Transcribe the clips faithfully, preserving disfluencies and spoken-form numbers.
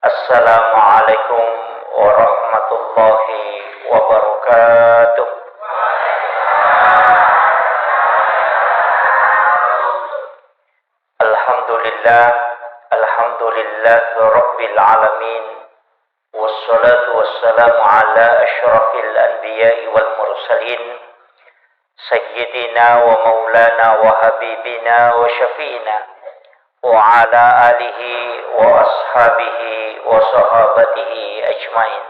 Assalamualaikum warahmatullahi wabarakatuh. Alhamdulillah, alhamdulillah rabbil alamin. Wassalatu wassalamu ala asyrafil anbiya'i wal mursalin, sayyidina wa maulana wa habibina wa syafi'ina, wa ala alihi wa ashabihi wa sahabatihi ajmain.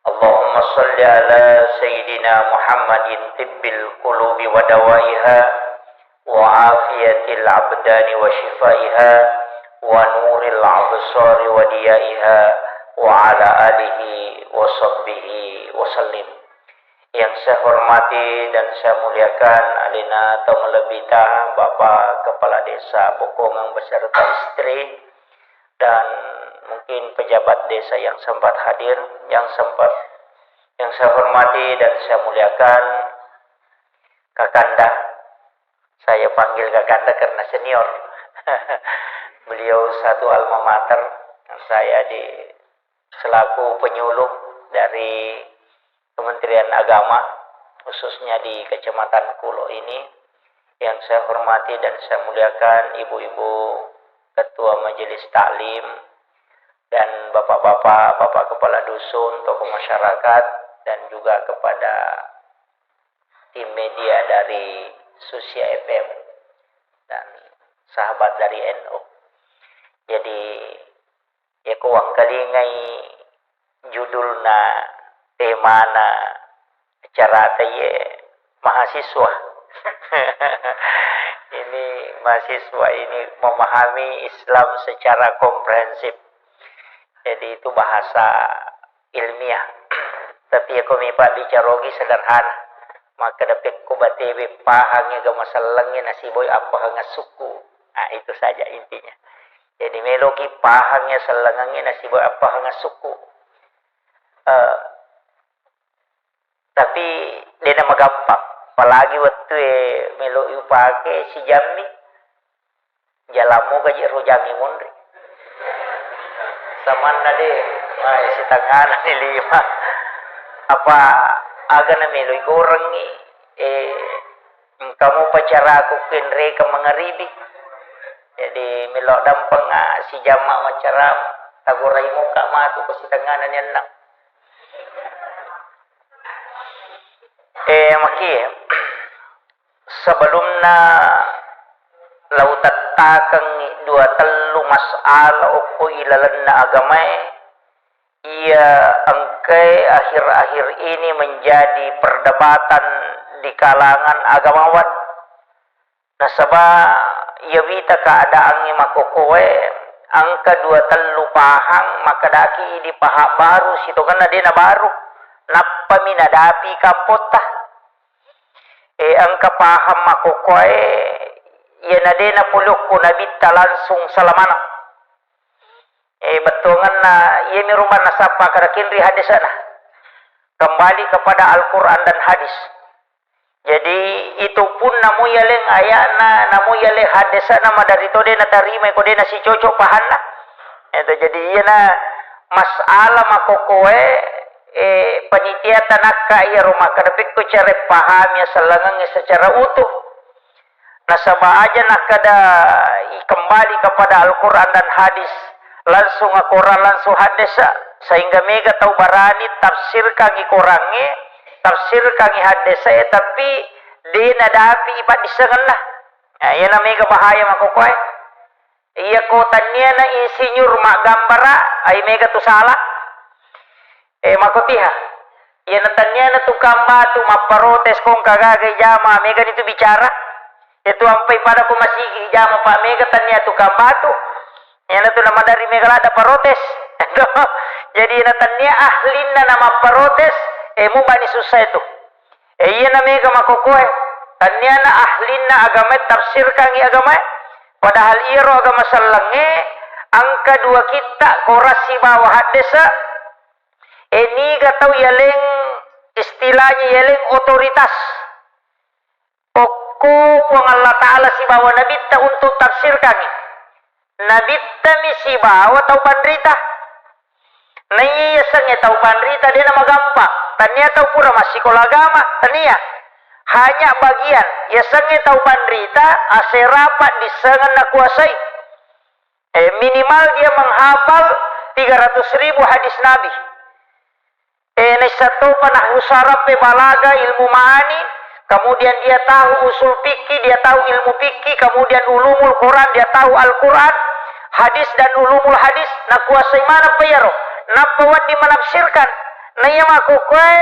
Allahumma salli ala sayyidina Muhammadin tibbil qulubi wa dawaiha, wa afiyatil abdani wa shifaiha, wa nuril absari wa diyaiha, wa ala alihi wa sahbihi wa sallim. Yang saya hormati dan saya muliakan alena tau malebbita Bapak Kepala Desa Bokongang beserta istri, dan mungkin pejabat desa yang sempat hadir, yang sempat, yang saya hormati dan saya muliakan Kakanda. Saya panggil Kakanda karena senior. Beliau satu alma mater, saya di selaku penyuluh dari Kementerian Agama, khususnya di Kecamatan Kulo ini, yang saya hormati dan saya muliakan ibu-ibu ketua majelis taklim dan bapak-bapak, bapak kepala dusun, tokoh masyarakat, dan juga kepada tim media dari Susia F M dan sahabat dari N U. Jadi, yako wangkalingai judulna, temana acarata ye mahasiswa. Ini mahasiswa ini memahami Islam secara komprehensif. Jadi itu bahasa ilmiah. Tapi yako mi pabbicara ogi sederhana. Makkeda pekko batebe pahangngi agama sellengnge nasiboi appahang sukku. Nah, itu saja intinya. Jadi meloki pahangngi sellengengnge nasiboi appahang sukku. Eh, tapi dena magampang. Apalagi wettue melo upake sijammi. Jalammu gaji rujangi munri. Samanna de, mai sitangana ni lima. Apa aga na meloi gorengngi, eh, engkamu pacaraku kenreka mangaribi. Jadi melo dampenga sijamma macaram, tagorai muka matu ko sitangana ni ennang. Eh, maki. Sebelumna lau tettakengngi dua tellu mas'ala okko ilalenna agamae, iya engkae akhir-akhir ini menjadi perdebatan di kalangan agamawan. Nasaba iya wita keadaangnge makokoe, engka dua tellu pahang, makkedaki idi pahang baru, sitongenna de nabaru, nappami nadapi kampotta. E, engka paham makokoe, iyana de napolokko nabitta langsung salamaneng. E, bettuangenna iyami rumanna sappa kada kenri hadisana. Kembali kepada Al-Quran dan hadis. Jadi, itu pun namu yaleng ayatna, namu yaleng hadisana, madari to de natarima, ko de nasicocok pahanna. Itu jadi iyana masalah makokoe, eh, panitia tanakka iya ro makkeda pekko cara pahami asellangengnge secara utuh. Nasaba aja nakkeda kembali kepada Al-Quran dan hadis, langsung Al-Quran, langsung hadis, sehingga mega tau barani tafsirkangi Qurangnge, tafsirkangi hadis, eh, tapi de nadapi paddissengenna. Nah, iyana mega bahaya makokoe. Iya ko tanniana insinyur maggambara, ai mega tu salah. Eh, makotiha. Iya na tanniana tukang batu mapparotes kong kagaga ijama, mega ni tu bicara. Itu ampai pada ko masigi ijama, Pak, mega tannia tukang batu. Iya na tu namadari mega ladda parotes. Jadi na tannia ahlinna na mapparotes, eh, mubani susah itu. E, iyana mega makokoe. Tanniana ahlinna agamae tafsirkangi agamae. Padahal iyaro agama sellengnge engka dua kitta, Korang sibawa haddesa. E, niga tau yaleng istilahnya yaleng otoritas. Okko Puang Allah Ta'ala sibawa Nabitta untuk tafsirkangi. Nabittami sibawa tau panrita. Yasengnge tau panrita de namagampang. Tania tau pura massikola agama, tania. Hanya bagian, yasengnge tau panrita, aserapa dissengeng nakuasai. Eh, minimal dia menghafal tiga ratus ribu hadis Nabi. Eh, naissattopa nahwu saraf, balaga, ilmu ma'ani, kemudian dia tahu usul fikih, dia tahu ilmu fikih, kemudian ulumul Quran, dia tahu Al-Quran, hadis dan ulumul hadis, nakuasai maneng pa iyaro. Nappa wedding menafsirkan. Naiya makkukkoe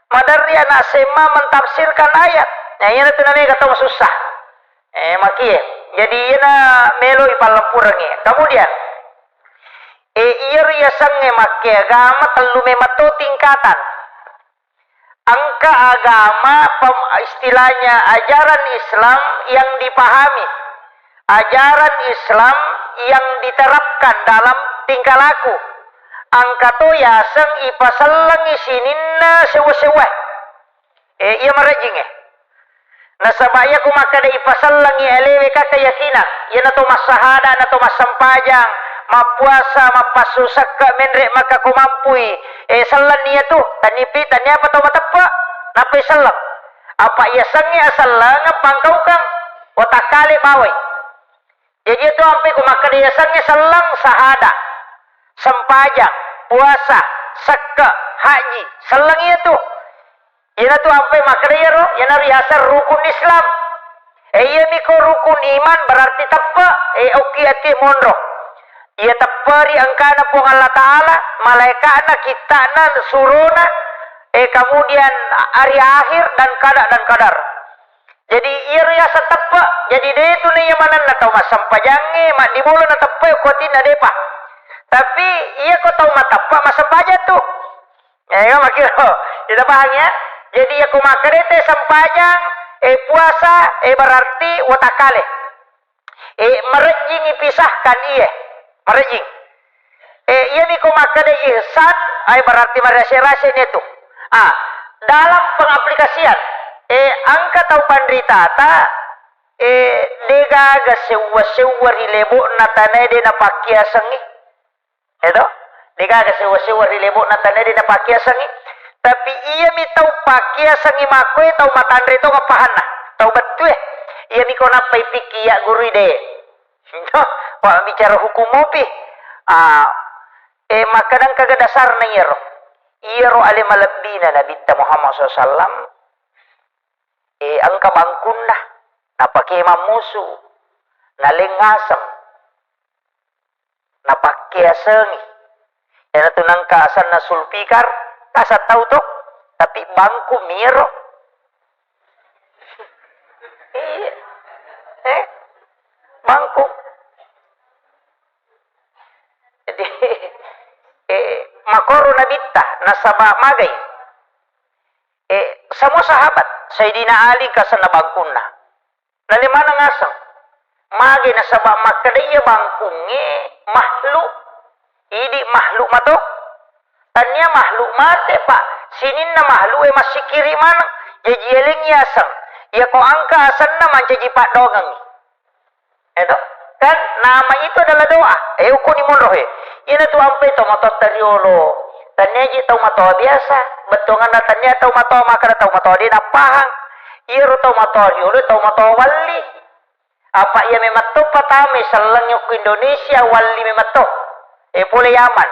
maderri anak S M A mentafsirkan ayat. Nah, iyanatu namega tau masussa. Eh, makie. Jadi iyana melo ipallempurengngi. Kemudian, eh, iyaro yasengnge makke agama tellu memetto tingkatan. Engka agama pem-, istilahnya ajaran Islam yang dipahami, ajaran Islam yang diterapkan dalam tingkah laku. Engka to yaseng ipasellengi sininna sewwa-sewwa. Eh, iya marejjing, eh. Nasaba iya ku makkeda ipasellengi alewe ka keyakinan, iyana to massahada, na to massempajang, mappuasa, mappassu sekke, menre maka ko mampui, eh, sellenni iya tu, tanipi, taniapa tau mateppe, nappai selleng. Apa iya sengnge asellengeng pangkaukang, watakkale bawai. Jaji itu ampe ku makkeda yasengnge selleng sahada, sempajang, puasa, sekke, haji, selleng iya tu. Iyana tu ampe makkeda iyaro, iyana riaseng rukun Islam. Eh, iyami ko rukun iman berarti teppe, eh, okki ati monro. Iya teppe ri engkana Puang Allah Ta'ala, malaika'na, kitta'na, surona, eh, kemudian hari akhir dan kada dan kadar. Jadi, iyaro yaseng teppe. Jadi, de tu naiya manenna tau massempajangnge, maddibola na teppe, ko atinna depa. Tapi, iya ko tau mateppe, massempajang tu. Eh, iya makkiro. Kita paham ya? Jadi, iya ko makkeda te sempajang, eh, puasa, eh, berarti watakkale. Eh, marejjing ipisahkan iye. Marejjing. Eh, iyami ko makkeda ihsan, ai berarti marase-rase ni tu. Ah, dalam pengaplikasian, eh, engka tau panritata, eh, degaga sewwa-sewwa ri lebo'na tanae de napakkiasengngi. Eto? Degaga sewwa-sewwa ri lebo'na tanae de napakkiasengngi. Tapi iyami tau pakkiasengngi makkoe tau matanre to pahanna, tau bettue. Iyami ko nappai pikki iya gurui de. Wa bicara hukum mopi. Ah, eh, makkadang kaga dasarna iyaro. Iyaro ale malebbina Nabitta Muhammad sallallahu alaihi wasallam, eh, engka bangkunna, napake mammusu, naleng ngaseng, napakkeasengi. Iyanatu nengka asenna Sulfikar, kasa tau to, tapi bangku miro. Iya. Eh, bangku. Jadi, eh, makoro Nabitta, nasaba magai. Eh, semua sahabat, Sayyidina Ali kasenna bangkunna. Nale maneng ngaseng. Mage nasaba makkeda iya bangkungnge makhluk. Idi makhluk mato. Tania makhluk mate, Pak. Sininna makhluk e massikiri maneng. Jaji eleng yaseng. Iya ko angka asenna mancaji paddoangengngi. Eto? Kan nama itu adalah doa. Eh, ukuni monro he. Ina tu ampe to matotta riolo. Tania ji tau matoa biasa. Bettuanganna tania tau matoa makkeda tau matoa de napahang. Iyaro tau matoa riolo, tau matoa walli. Apa iya memang to patame sellengngi okko Indonesia, walli memang to. Eh, pole Yaman.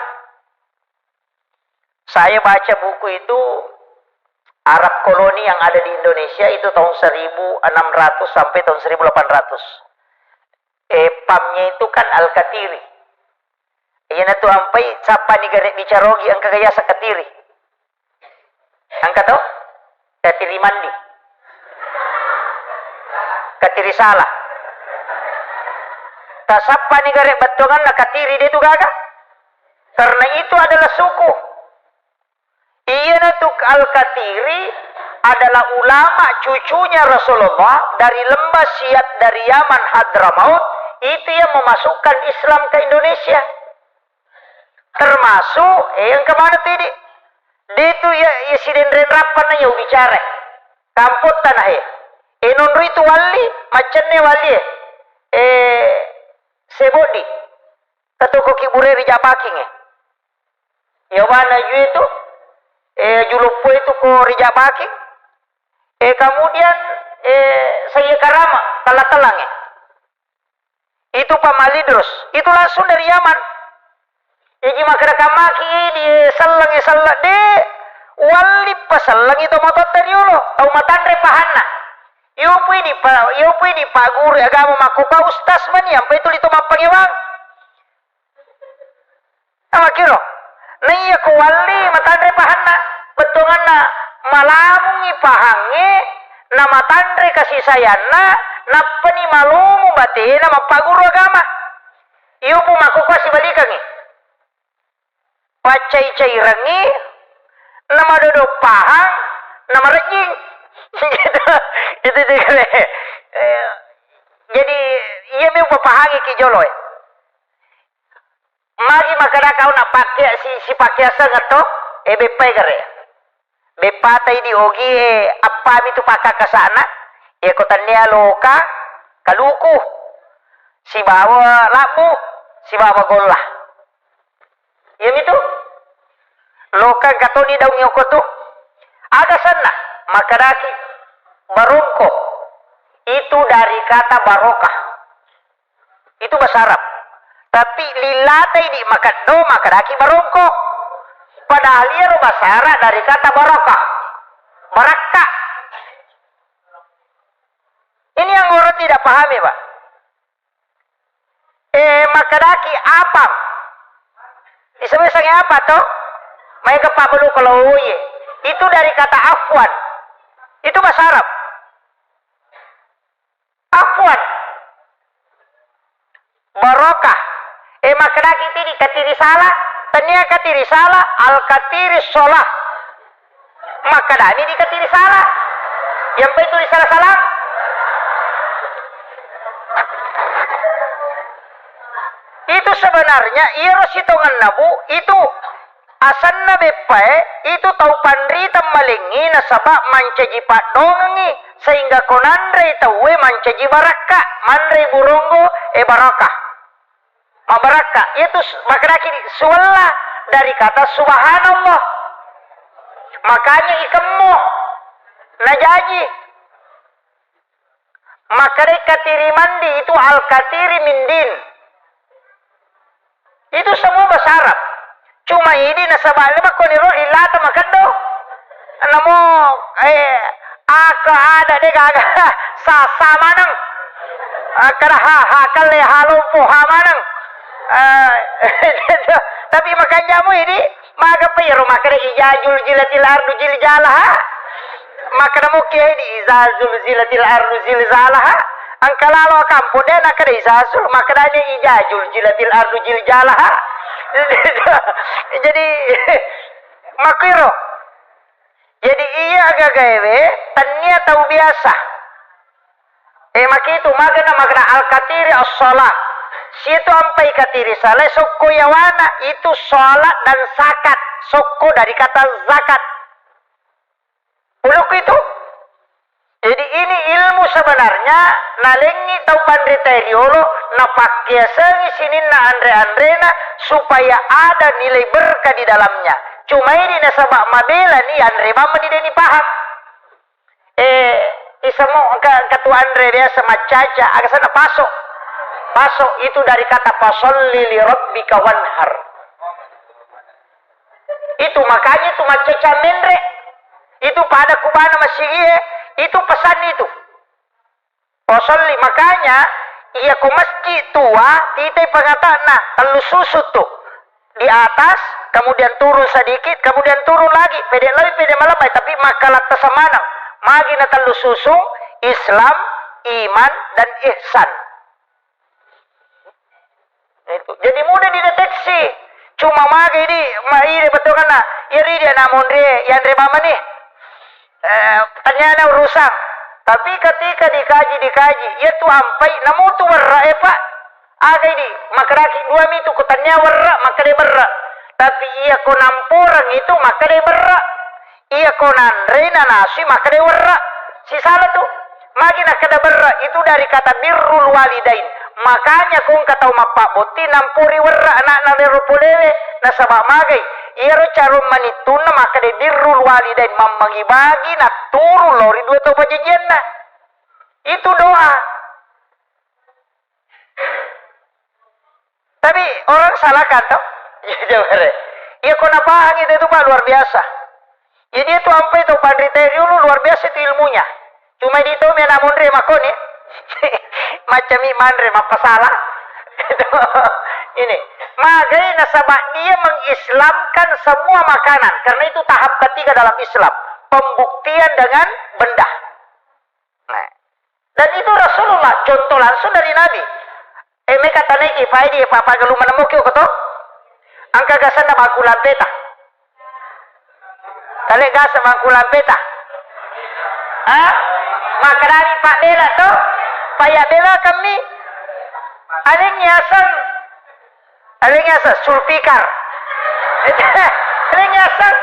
Saya baca buku itu, Arab koloni yang ada di Indonesia itu tahun seribu enam ratus sampai tahun seribu delapan ratus. Eh, pamnya itu kan Al-Katiri. Iyanatu ampai, sappa ni gare bicarogi engka gaya sakatiri. Engka to? Katiri mandi. Katiri salah. Tasappa ni gare bettuanganna katiri de tu gaga. Karena itu adalah suku. Iyanatu Al-Katiri adalah ulama cucunya Rasulullah dari lembah Syiat dari Yaman Hadramaut, itu yang memasukkan Islam ke Indonesia. Termasuk, eh, yang kemana tu ini? Dia itu ya, ya si Denren Rapan yang bicara. Kampung tanah, eh. Eh, nonro itu wali, macenne wali, eh. Eh, sebodi. Katoko kibure ri Jabaking, eh. Yawana ju itu, eh, juloppo itu ko rijabaki, eh, kemudian, eh, saya karama, tala-talange. Itu Pak Malidros, itu langsung dari Yaman. Iji makkeda kamaki di selleng, selleng de, walli pasellengi to matotta riolo, tau matanre pahanna. Iyo pui di pa, iyo pui di Pak Guru agama makkokkoe ustaz mani, ampai tuli to mappangewang. Namakiro, naiya ko walli matanre pahanna, bettuanganna malamungi pahangnge, na matanre kasih sayangna, nappani malomo batena mappaguru agama. Iyo pu makkokkoe sibalikengngi. Paccai-cairengngi, na madodo pahang, na marejjing. Gitu. Itu juga. Eh, jadi, iya mi upapahangi ki jolo e. Magi makkeda kau na pakkea si, sipakkea sengeng to? E beppai gare. Beppata idi ogi e, appami tu pakkakkasana? Iya ko tennia loka, kaluku, sibawa labbu, sibawa golla. Iya mi tu? Loka engka toni daung yoko tu. Aga senna? Makkedaki barongko. Itu dari kata barokah. Itu bahasa Arab. Tapi lillatai di makeddo, makkedaki barongko. Padahal iyaro bahasa Arab dari kata barokah. Barakka. Ini yang orang tidak pahami, Pak. Eh, makkedaki apang. Disebut sange apa to? Maega pabbalu kalau oye. Itu dari kata afwan. Itu bahasa Arab. Afwan. Barokah. Eh, makkedaki tidi katiri salah, tania katiri salah, al katiri sholah. Makkedani di katiri salah. Yang itu di salah-salah. Itu sebenarnya iyaro sitongenna, Bu, itu asenna beppae, itu tau panrita malengngi nasaba mancaji paddongengngi, sehingga ko nanrei tauwe mancaji barakka, manrei buronggo, e barakah. Mabarakka, itu s-, makkedaki di suwella dari kata subhanallah. Makanya ikemmo najaji. Makkedai katiri mandi itu al-katiri min din. Itu semua bahasa Arab. Cuma idi nasaba le makkoniro lilata makeddo. Namo, eh, aka ada de gaga sasa maneng. Akkada ha, ha kalle, ha lompo, ha maneng. Eh, tapi makanjamu idi, maga pa iyaro makkeda iza zulzilatil ardu zilzalaha. Makkeda mukki di iza zulzilatil ardu zilzalaha. Engka lalo kampo de nakkeda iza zul, makkedani iza zulzilatil ardu zilzalaha. Jadi makkiro. Jadi iya gagaewe tennia tau biasa. Eh, makitu, magana, magana al-katiri as-shalah. Situ ampai katiri salai sokko yawana, itu shalat dan zakat. Sokko dari kata zakat. Ulukku itu. Jadi ini ilmu sebenarnya nalengngi tau panrita riolo, napakkeasengi sininna anre-anrena supaya ada nilai berkah di dalamnya. Cuma ini nasaba mabelani anre bamma ni deni paham. Eh, isamo engka, engka tu anre biasa maccaca, aga sana paso. Paso itu dari kata fasalli li rabbika wanhar. Itu makanya itu maccaca menre. Itu pada kubana masigi e, itu pesan itu. Fasalli, makanya iya ko masjid tua, titai pangatana, tellu susu tu. Di atas, kemudian turun sedikit, kemudian turun lagi. Pede lawi, pede malambai, tapi makkalatta samanang. Magi na tellu susung, Islam, iman, dan ihsan. Itu. Jadi mudah dideteksi. Cuma magi di, ma ide betonganna. Iya ri dia namonri, yanre mamani. Eh, tanyana urusan. Tapi ketika dikaji, dikaji, iya tu ampai, namutu berra, eh, Pak. Aga idi, makkedaki dua mitu, ko tania werra, makkeda berra. Tapi iya ko namporeng itu, makkeda berra. Iya ko nanrei nanasui, makkeda werra. Sisala tu. Magi nakkeda berra, itu dari kata birrul walidain. Makanya ko engka tau mappabbotti nampori werra anakna lero polewe, nasaba magai. Iyaro carong manittunna makkeda birrul walidain, mammagi-bagi, natturung lao ri dua tau pajajianna. Itu doa. Tapi orang salahkan, toh? Iya, coba deh. Iya, ko napahang itu, itu, Pak, luar biasa. Jadi, itu ampai tau panrita riolo, luar biasa itu ilmunya. Cuma di itu, mena monre makoni. Macam mi manre, mappasala. Ini. Magai nasaba dia mengislamkan semua makanan. Karena itu tahap ketiga dalam Islam. Pembuktian dengan benda. Nah. Dan itu Rasulullah, contoh langsung dari Nabi. Eh, meka taneki, faidi, apa, apa, galu menemuki, oke, toh? Engka gasanna bangku lampeta. Tale gasa bangku lampeta. Hah? Makkedani Pak Bela, toh? Pak ya Bela kami. Aling yaseng. Aling yaseng, sulfikar. Aling yaseng.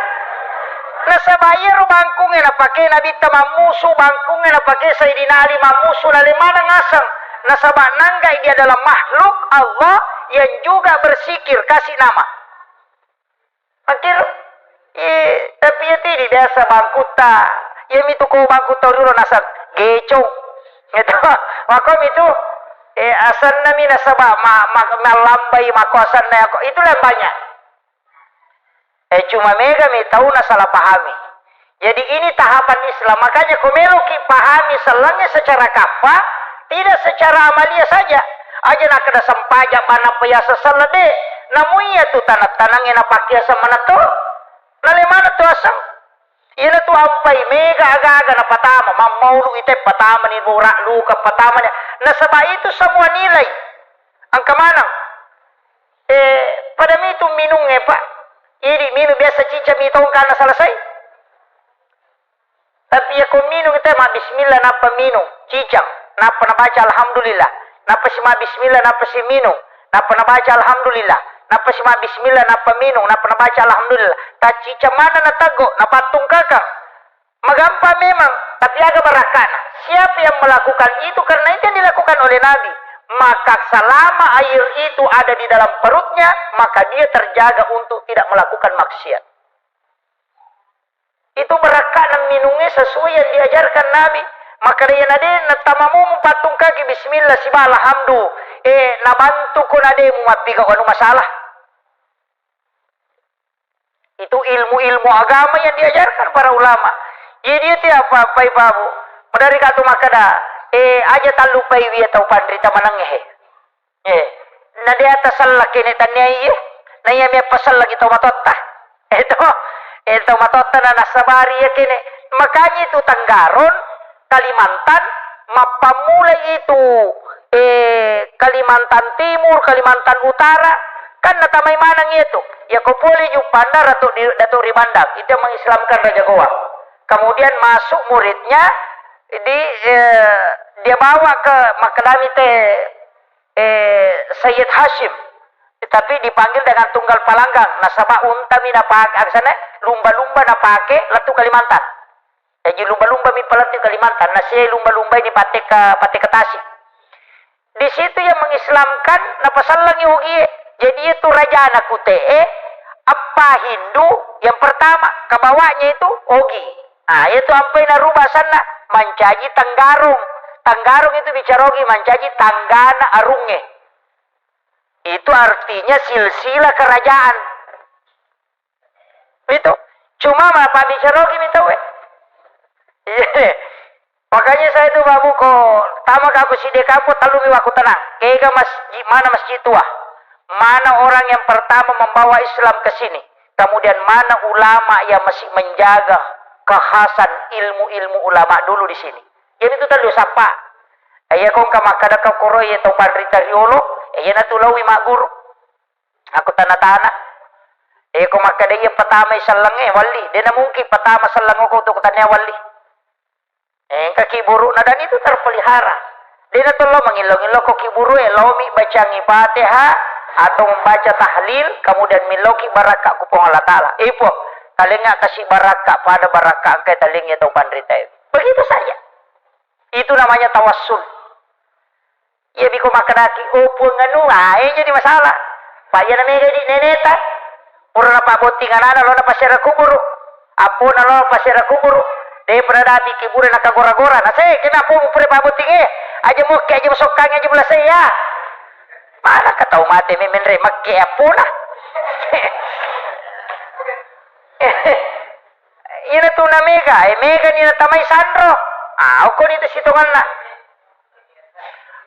Nasaba iyaro bangkungnge napake Nabitta mammusu, bangkungnge napake Sayyidina Ali mammusu, nale maneng aseng. Nasaba nanggai dia adalah makhluk Allah yang juga berzikir, kasih nama. Akhir, eh, tapi ya tidi biasa bangkutta. Ya mitu ko bangkutta riolo naseng gecong. Gitu. Mako mitu, eh, asenna mi nasaba ma, ma, mallambai mako asenna yako. Itulah yang banyak. Eh, cuma mega mi tau nasalah pahami. Jadi ini tahapan Islam. Makanya ko meloki pahami sellengnge secara kaffa, tidak secara amalia saja. Aja nakkeda sempajang bana payasa selleng de. Namu iya tu tanang-tanangnge napakkiaseng maneng to. Nale maneng tu aseng. Iyana tu ampai mega aga-aga napatama, mammaulu ite patama ni borak luka patama ni. Nasaba itu semua nilai. Engka maneng. Eh, pada mitu minung e, Pak. Idi minung biasa cica mitongka na selesai. Tapi iya ko minung te mabbismillah nappa minung, cicang, nappa nabaca alhamdulillah, nappa si mabbismillah, nappa si minung, nappa nabaca alhamdulillah, nappa si mabbismillah, nappa minung, nappa nabaca alhamdulillah. Tacicang mana nateggo, napattungkakang. Magampang memang, tapi aga barakkana? Siapa yang melakukan itu karena itu yang dilakukan oleh Nabi, maka selama air itu ada di dalam perutnya, maka dia terjaga untuk tidak melakukan maksiat. Itu barakkana minungnge sesuai yang diajarkan Nabi. Maka de na de na tamamu mupattungkaki bismillah siba alhamdu. Eh, nabantu ko na de mu mappiga anu masalah. Itu ilmu-ilmu agama yang diajarkan para ulama. Jadi itu apa-apa ibu. Padahal katu makkeda, eh, aja tallupai wiya tau panrita manengnge he. Eh, na de atasellaki ne tanniai, eh. Na iya mi pasellaki tau matotta. Eh, to, eh, tau matotta na nasabari ya kene. Makanya itu Tenggarong, Kalimantan, mappammula itu, eh, Kalimantan Timur, Kalimantan Utara, kan natamai maneng itu. Ya ko pole Juppandang, Datuk di, Datuk Ribandang, itu yang mengislamkan Raja Gowa. Kemudian masuk muridnya di, eh, dia bawa ke Makadami te eh, Sayyid Hashim, tapi dipanggil dengan Tunggal Palanggang. Nasaba unta mi napake, aksana lumba-lumba napake lettu Kalimantan. Jadi lumba-lumba mi palettu Kalimantan. Nasiai lumba-lumba ini patteka, patteka tasi. Di situ yang mengislamkan, napasallangi Ogie. Jadi itu raja anak kute, eh, apa Hindu yang pertama, kabawanya itu Ogi. Ah, itu ampai narubah sana, mancaji Tenggarong. Tenggarong itu bicara Ogi, mancaji tanggana arungnge. Itu artinya silsilah kerajaan. Itu. Cuma mapabbicara Ogi mi tau, eh. Iya. Makanya saya itu, Babu, ko tama aku sidde kampung, tellumi wakku tenang. Kega masjid, mana masjid tua? Mana orang yang pertama membawa Islam ke sini? Kemudian mana ulama yang masih menjaga kekhasan ilmu-ilmu ulama dulu di sini? Jadi itu tadi sapa. Iya, kong ka makkada ka koro iya tau panrita riolo, iya natu lawi magguru. Aku tana-tana. Eh, ko makkada iya pertama sellengnge, walli. Dena mungkin pertama selleng ko tu kutanya walli. Eh, engka kiburu na dan itu terpelihara. Dena tollo mangillo-ngillo ko kiburu e, lomi bacangi Fatihah atau membaca tahlil, kemudian milloki barakka ku Puang Allah Taala. Ipo, talenga kasi barakka pada barakka engka talengi atau panrita e. Begitu saja. Itu namanya tawassul. Iya biko makkedaki, "Oh, Puang anu, ah, eh, jadi masalah." Pak, iya namega di neneta. Pura na Abbotting anana lona pasiara kuburu. Appona lona pasiara kuburu. De pada dapi kibure nakagora-gora. Nase, kena appomu pura pabbotting e. Aja mokke, aja masokkangi, aja mulasei ya. Mana ka tau mate me menre makke appona. Ina tu na mega, e mega ni natamai sanro. Ah, okko ni tu sitonganna.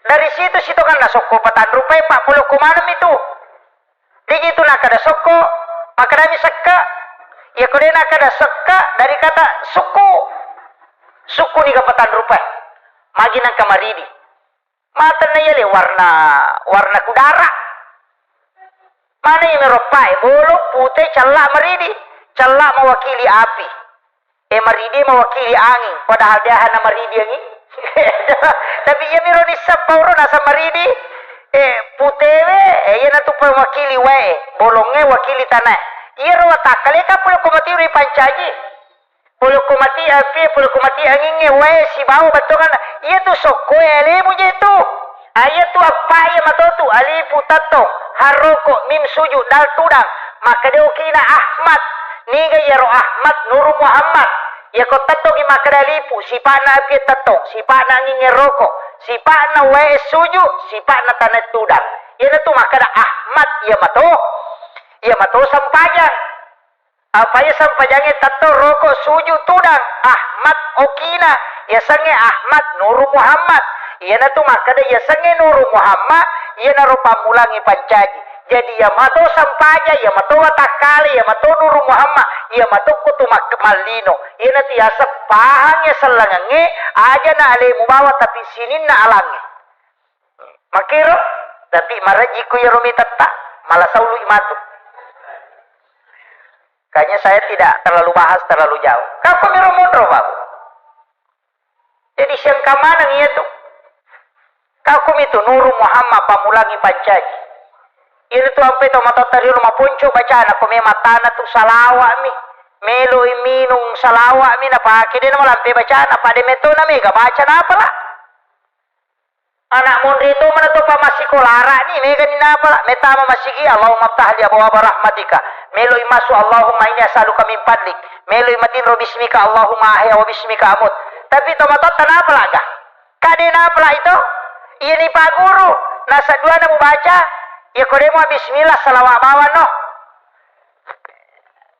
Dari situ sitonganna sokko patanrupai, pak, polokko maneng mi tu. Digi tu nakkeda sokko, makkedami sekka. Iyako de nakkeda sekka dari kata sukku. Sukku niga patanrupai. Magi nangka maridi. Matenna iya le warna, warna kudara. Mana iya meroppae, bolong, pute, cella, maridi. Cella mewakili api. E, maridi mewakili angin, padahal de ahana maridi angin. Tapi iya miro nissappa oro nasa maridi, e, putewe, e, iya natu mewakili wae, bolongnge wakili tanae. Iyaro watakkale ka pole ko mati ripancaji. Pole ko mati api, pole ko mati angingnge, wae sibawa bettonganna. Iya tu sokko e alemu je tu. Ayat tu appa iya mato tu, alifu tettong, haroko, mim sujud, dal tudang. Makkeda okina Ahmad. Niga iyaro Ahmad? Nuru Muhammad. Iyako tettongi makkeda alifu, sipa'na api tettong, sipa'na angingnge roko, sipa'na wae sujud, sipa'na tanae tudang. Iyanatu makkeda Ahmad iya mato. Iya mato sempajang. Apa iya sempajangnge tettong, roko, sujud, tudang, Ahmad okina, yasengnge Ahmad Nuru Muhammad. Iyanatu makkeda yasengnge Nuru Muhammad, iyanaro pammulangngi pancaji. Jadi iya mato sempajang, iya mato watakkale, iya mato Nuru Muhammad, iya mato kutu mak-, mallino. Iyanatu yaseng pahang iya sellengengnge, aja na alemu bawang tapi sininna alangnge. Makkiro, tapi marejjikku iyaro mitetta, mala saului matu. Kayaknya saya tidak terlalu bahas terlalu jauh. Kakko miro monro, Pak. Jadi siangka maneng iya tu. Kakko mitu Nuru Muhammad pammulangngi pancaji. Iyaro tu ampe to matotta riolo maponco bacana ko me matana tu salawat mi. Meloi minung salawat mi napake de namalampe bacana, pada metona mega baca napala. Anak monri to mana to pamassikolara ni, mega ni napala, metama masigi, Allahumma ftah li abwaba rahmatika. Meloi massu, Allahumma inni as'aluka min fadlik. Meloi matinro bismika, Allahumma ahya wa bismika amut. Tapi to matotta napala ga? Kade napala itu? Iya ni Pak Guru, nasa dua na mubaca, iya ko de mua bismillah salawat bawang no.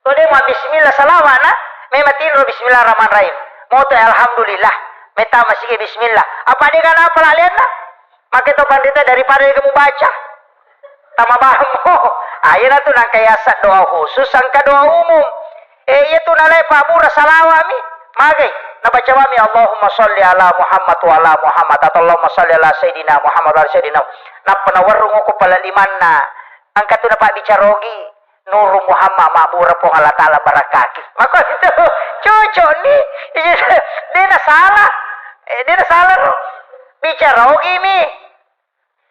Ko de mua bismillah salawatna, mema tinro bismillahirrahmanirrahim. Moto alhamdulillah, meta masigi bismillah. Apa de ga napala lenna? Make to pandita daripada de ga mubaca. Tama bammo. Ah, iyanatu nangka yaseng doa khusus, engka doa umum. Eh, iyatu nalai pamura salawat mi. Magai? Nabaca mami Allahumma salli ala Muhammad wa ala Muhammad atau Allahumma salli ala Sayyidina Muhammad wa ala Sayyidina. Nappa nawerrung okko pala limanna. Engka tu napabbicara ogi. Nuru Muhammad, mabbura Puang Allah Ta'ala barakaki. Makko itu cocok ni. De na salah. Eh, de na salah ro. Bicara ogi mi.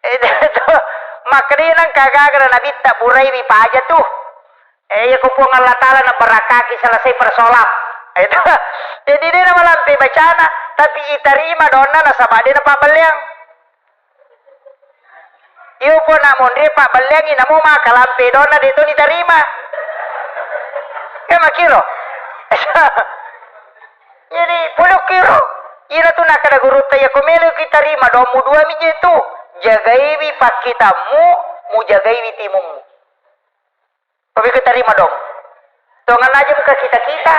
Eh, de to. Makkedai nengka gaga na nabitta buraiwi paja tu. Eh, iya ko Puang Allah Ta'ala na barakaki selesai persoalan. Eh, itu. Jadi de na malampe bacana, tapi itarima donna nasaba de na pabelleang. Iyo po na monri pabbelleangngi namo maka lampe donna de to nitarima. Kan makkiro. Jadi polokkiro. Ina tu nakkeda gurutta, iya ko melo ki tarima dommu dua mi je tu. Jagaiwi pakkitammu, mujagaiwi timummu. Tapi ku tarima dong. Tongenna aja muka kita-kita.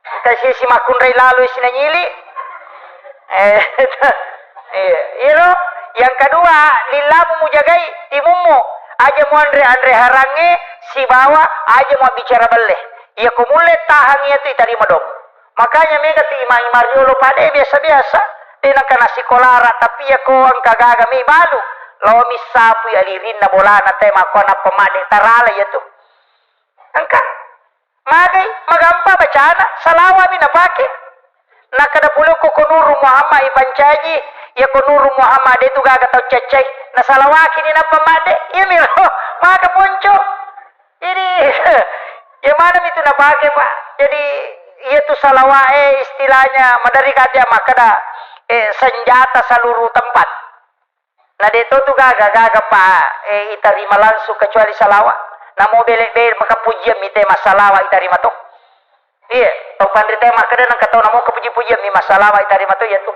Kita si, si makkunrai lalo si nanyili. Eh, iya. Iyaro yang kedua, lillamu mujagai timummu. Aja muanre-anre harangnge sibawa aja muabbicara belle. Iya ko mulle tahang iya tu itarima dong. Makanya mega tu imang-imang riolo pade biasa-biasa. De nengka nasikolara, tapi iya ko engka gaga mi balu. Lao mi sapui alirinna bolana te makko nappa madde tarala iya tu. Engka. Magai, magampa bacana, salawa mi napake. Nakkeda pole ko, ko Nuru Muhammad ipancaji, iya ko Nuru Muhammad de tu gaga tau caccai. Nasalawaki ni nappa madde. Iya mi ro, maga ponco. Jadi, iya mana mi tu napake, Pak. Jadi, iya tu salawae istilahnya maderri kate makkeda, eh, senjata seluruh tempat. Na de to tu gaga-gaga pa, eh, itarima langsung kecuali salawat. Namo bele-, bele maka pujiang mite massalawa itarima to. Iya, tau panrita makkeda nengka tau namo kepuji-pujiang mi massalawa itarima to iya tu.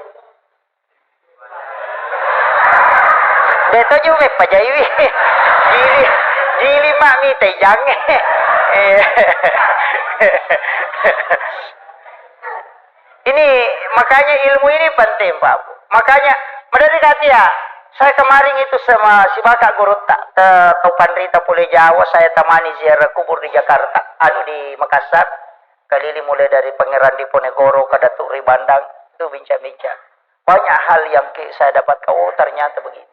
De toju meppa jaiwi. Jili, jili mak mite jange. Eh. Ini makanya ilmu ini penting, Pak Bu. Makanya, madari katia, saya kemarin itu sama si Bapak gurutta, ke, ke panrita pole Jawa, saya temani ziarah kubur di Jakarta, anu di Makassar, keliling mulai dari Pangeran Diponegoro ke Datuk Ribandang, itu bincang-bincang. Banyak hal yang ki-, saya dapat, oh, ternyata begini.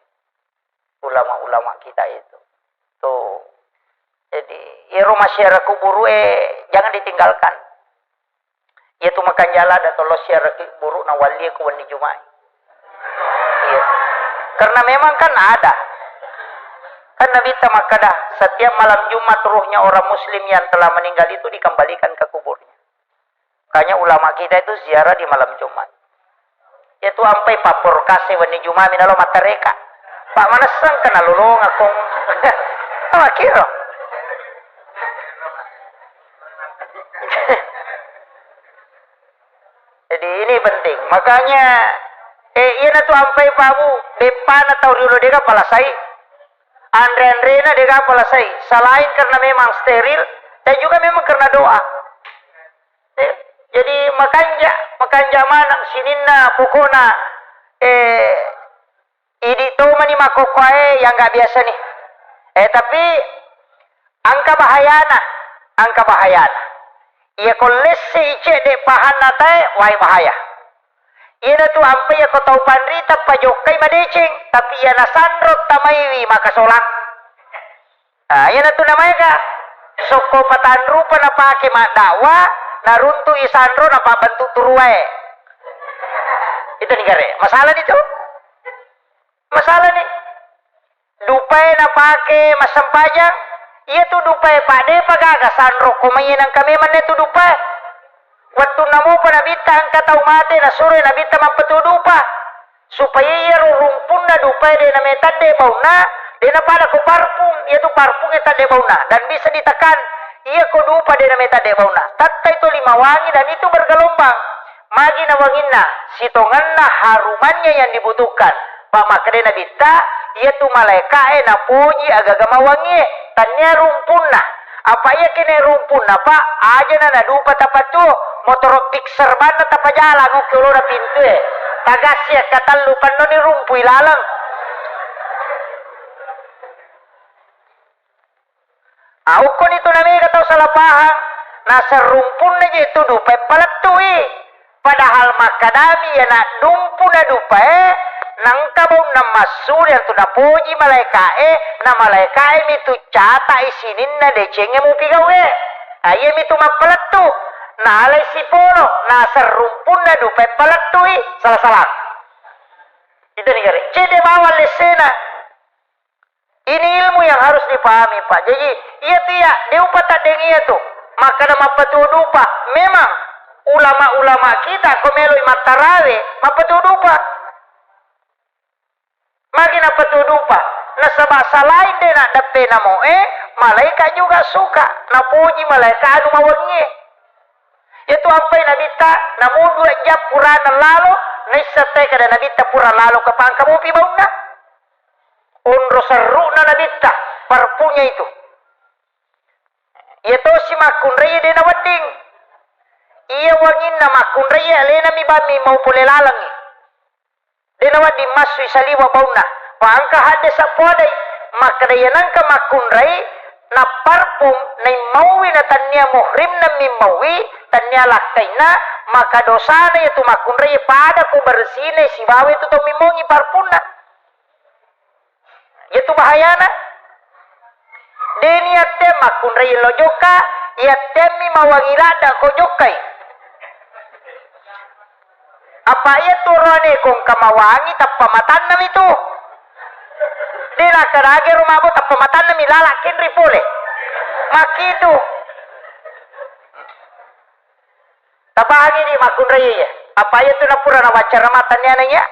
Ulama-ulama kita itu. Tuh. Jadi, iyaro masyarakat kuburu, eh, jangan ditinggalkan. Iya tu makanjala ada tollo siaraki buru na wallie ku wenni Jumat. Iya. Karena memang kan ada. Kan Nabi ta makkada, setiap malam Jumat ruhnya orang muslim yang telah meninggal itu dikembalikan ke kuburnya. Makanya ulama kita itu ziarah di malam Jumat. Iya tu ampai papporo kasi wenni Jumat mi nalo mattareka. Pak manesseng kena lolong akong. Sama kiro. Jadi ini penting. Makanya, eh, iyana tu ampai Pak Bu, beppana tau riolo dega palasai. Anre-anrena dega palasai. Selain karena memang steril dan juga memang karena doa. Eh, jadi makanja, makanja maneng sininna pokokna, eh, idi to mani makkokkoe yang nggak biasa nih. Eh, tapi engka bahayana, engka bahayana. Iya ko lesse i cedde pahanna tae, wae bahaya. Iyana tu ampe iya ko tau panrita pajokkai madeceng, tapi iya nasanro tamaiwi makasolang. Ah, iyana tu namaega sokko patanrupa napake maddakwa, naruntu i sanro napabbentuk turuae. Itu ni gare. Masalah ni tu. Masalah ni. Dupae napake massempajang, iya tu dupae pa depa gaga sanro ko mai nangka memang ne tu dupae. Wettunna mupa Nabitta engka tau mate, nasuroi Nabitta mappatuo dupa. Supaya iyaro rumpunna dupae de nametadde baunna, de napada ko parfum, iya tu parfum e tadde baunna, dan bisa ditekan. Iya ko dupa de nametadde baunna. Tattai to lima wangi dan itu bergelombang. Magi na wanginna, sitongenna harumannya yang dibutuhkan. Pa makkeda Nabitta, iya tu malaeka'e napoji agaga mawangie, tannia rumpunna. Apa iya kene rumpunna, Pak? Aja na nadupa tapatuo, motoro Pixar banna tapajalang okki olona pintue. Tagassi akkatellu pannoni rumpui laleng. Ah, ukkuni tu namega tau salah pahang, naseng rumpunna je tu dupae palettui. Padahal makkadami iya naddumpu na dupae, nangka baunna massu riantu napoji malaeka'e, na malaeka'e mi tu catai sininna decengnge mupigau'e. Ah, iya mi tu mappalettu. Nalai sipolo, naseng rumpunna dupae palettui. Salah-salah. Itu ni gare. Cedde bawang lessena. Ini ilmu yang harus dipahami, Pak. Jadi, iya tu iya, de upataddeng iya tu. Makkada mappatuo dupa. Memang ulama-ulama kita ko meloi mattarawe, mappatuo dupa. Magi nappatuo dupa? Nasaba salain de naddeppe namoe, malaika juga suka. Napoji malaika anu mawengie. Iya tu ampai Nabitta, namo dua jam purana lalo, naisseng tae kada Nabitta pura lalo ke pangka mopi baunna. Onro serru'na Nabitta, parfumnya itu. Iya tosi makkunrai de nawedding. Iya wanginna makkunrai alena mi bammi mau pole lalengngi. De nawedding massui saliwa baunna. Pa engka hadde sappoadai. Makkeda iya nengka makkunrai, napparfum, naimmaui na tannia muhrimna mimmaui, tannia lakkainna, maka dosana iya tu makkunrai pada ko bersihna sibawa itu tau mimmaungi parfumna. Iya tu bahayana. De niatte makkunrai lo jokka, iattemmi mawangi ladda ko jokkai. Apa iya tu roane ko engka mawangi tappa matanna mi tu. De nakkadage ro mabo tappa matanna mi lala kenri pole. Makkitu. Tapahangi di makkunrai iya. Apa iya tu napura nawaccara matanni aneng iya.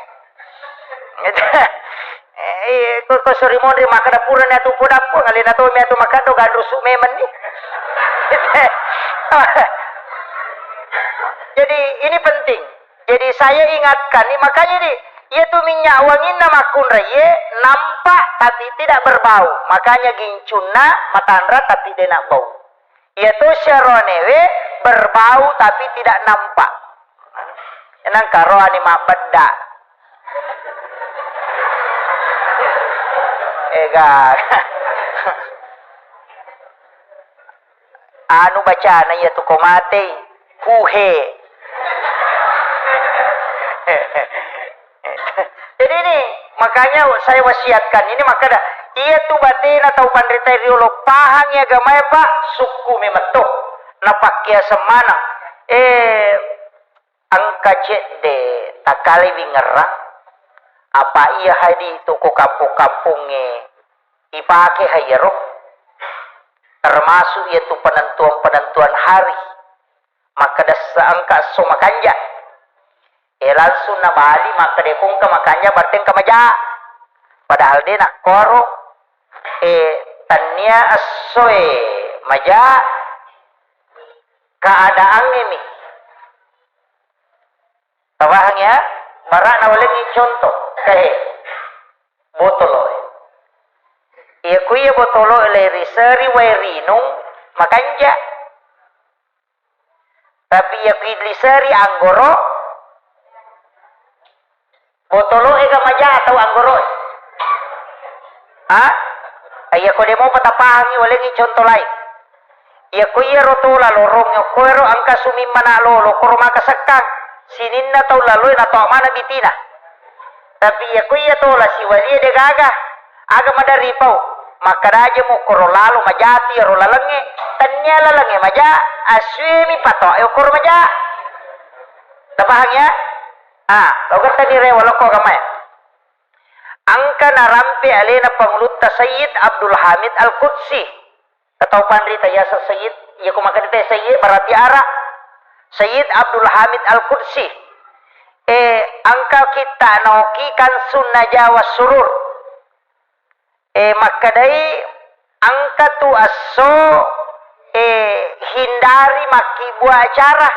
Eh, iya, ko, ko sori monri makkeda purani atu podappuang, alena to mi atu makkeda ganrusu memenni. Jadi, ini penting. Jadi, saya ingatkan nih, makanya di, iya tu minyak wanginna makkunraiye nampak tapi tidak berbau. Makanya gincunna matanra tapi dena bau. Iya tu syaronewe berbau tapi tidak nampak. Nangka roani mabbedda. Ega. Anu bacana iya tu ko matei. Huhe. Jadi ini, makanya saya wasiatkan ini, makkeda, iya tu batena tau panrita riolo, pahangi agamae, Pak, sukku memetto. Napakkiaseng maneng. Eh, engka cedde takkalai wingerrang, apa iya hadi toko kampong-kampongnge ipake haiyaro, termasuk iya tu penentuan-penentuan hari. Makkeda, "Engka esso makanja." Eh, langsung nabali makkeda, "Ko engka makanja berarti engka maja." Padahal de nakkoro. Eh, tennia essoe maja, keadaangnge mi. Tapahang ya? Bara nawalengngi contoh. Kae. Botoloe. Iya ku iya botoloe le riseri wae rinung makanja. Tapi iya ku liseri anggoro, botoloe ga maja atau anggoroe? Ha? Iya ko demo patapahangi walengngi contoh lain. Iya ko iya ro tola lorong yokko ero engka sumimmana lolo koro maka sekkang sininna tau laloe natoa mana bitina. Tapi iya ko iya tola siwalie de gaga. Aga maderri pau? Makkeda aja mukkoro lalo majati ero lalengnge. Tennia lalengnge maja, assuemi patoa e okkoro maja. Tapahang ya? Ah, logerta ni rewa lokko agamae. Engka narampe alena pangulutta Sayyid Abdul Hamid Al-Qudsi. Katau panrita yaseng Sayyid, iya ko makkedita Sayyid berarti ara. Sayyid Abdul Hamid Al-Qudsi. Eh, engka kitta naoki Kansun Najawa Surur. Eh, makkedai engka tu esso, eh, hindari makkibua acara.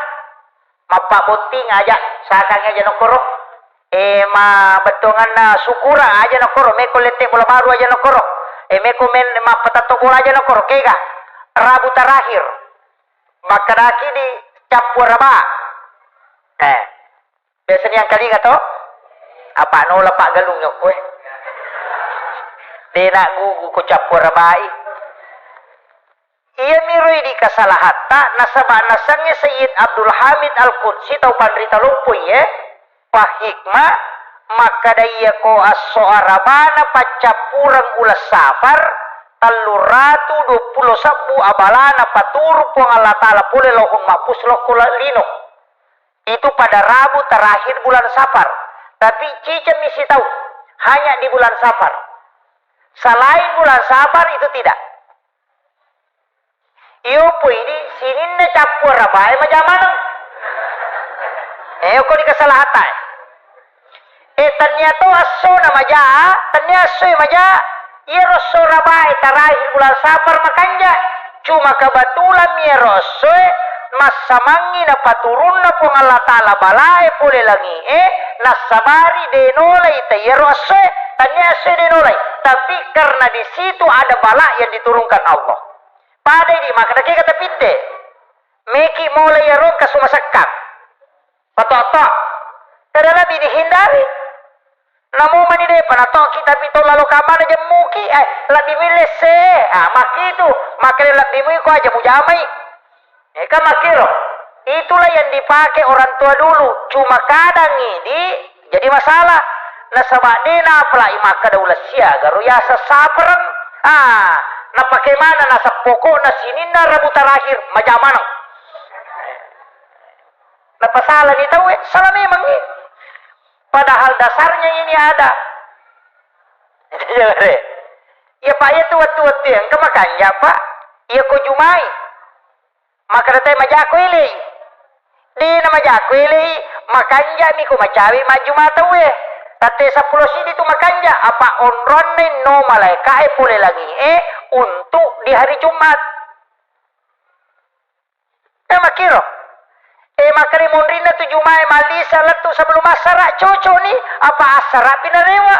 Mappabotting aja, sakang aja nokkoro. Eh, ma bettuanganna syukurang aja nokkoro, meko lette bola baru aja nokkoro. Eh, meko men mappatatto bola aja nokkoro, kega. Rabu terakhir. Makkedaki di cappu araba. Eh, biasanya yang kalinga to? Apa nola paggalung yokko, eh? Dena gugu ko cappu arabai. Iya miro idi kasalahatta, nasaba nasengnge Sayyid Abdul Hamid Al-Qudsi tau panrita loppo iye, pahikma, makkeda iya ko esso arabana paccappureng uleng Safar, telluratu duappulo sebbu abalana paturu Puang Allah Ta'ala pole Lauhul Mahfuz lokko la-, lino. Itu pada Rabu terakhir bulan Safar. Tapi ciceng mi sitaung, hanya di bulan Safar. Selain bulan Safar itu tidak. Iyo poidi sininna cappu arabae maja maneng. Eh, okko di kesalahatta, eh. Eh, tennia to esso na maja, tennia esso maja, iyaro esso arabae terakhir bulan Safar makanja. Cuma kebetulan mi iyaro essoe massamangngi napaturunna Puang Allah Ta'ala balae pole langi'e, nassabari de nolai ta iyaro essoe, tennia essoe de nolai. Tapi karena di situ ada bala yang diturunkan Allah. Pada idi makkeda kega tapitte. Meki mulai iyaro engka sumasekkang. Pato-to. Kada lebbi dihindari. Namo mani depa natoki tapi to lalo kamana jemmuki, eh, lebbi mille se. Ah, makkitu. Makkeda lebbi mui ko aja mujamai. Eh, kan makkiro. Itulah yang dipakai orang tua dulu. Cuma kadang idi jadi masalah. Nasaba de napalai makkeda uleng siaga ro yaseng Safareng. Ah, napake mana naseng pokokna sininna Rabu terakhir maja maneng. Napasalani tauwe, salah memang ni. Padahal dasarnya ini ada. Iya, Pak, iya tu wettu-wettu yang engka makanja, Pak. Iya ko jumai. Makkeda te majako elei. De na majako elei, makanjami ko macawe majjuma tauwe. Tette seppulo siddi tu makanja, apa onronna inno malaeka'e pole langi'e untuk di hari Jumat. Eh, makkiro. Eh, makkeda monrinna tu Jumae mallisa lettu sebelum assara, cocok ni, apa assara pi narewa.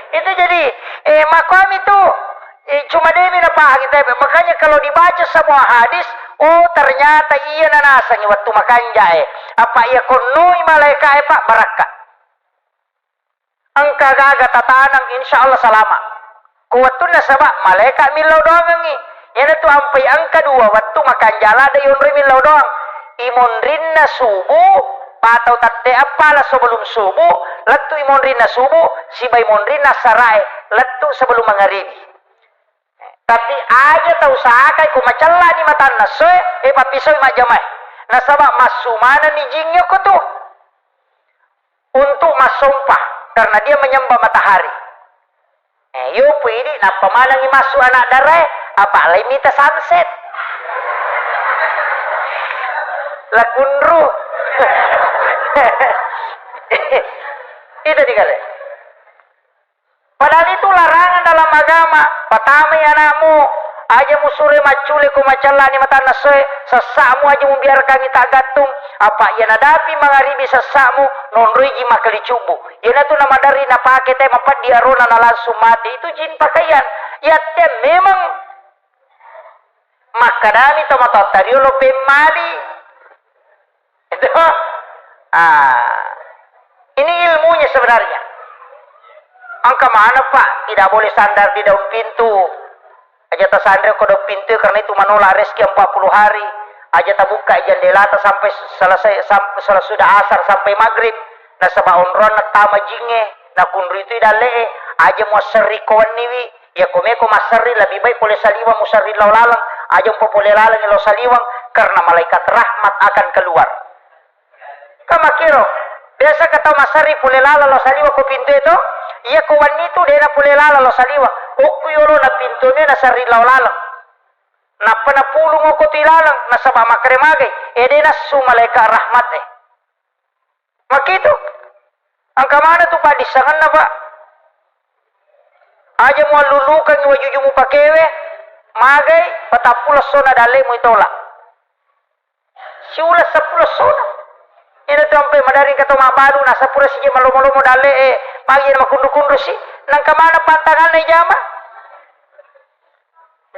Itu jadi, eh, makkuami tu, eh, cuma demi napahang kita. Makanya kalau dibaca semua hadis, oh, ternyata iya nanasengi wettu makanjae. Apa iya konnoi malaeka'e, Pak, barakka. Engka gaga tataneng, insya Allah salama. Ko wettunna saba malaeka millau doangengngi. Iyanatu ampai engka dua wettu makanja ladde yonroi millau doang. Imonrinna subuh, atau tette eppa lasso belum subuh, lettu imonrinna subuh, siba imonrinna assarae, lettu sebelum mangaribi. Tapi aja tau sakai ko macellani matanna essoe, eh, pappisoi majjamae. Nasaba massu manenni jingnge ko tu untuk massompa karena dia menyembah matahari. Eh, yo pui idi nappa manengi massu anak darae, apa lai mita sunset. Lakunru. Itu dikale. Padahal itu larangan dalam agama. Patamai anakmu, aja musure maccule ko macellani matanna essoe, sessa'mu aja mubiarkangi taggattung. Apa iya nadapi mangaribi sessa'mu, nonroiji makkelicubbu. Iyanatu namaderri napake te mapeddi arona na langsung mate. Itu jin pakaian. Yatte memang makkedami tomatoatta riolo pemmali. Itu. Ah. Ini ilmunya sebenarnya. Engka maneng, Pak, tidak boleh sandar di daun pintu. Aja tasanre ko daun pintu karena itu menolak rezeki empat puluh hari. Aja tabuka jendelata sampai selesai, sam-, sesudah asar sampai maghrib. Nasaba onronna tama jingnge, nakunrui tu dalle'e, aja muasserri ko wenniwi. Iya ko meko masserri lebih baik pole saliweng muserri lao laleng, aja mpo pole laleng lao saliweng, karena malaikat rahmat akan keluar. Kan makkiro, biasa ka tau masserri pole laleng lao saliweng ko pintu e to, iya ko wenni tu dena pole laleng lao saliweng, okku yolona pintu e naserri lao laleng. Nappa napulung okko tu ilaleng, nasaba makkere magai, e de nassu malaikat rahmat e. Makkitu. Engka maneng tu paddissengenna, Pak. Aja muallulukengngi wajuju mupakewe, magai, patappulo essona dalle muitola. Siuleng seppulo essona. Ina tu ampe madari engka tau mabbalu, nasa pura sije malomo-lomo dalle e, magi na makunru-kunru si. Nengka maneng pantanganna ijama.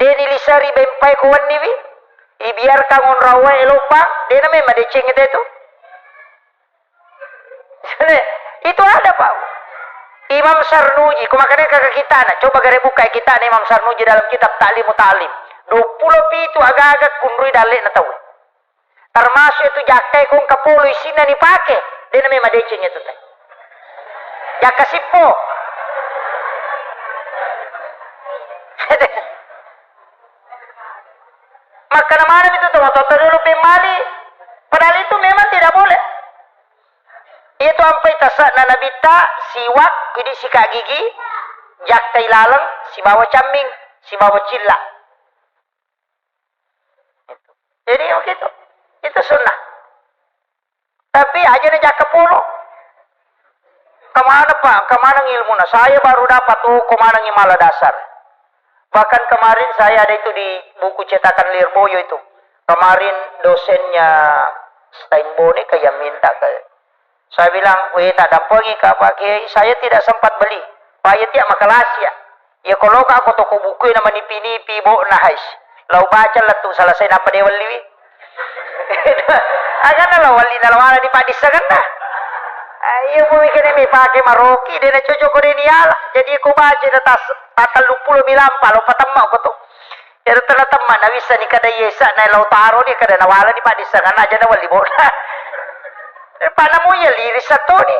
De niliseri bempai ko wenniwi, ibiarkan onrong wae lopang, de na memang deceng itu. Itu ada, Pak. Imam Sarnuji, ko makanya kakak kita na, coba gare buka kita na Imam Sarnuji dalam kitab Ta'limu Ta'lim. Dua puluh pitu aga-aga kunrui dalle na tau. Termasuk itu jakkai ko engka polo isinna nipake, de na memang deceng itu te. Jakka sippo. Makkana maneng itu tomatoatta dulu pemmali. Padahal itu memang tidak boleh. Itu ampai tase'na nabitta, siwak, kidi sikat gigi, jakkai laleng, sibawa camming, sibawa cilla. Jadi begitu. Itu sunnah. Tapi aja na jakka polo. Kemana, Pak? Kemana ilmuna? Saya baru dapat, oh, kemana mala dasar. Bahkan kemarin saya ada itu di buku cetakan Lirboyo itu. Kemarin dosennya Steinbone kayak minta ke Saya bilang, "Weh, tak dampengi ka, Pak Kiai, saya tidak sempat beli. Pak, iya tiap makalasi ya. Iya, kalau ka aku toko buku na manipi-nipi, bo, na hais. Lau baca lettu selesai napa de welliwi." Agana lau welli na lawala di padissangenna. Ah, iya, bu, mikir mi pake maroki, de na cocok ko de ni ala. Jadi, ku baca na tas, tallung pulo mi lampa, lo patemma ko tu. Ero tena temma nawissani kada iya isa'na lao taro ni kada nawala ni paddissenganna aja nawelli bona. Pada mu iya liris sattoni.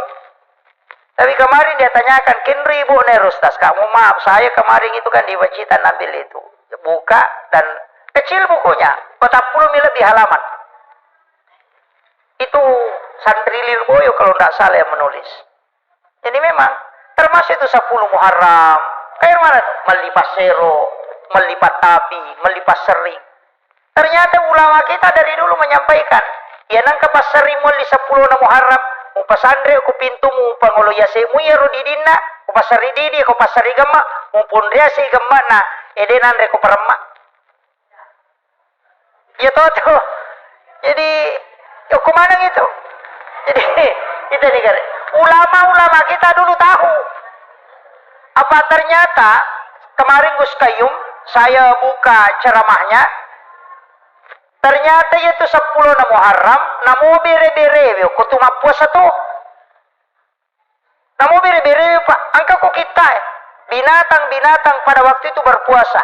Tapi kemarin dia tanyakan, "Kenri ibu nih, Ustaz?" "Kamu maaf, saya kemarin itu kan di Pacitan ambil itu. Buka dan kecil bukunya, empat puluh lebih halaman." Itu Santri Lirboyo kalau ndak salah yang menulis. Jadi memang termasuk itu sepuluh Muharram. Kayak mana tuh? Melli passero, melli pattapi, melli passerring. Ternyata ulama kita dari dulu menyampaikan, ya nangka passerring melli sepuluh Muharram, Mupasanre ko pintumu, upangolo yasemu iyaro didinna, ko passari didi, ko passari gemma, muponriasi gemmana, ede nanre ko paremma. Iya to, to. Jadi, yokko maneng itu. Jadi, kita nih, Gare. Ulama-ulama kita dulu tahu. Apa ternyata kemarin Gus Kayum, saya buka ceramahnya, ternyata itu sepuluh Muharram, namo bere-bere, ko tu mappuasa tuh. Namo bere-bere, Pak, engka ko kita, eh, binatang-binatang pada waktu itu berpuasa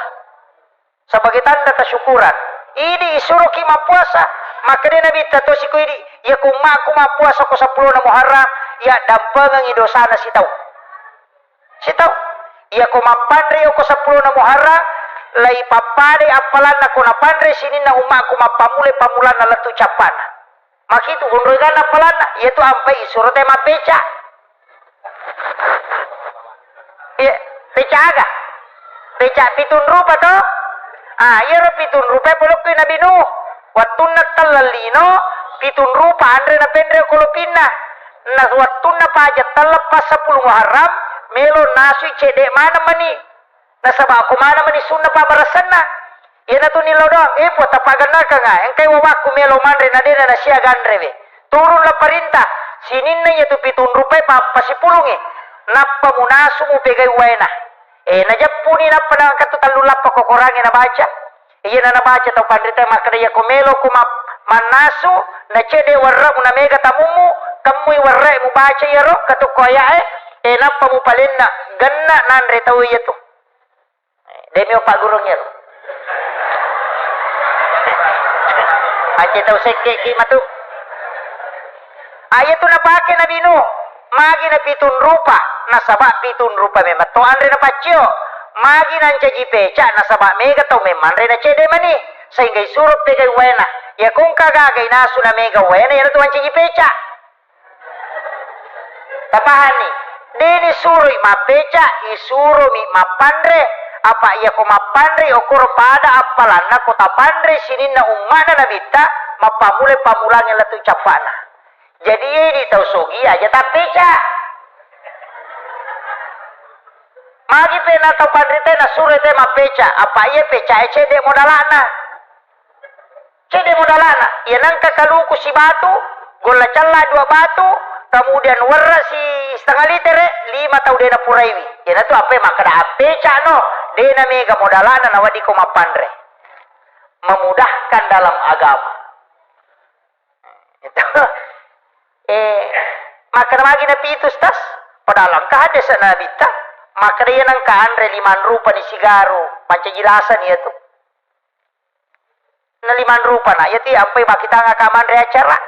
sebagai tanda kesyukuran. Idi isuroki mappuasa, makkeda Nabitta to siko idi, iya ko ummaku mappuasa ko sepuluh Muharram, iya dampengengi dosana sitau. Sitau. Iya ko mappanre ko sepuluh Muharram, lai pappadai appalanna ko napanre sininna ummaku mappammula pammulanna lettu cappana. Makitu onroi ganna palanna, iyatu ampai isuro te mappeca. Iya, peca aga? Peca pitung rupa to? Ah, iyaro pitung rupa polokkoi Nabi Nuh. Wattunna telleng lino, pitung rupa anre napenre ko lopinna. Na wattunna paja telleng pas sepuluh Muharram, melo nasui cedde maneng mani. Nasaba ko maneng mani sunna pabbaressanna. Iyanatu nillau doang, eh, Puang, tapaggannakanga, engkai wawakku melo manre na dena nasiaga anrewe. Turunlah perintah, sininna iyatu pitung rupai pa-, pasipulungi. Nappa munasu mupegai waena. Eh, najeppuni nappa naengkatu tellu lappa ko Korangnge nabaca. Iyana nabaca tau panrita makkeda, iya ko melo ko ma-, mannasu, nacedde warra'mu namega tamummu, kemmui warra'e mubaca iyaro, katukko aya'e, eh, nappa mupalenna, genna nanre tau iyatu. Demi o paggurung iyaro. Acce tau sekke ki matu. Ah, iyatu napake Nabi Nuh. Magi na pitung rupa, nasaba pitung rupa memang to anre napaccio. Magi nancaji peca, nasaba mega tau memang anre nacedde mani. Sehingga isuro pegai waena. Iya ko engka gaga inasu na mega waena, iyanatu mancaji peca. Tapahanni? Deni suroi mappeca, isuromi mappanre. Apa iya ko mappanre, okoro pada appalanna ko tapanre sininna umma'na Nabitta, mappammulai pammulangnge lettu cappa'na. Jadi, idi tau sogi aja tappeca. Magi pe na tau panrita nasuro te mappeca, apa iya pecae cedde modala'na. Cedde modalana, iya nengka kaluku sibatu, golla cella dua batu, kemudian werre si setengah litere, lima tau dena puraiwi. Iyanatu ampai makkeda appeca no, dena mega modalana naweddiko mappanre. Memudahkan dalam agama. Itu. Eh, makkeda magi napitu, Ustaz? Padahal engka hadis Nabitta, makkeda iya nengka anre limang rupa ni sigaru, mancaji lasani iyatu. Na limang rupa na, iyatu ampai makkitanga ka manre acara.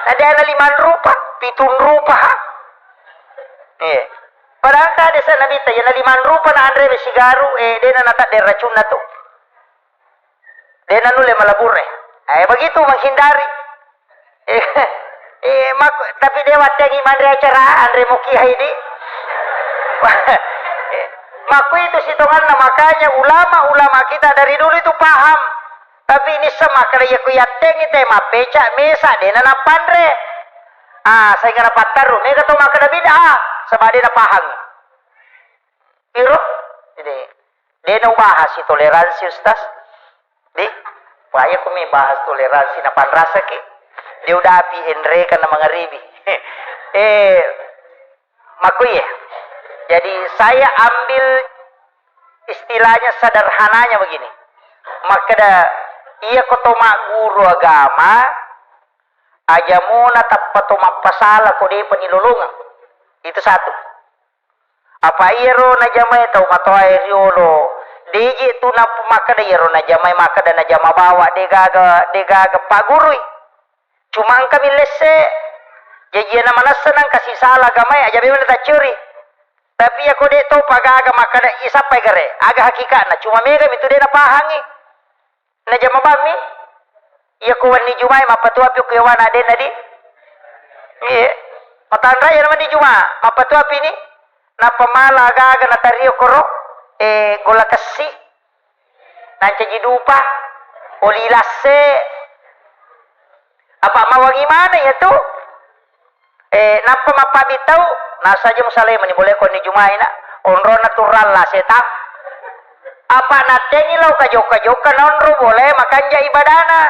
Na de na limang rupa, pitung rupa ha. Eh. Padahal ka desa Nabitta, iya na limang rupa na anre sigaru, eh, dena natadde racunna tu. Dena nulle malabure. Eh, begitu menghindari. Eh, eh, mak-, tapi de wattengi manre acara, anre moki haidi. Eh, makku itu sitonganna, makanya ulama-ulama kita dari dulu itu paham. Tapi ini semakkeda iya ku yattengi te mappeca mesa dena napanre. Ah, sehingga napatteru, mega to makkeda bid'ah, saba dena paham. Piro? Jadi, dena ubahas toleransi, Ustaz. Di, paya kumi bahas toleransi na panrasaki. Dia udah api enre kan na mangaribi. Eh, makuye. Jadi, saya ambil istilahnya sederhananya begini. Makkeda, iya ko to magguru agama, aja mona tappa to mappasala ko depa nilolongeng. Itu satu. Apa iyaro najamai tau matoae riolo, deje tu nappu makkeda iyaro najamai, makkeda najama bawa, degaga, degaga paggurui. Cuma engka millesse, jaji na manessa nangka sisala agamai, aja memang taccuri. Tapi iya ko de topa gaga makkeda isappai gare, aga hakikatna, cuma mega mitu de napahangi. Najama bammi? Iya ko wenni Jumae mappatuapi ko yawana adenna di? Iye. Matanra iya namani Juma, mappatuapi ni? Nappa mala gaga natario koro, eh, golla kessi. Nancaji dupa, oli lasse, Apa mawangi maneng iyatu? Eh, nappa mappabbitau, nasaja musalai mani boleh ko ni Jumai na, onrona turalla setang. Apa nattengi lao kajokka-jokka naonro boleh makanja ibadana.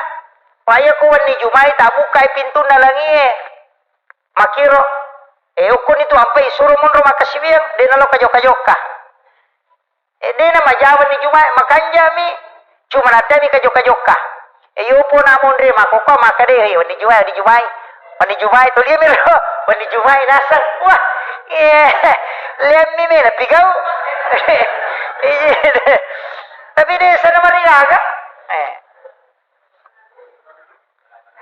Paya ko wenni Jumai tabukai pintunna langie. Makiro, eh, okkoni tu ampai suro monro makkasiwiang, de nalo kajokka-jokka. Eh, de na majawa ni Jumai, makanjami, cuma natemi kajokka-jokka. Eh, yopo na monre makkokko makkeda, eh, wenni Jumai, wenni Jumai. Wenni Jumai tuli miro, wenni Jumai naseng. Wah, eh, lemmi me napigau. Iya. Tapi de sana marigaga. Eh.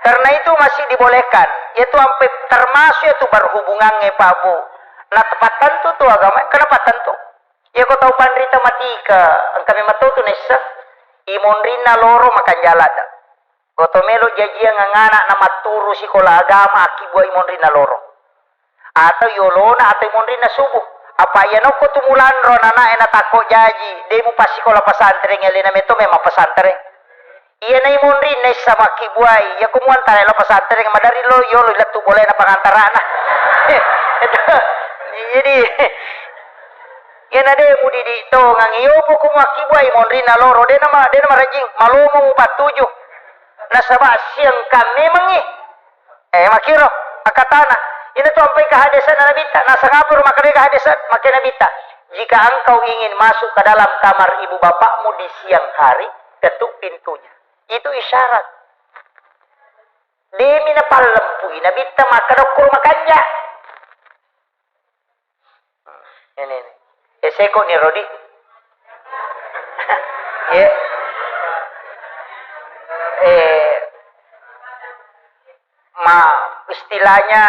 Karena itu masih dibolehkan. Itu sampai termasuk itu berhubungannya Pak Bu. Nah, tepat tentu tuh agama, kenapa tentu? Ya kau tahu panrita matika, engka memang tahu tuh nessa. Imonrinna loro makan jalan dah. Kau tahu melo jajian anak nama turu sekolah agama aki buah imonrinna loro. Atau yolona atau monrinna subuh. Apa iya nokko tu mulanro anana'e natakko jaji, de mupassikola pesantren, alena meto memang pesantren. Iya nai monrinna issa makkibuai, iya ko muantara lo pesantren madari lo yolo lettu bolena pangantarana. Jadi iya na de mudidi tongang iyo poko muakkibuai monrinna loro, de nama, de nama rajing, malomo mupattuju. Nasaba siang kamemengi. Eh, makkiro akkatana. Ina tu ampai kehadisan Nabitta. Nasangapur makkeda kehadisan, makkeda Nabitta. Jika engkau ingin masuk ke dalam kamar ibu bapakmu di siang hari, ketuk pintunya. Itu isyarat. Demi napallempui Nabitta makkeda okkoro makanja. Ini, ini. Eh, seko ni Rodi. Ya. Eh, ma istilahnya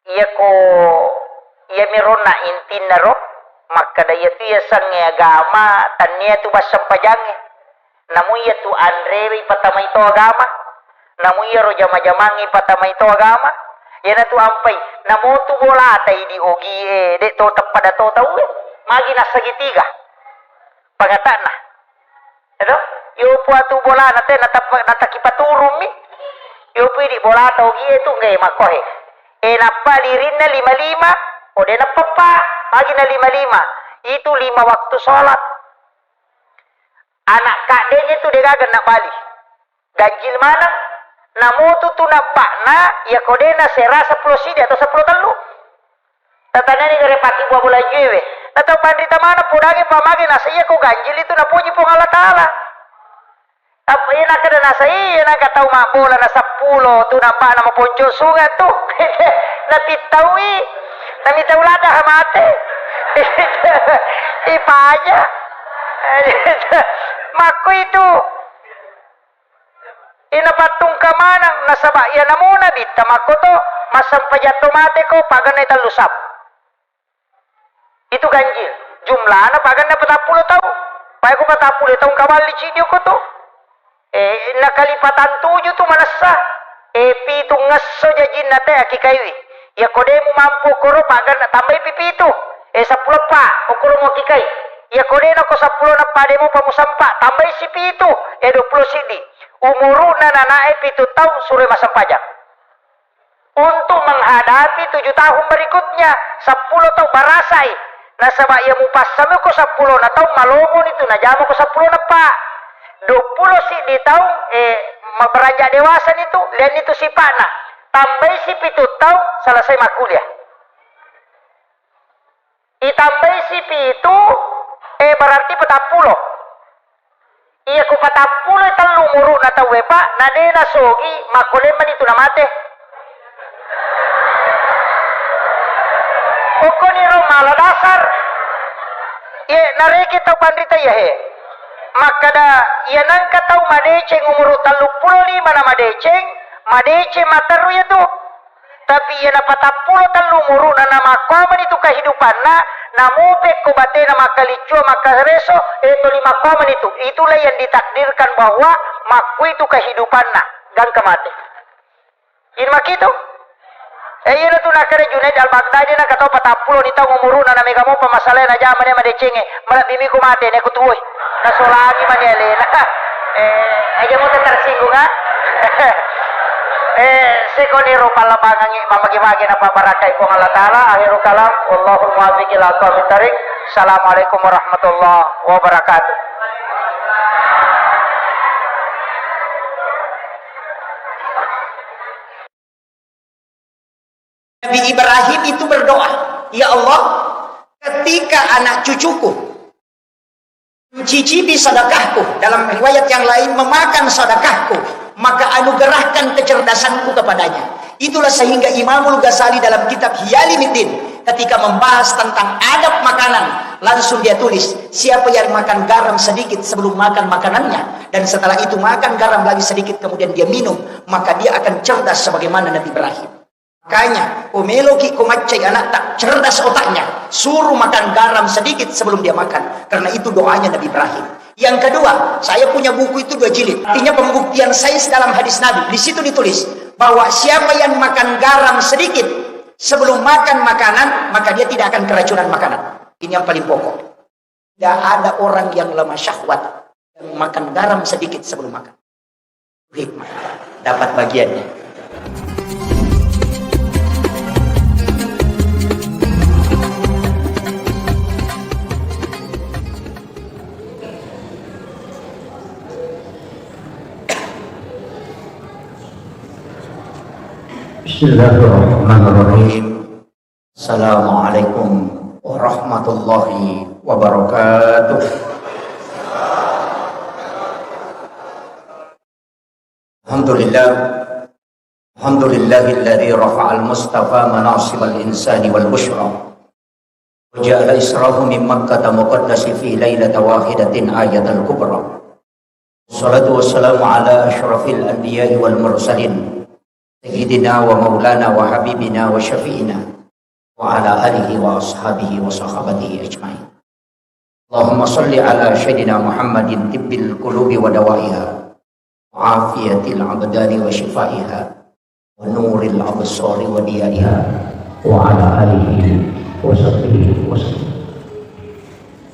iya ko iya mironna intinna ro makkeda iya tu iya sangnge agama tannia tu bassempajangnge. Namu iya tu anrewe ipatamai to agama, namu iyaro jama-jamangnge ipatamai to agama, iyanatu ampai, namu tu bolata idi ogie, de to teppada to tauwe, magi nassegitiga. Pangata'na. Edo? Yopu atu bolana te natappa-, natakipaturummi. Yopu idi bolata ogie tu nggae makkohe. E nappa lirinna lima-lima, o de nappappa, magi na lima-lima. Itu lima waktu sholat. Anak kaddenge tu degaga nabali. Ganjil maneng. Namutu tu nabba'na, iya ko de nasera seppulo sidi atau seppulo tellu. Tatanani gare pati bua bola juewe. Natau panrita maneng podangi pamage nasa iya ko ganjil itu napuji Puang Allah Ta'ala. Apa iya nakada nasa iya naka tau mabbola na seppulo tu nabba'na maponco sunga tu. Napittaui. Namitau ladda mate. Ipaja. Makko itu. Ina pattungka maneng nasaba iya namona bitta makkoto massempajang to mate ko paganna tellu sap. Itu ganjil. Jumlana paganna patappulo taung. Pae ko patappulo taung kaballi cidi okko tu. Eh, nakalipatan tuju tu manessa. Eh, pitu ngesso jajinna te akikaiwi. Iya ko de mumampu okkoro paganna tambai pi pitu. Eh, seppulo pa okkoro mu akikai. Iya ko de nako seppulo nappa de mupa musempa tambai si pitu. Eh, dua puluh sidi. Umuru'na nanae pitu taung sure massempajang. Untuk menghadapi tujuh tahun berikutnya, seppulo taung barasai. Nasaba iya mupassami ko seppulo na taung malomoni tu najama ko seppulo na pa. Dua puluh siddi taung, eh, ma-, beranjak dewasa ni tu, lianni tu sipa'na. Tambai si pitu taung, selesai makkuliah. Itambai si pitu, eh, berarti patappulo. Iya, ku patappulo tellu umuru'na tauwe, Pak, na de nasogi, makko lemmani tu namate. Okkoniro mala dasar. Iye, nareke tau panrita iya he. Makkada, iya nangka tau madeceng umuru telluppulo lima na madeceng, madeceng materru iya tu. Tapi iya napatappulo tellu umuru'na namakkuamani tu kehidupanna, namupekko batena makkaliccua makkareso, eh, toli makkuamani tu. Itulah yang ditakdirkan bahwa makkui tu kehidupanna, gangka mate. Ini makitu? Eh, iya tu nakkeda Junaid Al-Baghdadi na katau patappulo ni taung umuru'na na mega mopa masalahna jamane madecengnge, malebbi miko mate ne ku tuoi. Nasolangi mani alena. Eh, aja mau tersinggung, ah? Eh, sikoniro pallabangengngi mammagi-magi napabarakai Puang Allah Ta'ala. Akhirul kalam, wallahul muwaffiq ila aqwamit thariq. Assalamualaikum warahmatullahi wabarakatuh. Nabi Ibrahim itu berdoa, "Ya Allah, ketika anak cucuku mencicipi sedekahku," dalam riwayat yang lain, "memakan sedekahku, maka anugerahkan kecerdasanku kepadanya." Itulah sehingga Imamul Ghazali dalam kitab Ihya Ulumuddin, ketika membahas tentang adab makanan, langsung dia tulis, "Siapa yang makan garam sedikit sebelum makan makanannya, dan setelah itu makan garam lagi sedikit, kemudian dia minum, maka dia akan cerdas sebagaimana Nabi Ibrahim." Makanya, ko meloki ko maccai anakta, cerdas otaknya, suruh makan garam sedikit sebelum dia makan. Karena itu doanya Nabi Ibrahim. Yang kedua, saya punya buku itu dua jilid. Artinya pembuktian sains dalam hadis Nabi. Di situ ditulis bahwa siapa yang makan garam sedikit sebelum makan makanan, maka dia tidak akan keracunan makanan. Ini yang paling pokok. Tidak ada orang yang lemah syahwat yang makan garam sedikit sebelum makan. Hikmah. Dapat bagiannya. Bismillahirrahmanirrahim. Assalamualaikum warahmatullahi wabarakatuh. Alhamdulillah. Alhamdulillahilladzi rafa'al mustafa manasibal insani wal busyra. Wa ja'ala israhu min Makkata muqaddasi fi lailata wahidatin ayatal kubra. Salatu wassalamu ala asyrafil anbiya'i wal mursalin. Sayyidina wa maulana wa habibina wa syafi'ina. Wa ala alihi wa ashabihi wa sahabatihi ajma'in. Allahumma salli ala Sayyidina Muhammadin tibbil qulubi wa dawaiha, wa afiyatil abdani wa shifaiha, wa nuril absari wa diyaiha, wa ala alihi wa sahbihi wa sallam.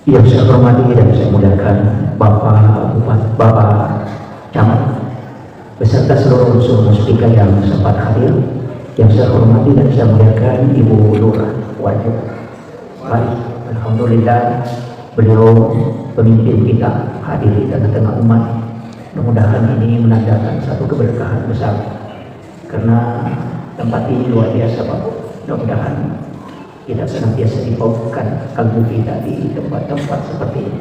Yang saya hormati dan saya muliakan Bapak Bupati, Bapak Camat, beserta seluruh unsur Muspika yang sempat hadir. Yang saya hormati dan saya muliakan Ibu Lurah Warjo. Baik, alhamdulillah, beliau pemimpin kita hadir di tengah-tengah umat. Mudah-mudahan ini menandakan satu keberkahan besar. Karena tempat ini luar biasa, Pak. Mudah-mudahan kita senantiasa dipautkan kalbu kita di tempat-tempat seperti ini.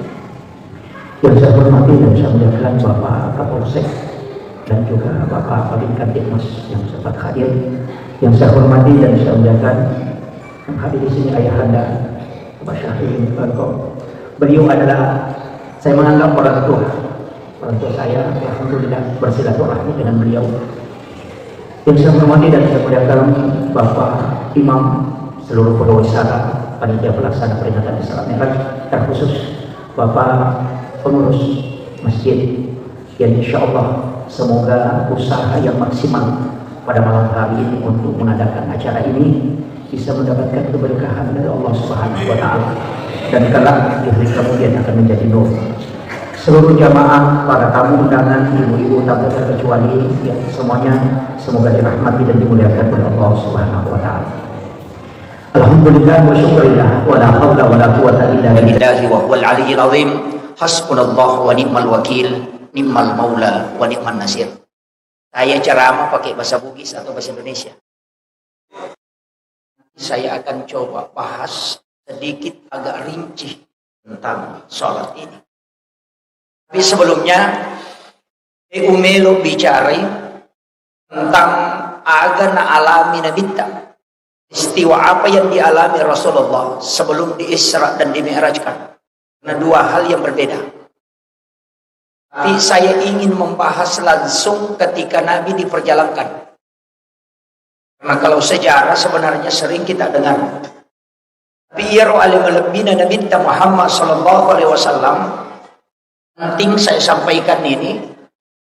Yang saya hormati dan saya muliakan Bapak Kapolsek dan juga Bapak Babinkamtibmas yang sempat hadir. Yang saya hormati dan saya muliakan yang hadir di sini, Ayahanda Bapak Syahrini Bangkok. Beliau adalah, saya menganggap orang tua. Orang tua saya, alhamdulillah, bersilaturahmi dengan beliau. Yang saya hormati dan saya muliakan Bapak Imam, seluruh pegawai sara, panitia pelaksana peringatan Isra Mi'raj, terkhusus Bapak pengurus masjid, yang insya Allah semoga usaha yang maksimal pada malam hari ini untuk mengadakan acara ini bisa mendapatkan keberkahan dari Allah Subhanahu wa Ta'ala, dan kelak di hari kemudian akan menjadi nur. Seluruh jamaah, para tamu undangan, ibu-ibu tanpa terkecuali, ya, semuanya semoga dirahmati dan dimuliakan oleh Allah Subhanahu wa Ta'ala. Alhamdulillah wa syukurillah, wa la haula wa la quwata illa billah. Billahi wa huwal aliyyil azim. Hasbunallah wa ni'mal wakil, ni'mal maula wa ni'man nasir. Saya ceramah pakai bahasa Bugis atau bahasa Indonesia? Saya akan coba bahas sedikit agak rinci tentang sholat ini. Tapi sebelumnya, eh, umelo bicara tentang aga na alami Nabitta. Peristiwa apa yang dialami Rasulullah sebelum di Isra dan di Mi'rajkan? Nah, dua hal yang berbeda. Tapi saya ingin membahas langsung ketika Nabi diperjalankan. Karena kalau sejarah sebenarnya sering kita dengar. Tapi iyaro ale malebbina Nabitta Muhammad sallallahu alaihi wasallam, penting saya sampaikan ini,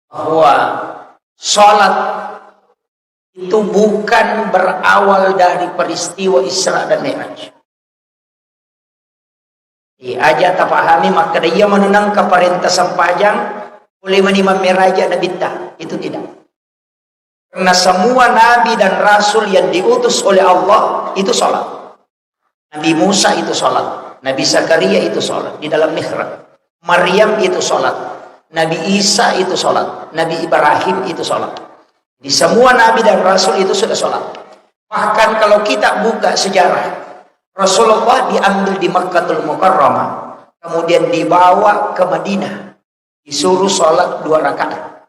bahwa sholat itu bukan berawal dari peristiwa Isra dan Mi'raj. Iya, aja tapahami makkeda iya manunangka parenta sempajang, pole mani mammeraja Nabitta. Itu tidak. Karena semua nabi dan rasul yang diutus oleh Allah itu sholat. Nabi Musa itu sholat, Nabi Zakaria itu sholat di dalam mihrab, Maryam itu sholat, Nabi Isa itu sholat, Nabi Ibrahim itu sholat. Di semua nabi dan rasul itu sudah sholat. Bahkan kalau kita buka sejarah, Rasulullah diambil di Makkatul Mukarramah, kemudian dibawa ke Madinah, disuruh sholat dua rakaat.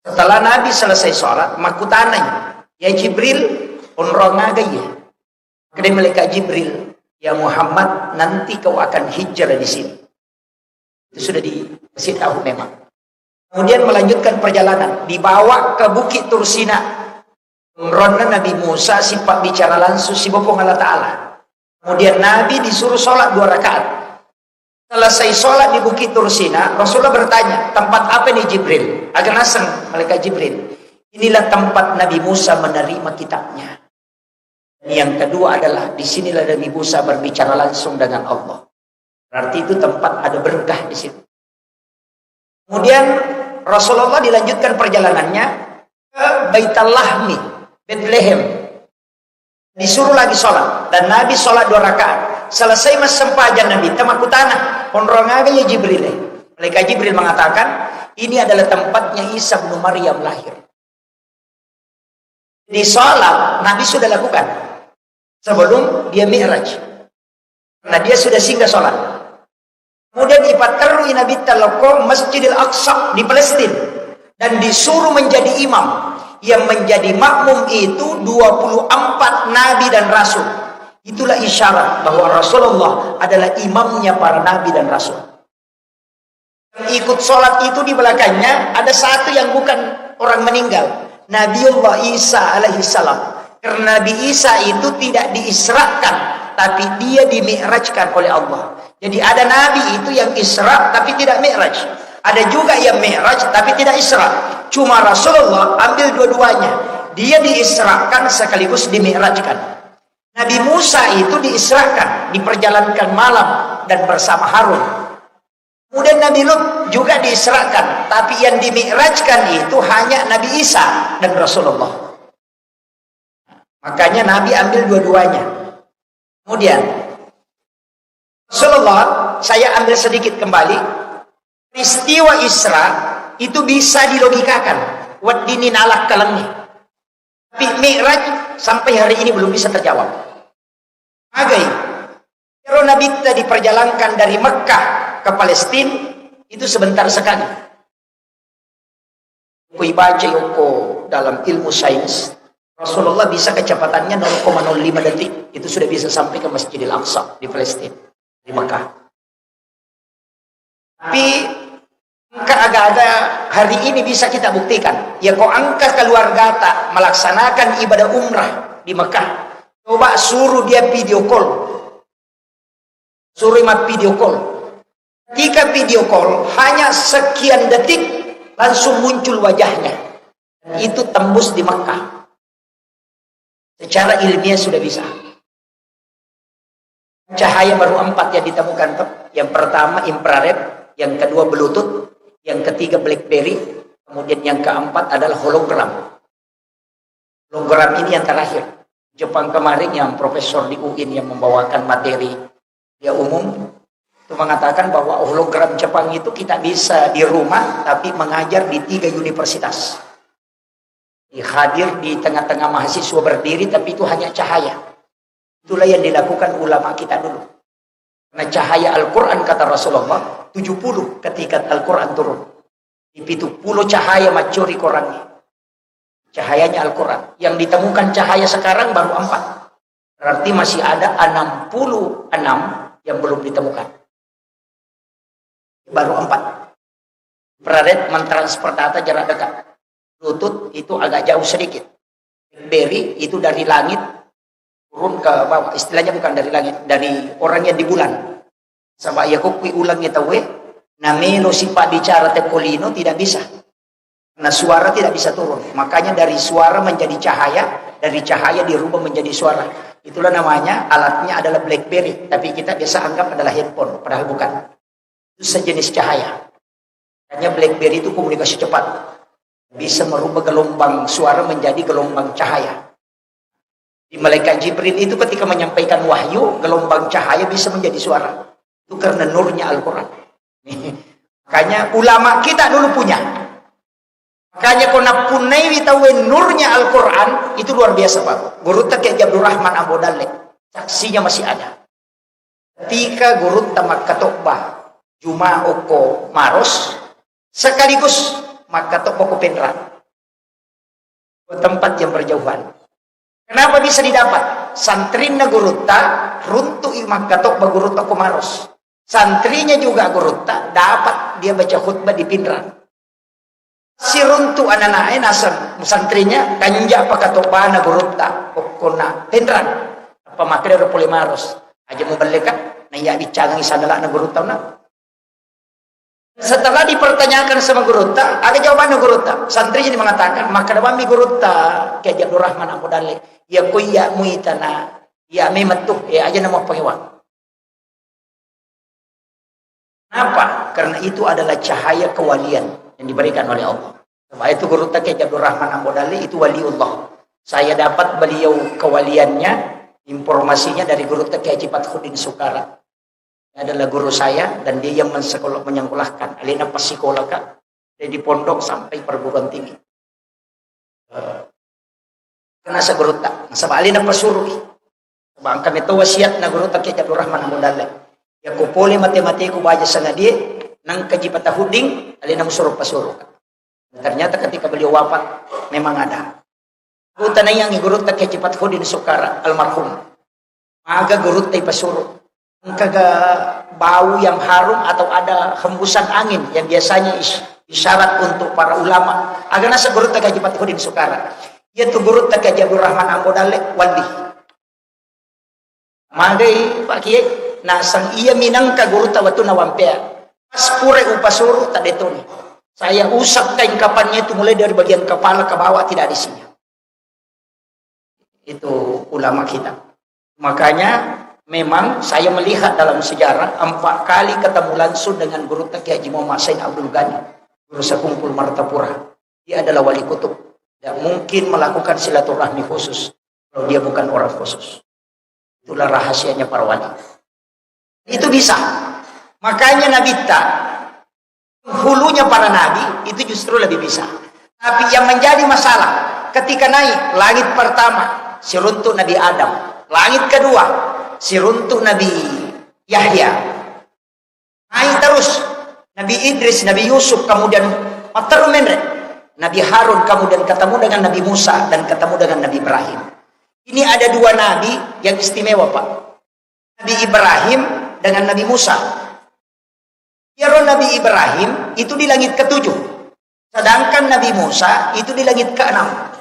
Setelah Nabi selesai sholat, makkutanai, "Ya Jibril, onrong aga iya?" Makkedai malaikat Jibril, "Ya Muhammad, nanti kau akan hijrah di sini." Itu sudah dikasih tahu memang. Kemudian melanjutkan perjalanan, dibawa ke Bukit Tursina. Onronna Nabi Musa sipabbicara langsung sibawa Puang Allah Ta'ala. Kemudian Nabi disuruh sholat dua rakaat. Selesai sholat di Bukit Tursina, Rasulullah bertanya, "Tempat apa ini, Jibril?" Aga naseng malaikat Jibril, "Inilah tempat Nabi Musa menerima kitabnya. Dan yang kedua adalah di sinilah Nabi Musa berbicara langsung dengan Allah." Berarti itu tempat ada berkah di situ. Kemudian Rasulullah dilanjutkan perjalanannya ke Baitul Lahmi, Bethlehem. Disuruh lagi sholat. Dan Nabi sholat dua rakaat. Selesai massempajang Nabi, tamakkutana, "Onrong aga ya Jibril?" Malaikat Jibril mengatakan, "Ini adalah tempatnya Isa bin Maryam lahir." Di sholat Nabi sudah lakukan sebelum dia mi'raj. Karena dia sudah singgah sholat. Kemudian ipatterui Nabitta lokko Masjidil Aqsa di Palestina dan disuruh menjadi imam. Yang menjadi makmum itu dua puluh empat nabi dan rasul. Itulah isyarat bahwa Rasulullah adalah imamnya para nabi dan rasul. Yang ikut sholat itu di belakangnya ada satu yang bukan orang meninggal, Nabiullah Isa alaihi salam. Karena Nabi Isa itu tidak diisrakan, tapi dia dimi'rajkan oleh Allah. Jadi ada nabi itu yang isra tapi tidak mi'raj. Ada juga yang mi'raj tapi tidak isra. Cuma Rasulullah ambil dua-duanya. Dia diisrakan sekaligus dimi'rajkan. Nabi Musa itu diisrakan, diperjalankan malam dan bersama Harun. Kemudian Nabi Lut juga diisrakan, tapi yang dimi'rajkan itu hanya Nabi Isa dan Rasulullah. Makanya Nabi ambil dua-duanya. Kemudian Rasulullah, saya ambil sedikit kembali, peristiwa Isra itu bisa dilogikakan. Weddinni nalakkalengngi. Tapi Mi'raj sampai hari ini belum bisa terjawab. Magai, ero Nabitta diperjalankan dari Mekah ke Palestina itu sebentar sekali. Ku ibaca yoko dalam ilmu sains, Rasulullah bisa kecepatannya nol koma nol lima detik, itu sudah bisa sampai ke Masjidil Aqsa di Palestina, di Mekah. Tapi engka aga-aga hari ini bisa kita buktikan. Ya, ko engka keluargata melaksanakan ibadah umrah di Mekah, coba suruh dia video call. Suruh ma video call. Ketika video call, hanya sekian detik langsung muncul wajahnya. Dan itu tembus di Mekah. Secara ilmiah sudah bisa. Cahaya baru empat yang ditemukan, toh. Yang pertama infrared, yang kedua Bluetooth, yang ketiga BlackBerry, kemudian yang keempat adalah hologram. Hologram ini yang terakhir. Jepang kemarin yang profesor di U I N yang membawakan materi dia umum itu mengatakan bahwa hologram Jepang itu kita bisa di rumah tapi mengajar di tiga universitas. Hadir di tengah-tengah mahasiswa berdiri, tapi itu hanya cahaya. Itulah yang dilakukan ulama kita dulu. Karena cahaya Al-Quran, kata Rasulullah, tujuh puluh ketika Al-Quran turun. Di pitu puluh cahaya maccuri korangnge. Cahayanya Al-Quran. Yang ditemukan cahaya sekarang baru empat. Berarti masih ada enam puluh enam yang belum ditemukan. Baru empat. Infrared mentransfer data jarak dekat. Bluetooth itu agak jauh sedikit. BlackBerry itu dari langit turun ke bawah. Istilahnya bukan dari langit, dari orang yang di bulan. Saba iya ko kui ulang ya tauwe, namelo sipa bicara teko lino tidak bisa. Karena suara tidak bisa turun. Makanya dari suara menjadi cahaya, dari cahaya dirubah menjadi suara. Itulah namanya alatnya adalah BlackBerry, tapi kita biasa anggap adalah handphone, padahal bukan. Itu sejenis cahaya. Hanya BlackBerry itu komunikasi cepat. Bisa merubah gelombang suara menjadi gelombang cahaya. Di malaikat Jibril itu ketika menyampaikan wahyu, gelombang cahaya bisa menjadi suara. Itu karena nurnya Al-Quran. Makanya ulama kita dulu punya. Makanya ko nappunnaiwi tauwe nurnya Al-Quran, itu luar biasa, Pak. Gurutta Kiai Abdul Rahman Ambo Dalle, saksinya masih ada. Ketika gurutta makkatobba Juma okko Maros, sekaligus makkatobba ko Penrang. Dua tempat yang berjauhan. Kenapa bisa didapat? Santrinna gurutta runtu'i makkatobba gurutta ko Maros. Santrinya juga gurutta dapat dia baca khutbah di Pinrang. Siruntu anana'e naseng santrinya, kanja pakatobbana gurutta okkonna Pinrang. Apa makkeda ro pole Maros, aja mubelleka, naiya biccangangi sandala'na gurutta ona. Setelah dipertanyakan sama gurutta, ada jawabannya gurutta. Santrinya mengatakan, makkeda bammi gurutta, Kiai Abdul Rahman Ambo Dalle, iya ko iya muitana, iya memang tuh, ya aja nama pengewang. Kenapa? Karena itu adalah cahaya kewalian yang diberikan oleh Allah. Sebab itu gurutta Kiai Abdul Rahman Ambo Dalle itu waliullah. Saya dapat beliau kewaliannya, informasinya dari gurutta Kiai Haji Fathuddin Sukara. Dia adalah guru saya dan dia yang mensekolah, menyekolahkan. Alena pas sekolah, Kak, dari pondok sampai perguruan tinggi. Eh, Kenasa gurutta, nasaba alena pasurui. Sebab engka meto wasiatna gurutta Kiai Abdul Rahman Ambo Dalle. Yakko pole mate-mateku baja sangadie, nangkaji Fathuddin, alena musuro pasuru. Ternyata ketika beliau wafat, memang ada. Utanaiangi gurutta Kiai Haji Fathuddin Sukara almarhum. Maga gurutta ipasuru. Engkaga bau yang harum atau ada hembusan angin yang biasanya is-, isyarat untuk para ulama. Aga naseng gurutta Kiai Haji Fathuddin Sukara. Iyatu gurutta Kiai Haji Abdul Rahman Ambo Dalle, wali. Magai Pak Kiai, naseng iya minangka gurutta wettunna wampea. Pas purai upasuru, tadetoni. Saya usap kain kafannya itu mulai dari bagian kepala ke bawah, tidak ada isinya. Itu ulama kita. Makanya memang saya melihat dalam sejarah empat kali ketemu langsung dengan gurutta Kiai Haji Muhammad Said Abdul Ghani, guru sekumpul Martapura. Dia adalah wali kutub. Tidak mungkin melakukan silaturahmi khusus kalau dia bukan orang khusus. Itulah rahasianya para wali. Itu bisa. Makanya Nabitta, hulunya para nabi itu justru lebih bisa. Tapi yang menjadi masalah, ketika naik langit pertama, siruntuk Nabi Adam. Langit kedua, siruntuk Nabi Yahya. Naik terus Nabi Idris, Nabi Yusuf, kemudian matteru menre Nabi Harun, kemudian ketemu dengan Nabi Musa dan ketemu dengan Nabi Ibrahim. Ini ada dua nabi yang istimewa, Pak. Nabi Ibrahim dengan Nabi Musa. Iyaro Nabi Ibrahim itu di langit ketujuh. Sedangkan Nabi Musa itu di langit keenam.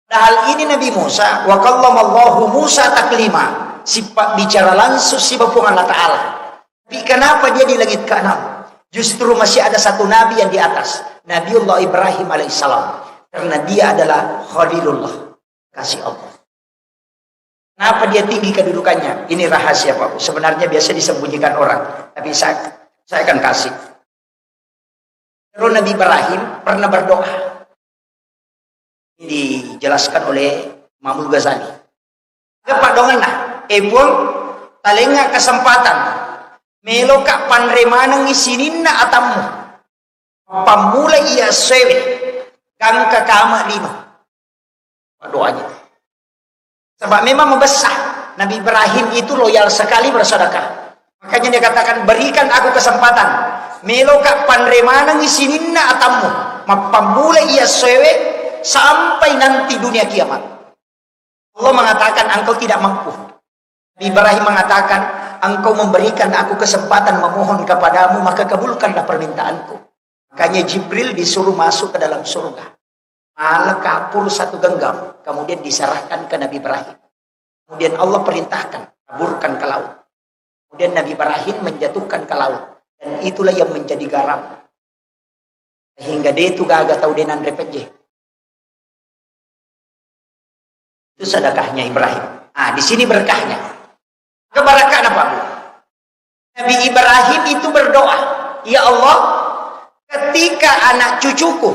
Padahal ini Nabi Musa, wa kallamallahu Musa taklima. Sifat bicara langsung siba Puang Allah Ta'ala. Tapi kenapa dia di langit keenam? Justru masih ada satu nabi yang di atas. Nabiullah Ibrahim alaihissalam. Karena dia adalah Khalilullah. Kasih Allah. Kenapa dia tinggi kedudukannya? Ini rahasia, Pak. Sebenarnya biasa disembunyikan orang. Tapi saya, saya akan kasih. Terus Nabi Ibrahim pernah berdoa. Ini dijelaskan oleh Imamul Ghazali. Apa doanna? Eh, Puang, talenga kesempatan. Meloka panre manengi sininna atammu. Pammula iya essoewe, gangka kama lino. Doanya. Sebab memang membesar. Nabi Ibrahim itu loyal sekali bersedekah. Makanya dia katakan, berikan aku kesempatan. Meloka panre manengi sininna atammu. Mappammula iya essoewe sampai nanti dunia kiamat. Allah mengatakan, engkau tidak mampu. Nabi Ibrahim mengatakan, engkau memberikan aku kesempatan memohon kepadamu, maka kabulkanlah permintaanku. Makanya Jibril disuruh masuk ke dalam surga. Mala kapur satu genggam, kemudian diserahkan ke Nabi Ibrahim. Kemudian Allah perintahkan, taburkan ke laut. Kemudian Nabi Ibrahim menjatuhkan ke laut. Dan itulah yang menjadi garam. Sehingga de tu gaga tau de nanre pejje. Itu sedekahnya Ibrahim. Ah, di sini berkahnya. Kebarakahnya, Pak Bu. Nabi Ibrahim itu berdoa, "Ya Allah, ketika anak cucuku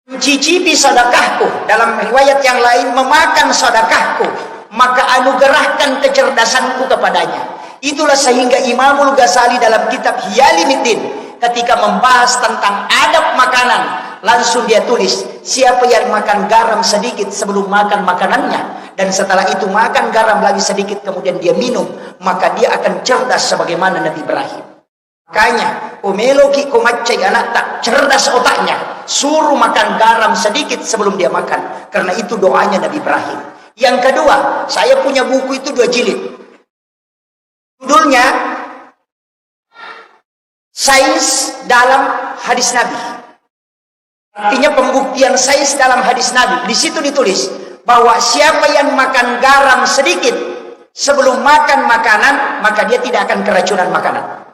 mencicipi sedekahku, dalam riwayat yang lain memakan sedekahku, maka anugerahkan kecerdasanku kepadanya. Itulah sehingga Imamul Ghazali dalam kitab Hiyalimuddin ketika membahas tentang adab makanan, langsung dia tulis, siapa yang makan garam sedikit sebelum makan makanannya, dan setelah itu makan garam lagi sedikit, kemudian dia minum, maka dia akan cerdas sebagaimana Nabi Ibrahim. Makanya, ko meloki ko maccai anakta, cerdas otaknya, suruh makan garam sedikit sebelum dia makan. Karena itu doanya Nabi Ibrahim. Yang kedua, saya punya buku itu dua jilid. Judulnya Sains dalam Hadis Nabi. Artinya pembuktian sains dalam hadis Nabi. Di situ ditulis bahwa siapa yang makan garam sedikit sebelum makan makanan, maka dia tidak akan keracunan makanan.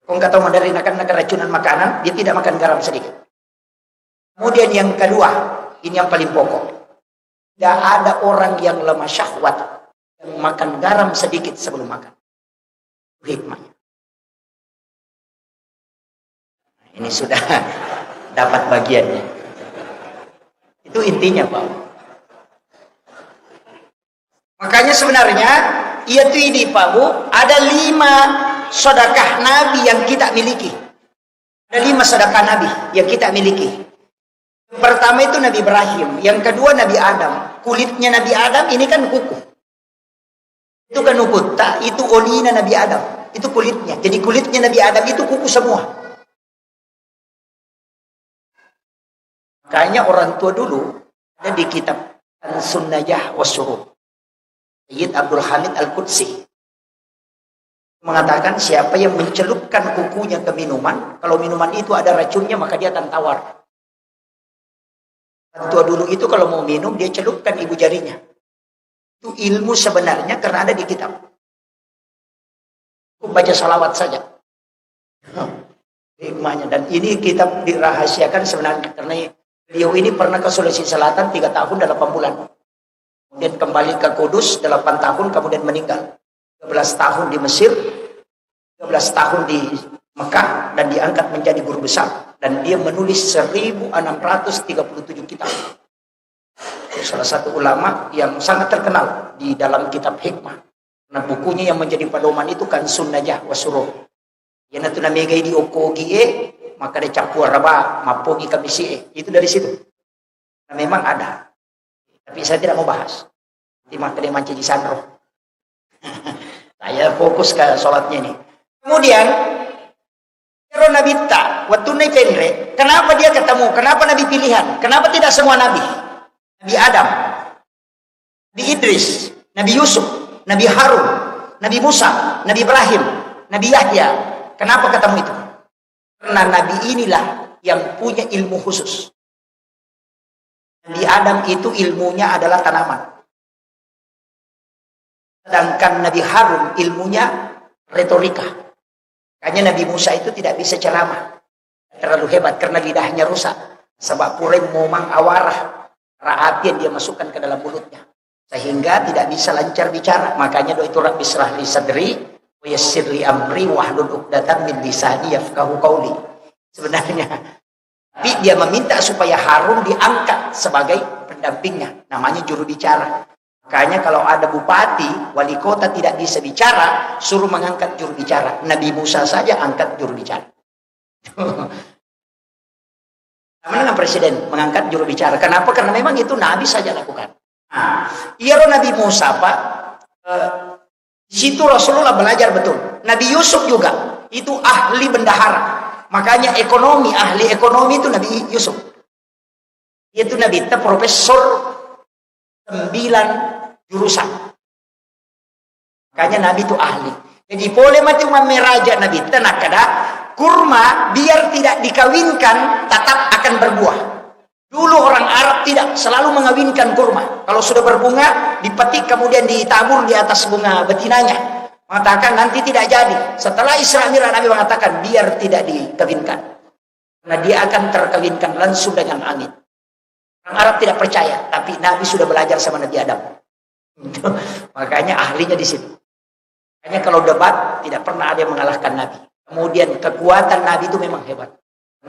Kong kata modern akan keracunan makanan, dia tidak makan garam sedikit. Kemudian yang kedua, ini yang paling pokok. Tidak ada orang yang lemah syahwat yang makan garam sedikit sebelum makan. Hikmahnya. Ini sudah dapat bagiannya. Itu intinya, Pak. Makanya sebenarnya, iya tu ini, Pak Bu, ada lima sedekah Nabi yang kita miliki. Ada lima sedekah Nabi yang kita miliki. Yang pertama itu Nabi Ibrahim, yang kedua Nabi Adam. Kulitnya Nabi Adam ini kan kuku. Itu kan ukutta, itu olina Nabi Adam, itu kulitnya. Jadi kulitnya Nabi Adam itu kuku semua. Makanya orang tua dulu ada di kitab Kanzun Najah was Surur. Sayyid Abdul Hamid Al-Qudsi mengatakan siapa yang mencelupkan kukunya ke minuman, kalau minuman itu ada racunnya maka dia akan tawar. Orang tua dulu itu kalau mau minum dia celupkan ibu jarinya. Itu ilmu sebenarnya karena ada di kitab. Cukup baca salawat saja. Hikmahnya. Dan ini kitab dirahasiakan sebenarnya karena beliau ini pernah ke Sulawesi Selatan tiga tahun delapan bulan. Kemudian kembali ke Kudus delapan tahun, kemudian meninggal. Tiga belas tahun di Mesir, tiga belas tahun di Mekah, dan diangkat menjadi guru besar. Dan dia menulis seribu enam ratus tiga puluh tujuh kitab. Salah satu ulama yang sangat terkenal di dalam kitab hikmah. Nah, bukunya yang menjadi pedoman itu Kanzun Najah was Surur. Iyanatu namegai di okko ogi e, maka ada cappua raba, mappogi kamisi e. Itu dari situ. Nah, memang ada. Tapi saya tidak mau bahas. Nanti maka dia mancaji sanro. Saya fokus ke sholatnya ini. Kemudian, ero Nabitta, waktu naik penre, kenapa dia ketemu? Kenapa Nabi pilihan? Kenapa tidak semua Nabi? Nabi Adam, Nabi Idris, Nabi Yusuf, Nabi Harun, Nabi Musa, Nabi Ibrahim, Nabi Yahya. Kenapa ketemu itu? Karena Nabi inilah yang punya ilmu khusus. Nabi Adam itu ilmunya adalah tanaman. Sedangkan Nabi Harun ilmunya retorika. Makanya Nabi Musa itu tidak bisa ceramah. Terlalu hebat karena lidahnya rusak. Sebab pura momang awarah. Bara api yang dia masukkan ke dalam mulutnya. Sehingga tidak bisa lancar bicara. Makanya doa itu, "Rabbi israh li sadri, wa yassir li amri, wahlul uqdatan min lisani yafqahu qauli." Sebenarnya, tapi dia meminta supaya Harun diangkat sebagai pendampingnya. Namanya juru bicara. Makanya kalau ada bupati, wali kota tidak bisa bicara, suruh mengangkat juru bicara. Nabi Musa saja angkat juru bicara. Sama dengan presiden mengangkat juru bicara. Kenapa? Karena memang itu Nabi saja lakukan. Nah, iyaro Nabi Musa, Pak, eh, di situ Rasulullah belajar betul. Nabi Yusuf juga, itu ahli bendahara. Makanya ekonomi, ahli ekonomi itu Nabi Yusuf. Dia itu Nabi, itu profesor sembilan jurusan. Makanya Nabi itu ahli. Jadi pole matu mammeraja Nabi, tenang kada, kurma biar tidak dikawinkan tetap akan berbuah. Dulu orang Arab tidak, selalu mengawinkan kurma. Kalau sudah berbunga, dipetik kemudian ditabur di atas bunga betinanya. Mengatakan nanti tidak jadi. Setelah Isra Mi'raj Nabi mengatakan biar tidak dikawinkan. Karena dia akan terkawinkan langsung dengan angin. Orang Arab tidak percaya, tapi Nabi sudah belajar sama Nabi Adam. Makanya ahlinya di situ. Makanya kalau debat tidak pernah ada yang mengalahkan Nabi. Kemudian kekuatan Nabi itu memang hebat.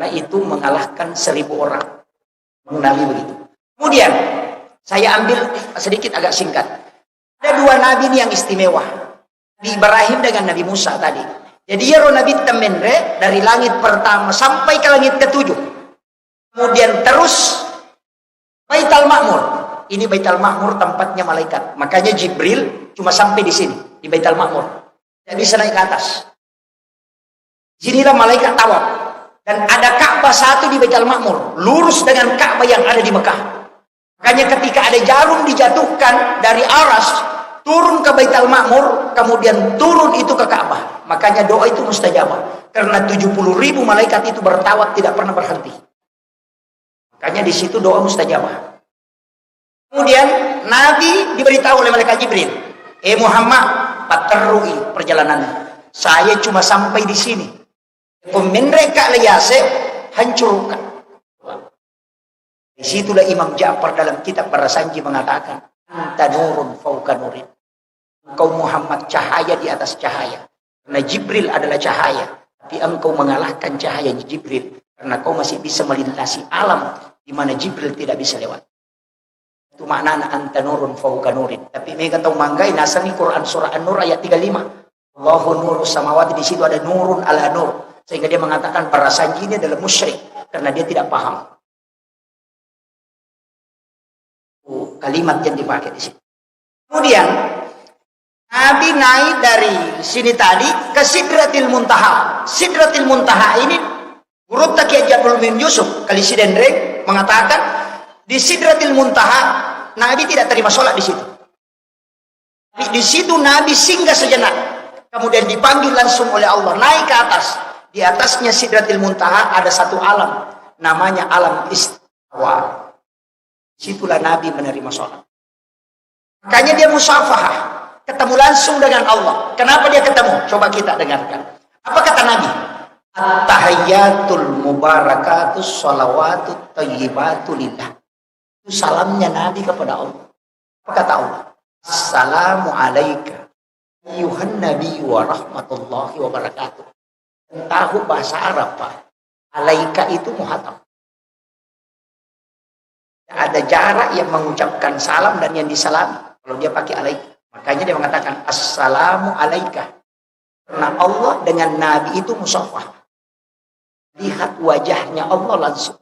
Karena itu mengalahkan seribu orang. Mengenali begitu. Kemudian, saya ambil sedikit agak singkat. Ada dua nabi ini yang istimewa. Nabi Ibrahim dengan Nabi Musa tadi. Jadi, iyaro Nabi temmenre dari langit pertama sampai ke langit ketujuh. Kemudian terus Baital Ma'mur. Ini Baital Ma'mur tempatnya malaikat. Makanya Jibril cuma sampai di sini, di Baital Ma'mur. Tidak bisa naik ke atas. Sinilah malaikat tawaf. Dan ada Ka'bah satu di Baital Ma'mur, lurus dengan Ka'bah yang ada di Mekah. Makanya ketika ada jarum dijatuhkan dari Aras, turun ke Baital Ma'mur, kemudian turun itu ke Ka'bah. Makanya doa itu mustajabah. Karena tujuh puluh ribu malaikat itu bertawaf tidak pernah berhenti. Makanya di situ doa mustajabah. Kemudian Nabi diberitahu oleh malaikat Jibril, "Eh Muhammad, paterrui perjalanan. Saya cuma sampai di sini. Ko menre ka leyase, hancurkan." Disitulah Imam Ja'far dalam kitab Barasanji mengatakan, "Anta nurun fauka nurin." Engkau Muhammad cahaya di atas cahaya. Karena Jibril adalah cahaya. Tapi engkau mengalahkan cahaya Jibril. Karena kau masih bisa melintasi alam di mana Jibril tidak bisa lewat. Itu maknana anta nurun fauka nurin. Tapi mega tau manggai nasengi Quran surah An-Nur ayat tiga lima. Allahu nuru samawati, di situ ada nurun ala nur. Sehingga dia mengatakan Barasanji ini adalah musyrik. Karena dia tidak paham. Kalimat yang dipakai di sini. Kemudian Nabi naik dari sini tadi ke Sidratil Muntaha. Sidratil Muntaha ini, Gurutta Kiai Haji Abdul Muin Yusuf, Kali Sidenreng, mengatakan di Sidratil Muntaha Nabi tidak terima sholat di situ. Tapi di situ Nabi singgah sejenak. Kemudian dipanggil langsung oleh Allah naik ke atas. Di atasnya Sidratil Muntaha ada satu alam, namanya alam istiwa. Situlah Nabi menerima sholat. Makanya dia musafahah, ketemu langsung dengan Allah. Kenapa dia ketemu? Coba kita dengarkan. Apa kata Nabi? At-tahiyyatul mubarakatus shalawatut thayyibatu lillah. Itu salamnya Nabi kepada Allah. Apa kata Allah? "Assalamu alaika ayyuhan nabi wa rahmatullahi wa barakatuh." Tahu bahasa Arab, Pak. Alaika itu muhatab. Ada jarak yang mengucapkan salam dan yang disalami. Kalau dia pakai alaika. Makanya dia mengatakan, "Assalamu alaika." Karena Allah dengan Nabi itu musafah. Lihat wajahnya Allah langsung.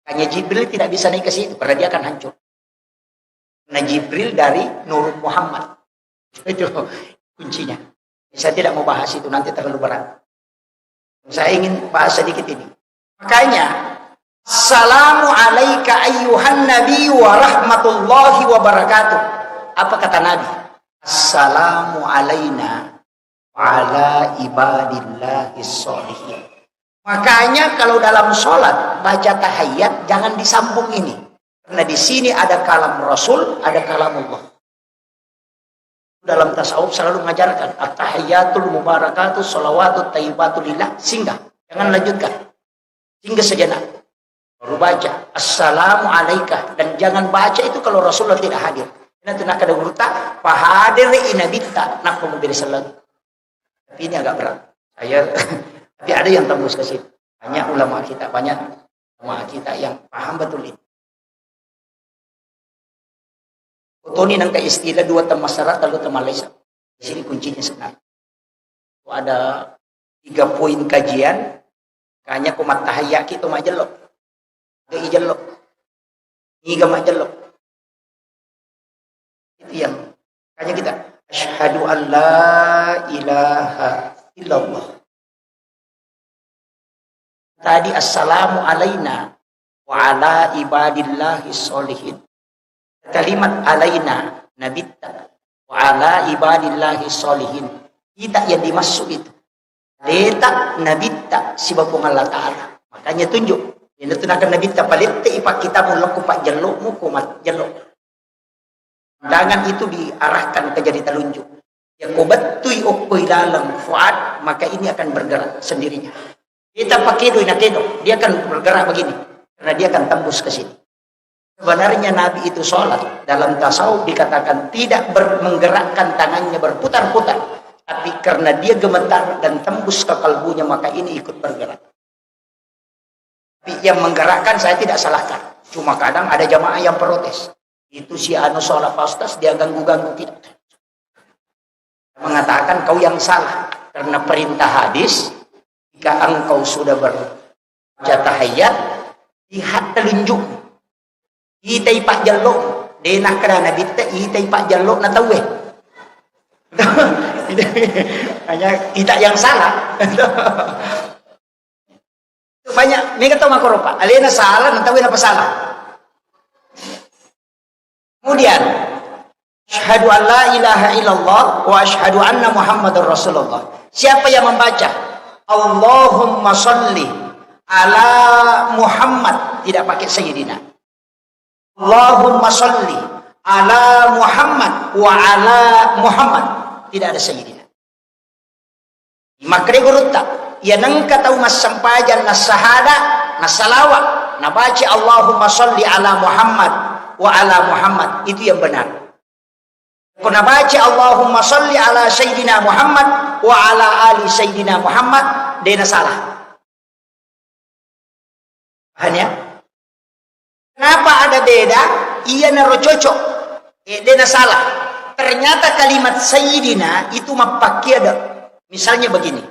Hanya Jibril tidak bisa naik ke situ, karena dia akan hancur. Nah, Jibril dari Nur Muhammad. Itu kuncinya. Saya tidak mau bahas itu, nanti terlalu berat. Saya ingin bahas sedikit ini. Makanya, "Assalamu alaika ayyuhan nabi wa rahmatullahi wa barakatuh." Apa kata Nabi? "Assalamu alaina wa ala ibadillahi sholihin." Makanya kalau dalam sholat, baca tahiyat, jangan disambung ini. Karena di sini ada kalam Rasul, ada kalamullah. Dalam tasawuf selalu mengajarkan, "At-tahiyyatul mubarakatuh shalawatut thayyibatu lillah." Singgah. Jangan lanjutkan. Singgah sejenak. Baru baca, "Assalamu alaika." Dan jangan baca itu kalau Rasulullah tidak hadir. Karena itu nakada gurutta, "Pahadere i nabitta, nappa mubere sallang." Tapi ini agak berat. Saya, tapi ada yang tembus ke situ. Banyak ulama kita, banyak ulama kita yang paham betul ini. Toni nangka istilah dua temmassara, tellu temmallaisa. Di sini kuncinya sebenarnya. Ada tiga poin kajian, kanya ko mattahayya ki to majello. Ga ijello. Niga majello. Itu yang kanya kita. Asyhadu an la ilaha illallah. Tadi, "Assalamu alaina wa ala ibadillahi sholihin." Kalimat alaina, nabitta, wa ala ibadillahi sholihin. Kita yang dimaksud itu. Aleta, nabitta, siba Puang Allah Ta'ala. Makanya tunjuk. Ini tuh nabitta, palette ipak kita mulakku pak jello, muku mat jello. Pandangan itu diarahkan ke jari telunjuk. Yang kau bettui okko ilaleng fuad, maka ini akan bergerak sendirinya. Kita pakai doi nakedo, dia akan bergerak begini. Karena dia akan tembus ke sini. Sebenarnya Nabi itu sholat. Dalam tasawuf dikatakan tidak ber-, menggerakkan tangannya berputar-putar. Tapi karena dia gemetar dan tembus ke kalbunya, maka ini ikut bergerak. Tapi yang menggerakkan saya tidak salahkan. Cuma kadang ada jamaah yang protes. Itu si anu sholat Pak Ustaz, dia ganggu-ganggu kita. Mengatakan kau yang salah. Karena perintah hadis, jika engkau sudah berbaca tahiyat, lihat telunjukmu. Itai pajjello, de nakkeda Nabitta, itai pajjello na tauwe. Hanya kita yang salah. Banyak mega tau makkoro, Pak. Alena salah, na tauwe napasala. Kemudian, asyhadu an la ilaha illallah wa asyhadu anna Muhammadar Rasulullah. Siapa yang membaca Allahumma salli ala Muhammad, tidak pakai Sayyidina. Allahumma salli ala Muhammad wa ala Muhammad. Tidak ada Sayyidina. Makkeda gurutta, iya nengka tau massempajang na sahada, na salawa, na baca Allahumma salli ala Muhammad wa ala Muhammad, itu yang benar. Ko na baca Allahumma salli ala Sayyidina Muhammad wa ala ali Sayyidina Muhammad, de na salah. Paham ya? Kenapa ada beda? Iya naro cocok. Eh, de na salah. Ternyata kalimat Sayyidina itu mappakkiada. Misalnya begini.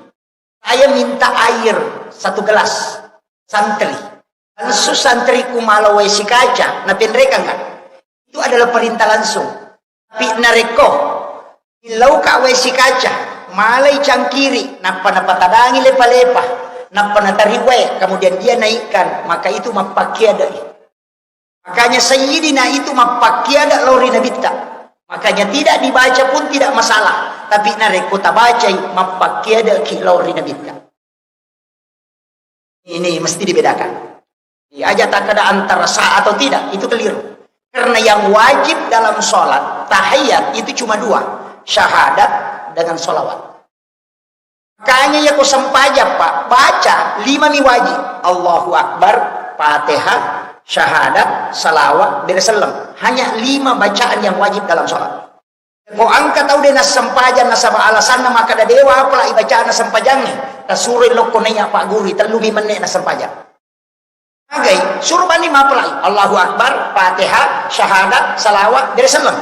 Saya minta air satu gelas. Santri. Langsung santriku mala wae sikaca, na penreka nggak? Itu adalah perintah langsung. Tapi narekko illauka wae sikaca, malai cangkiri, nappa napatadangi lepa-lepa, nappa natari wae, kemudian dia naikkan, maka itu mappakkiadai. Makanya Sayyidina itu mappakkiada lao ri Nabitta. Makanya tidak dibaca pun tidak masalah. Tapi narekko tabacai, mappakkiadaki lao ri Nabitta. Ini mesti dibedakan. Aja takkeda antara sah atau tidak, itu keliru. Karena yang wajib dalam sholat, tahiyat itu cuma dua, syahadat dengan sholawat. Makanya ya ko sempajang, Pak, baca lima mi wajib. Allahu Akbar, Fatihah, syahadat, salawat, bere selleng. Hanya lima bacaan yang wajib dalam sholat. Ko engka tau de nassempajang nasaba alasanna makkeda dewa apala ibacana sempajangnge, tasuroi lokko naiya Pak Guru, tellumi menne nassempajang. Magai, suro bani mapalai. Allahu Akbar, Fatihah, syahadat, salawat, bere selleng.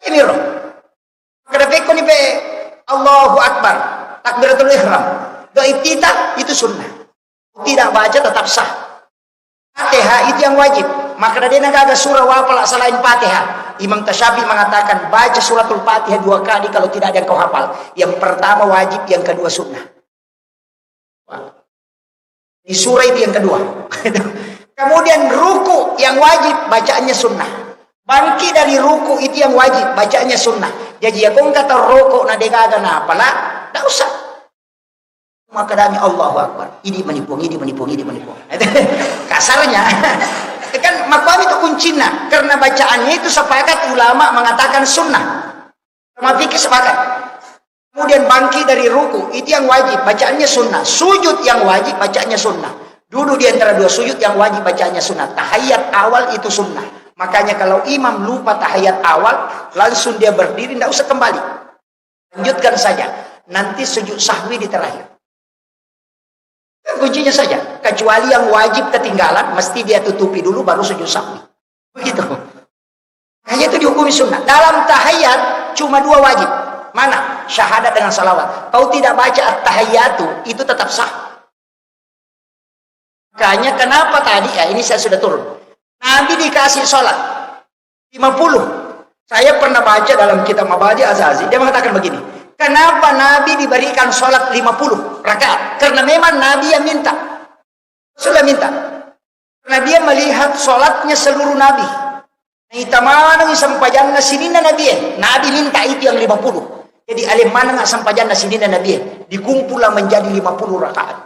Imiro. Makkeda pekkoni pe Allahu Akbar, takbiratul ihram, doa iftitah, itu sunnah. Tidak baca tetap sah. Fatihah itu yang wajib. Makkeda de nagaga surah wapala selain Fatihah. Imam Tasyafi mengatakan baca suratul Fatihah dua kali kalau tidak ada yang kau hafal. Yang pertama wajib, yang kedua sunnah. Di surah itu yang kedua. Kemudian ruku yang wajib, bacaannya sunnah. Bangkit dari ruku itu yang wajib, bacaannya sunnah. Jadi ya kong kata roko na degaga na apala, tidak usah. Makkedami Allahu Akbar. Idi manipuang, idi manipuang, idi manipuang. Kasarnya, kan makuami itu kuncinya. Karena bacaannya itu sepakat ulama mengatakan sunnah. Sama fikih sepakat. Kemudian bangkit dari ruku, itu yang wajib, bacaannya sunnah. Sujud yang wajib, bacaannya sunnah. Duduk di antara dua sujud yang wajib, bacaannya sunnah. Tahiyat awal itu sunnah. Makanya kalau imam lupa tahiyat awal, langsung dia berdiri, tidak usah kembali. Lanjutkan saja. Nanti sujud sahwi di terakhir. Kan kuncinya saja. Kecuali yang wajib ketinggalan, mesti dia tutupi dulu baru sujud sahwi. Begitu. Hanya itu dihukumi sunnah. Dalam tahiyat cuma dua wajib. Mana? Syahadat dengan salawat. Kau tidak baca at-tahiyatu, itu tetap sah. Makanya kenapa tadi, ya ini saya sudah turun. Nabi dikasih sholat lima puluh. Saya pernah baca dalam kitab Mabadi Azazi, dia mengatakan begini, kenapa Nabi diberikan sholat lima puluh rakaat? Karena memang Nabi yang minta. Sudah minta. Karena dia melihat sholatnya seluruh Nabi. Naita maneng sempajanna sininna Nabi, eh. Nabi minta itu yang lima puluh. Jadi alem maneng sempajanna sininna Nabi, eh. Dikumpullah menjadi lima puluh rakaat.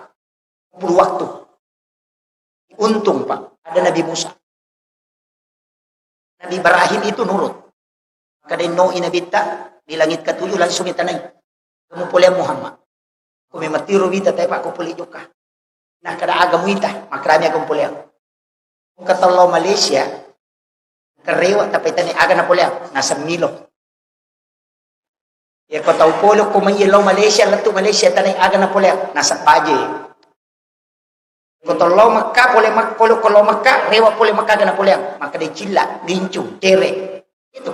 Lima puluh waktu. Untung, Pak, ada Nabi Musa. Nabi Ibrahim itu nurut. Maka dennoi Nabitta di langit ketujuh langsung itanai. Kamu poleang Muhammad. Ko memang tiro wita, tapi Pak, ko pole jokka. Nah, kada aga muita, makrami aga mupoleang. Ko tau lao Malaysia, kerewa, tapi tani aga napoleang, naseng milo. Ya, ko tau pole ko mai lao Malaysia, lettu Malaysia, tani aga napoleang, naseng baje. Ko tollo Mekka, pole Mek-, pole, ko lo Mekka, rewa pole Mekka, gana poleang. Maka decilla, gincung, cere. Itu.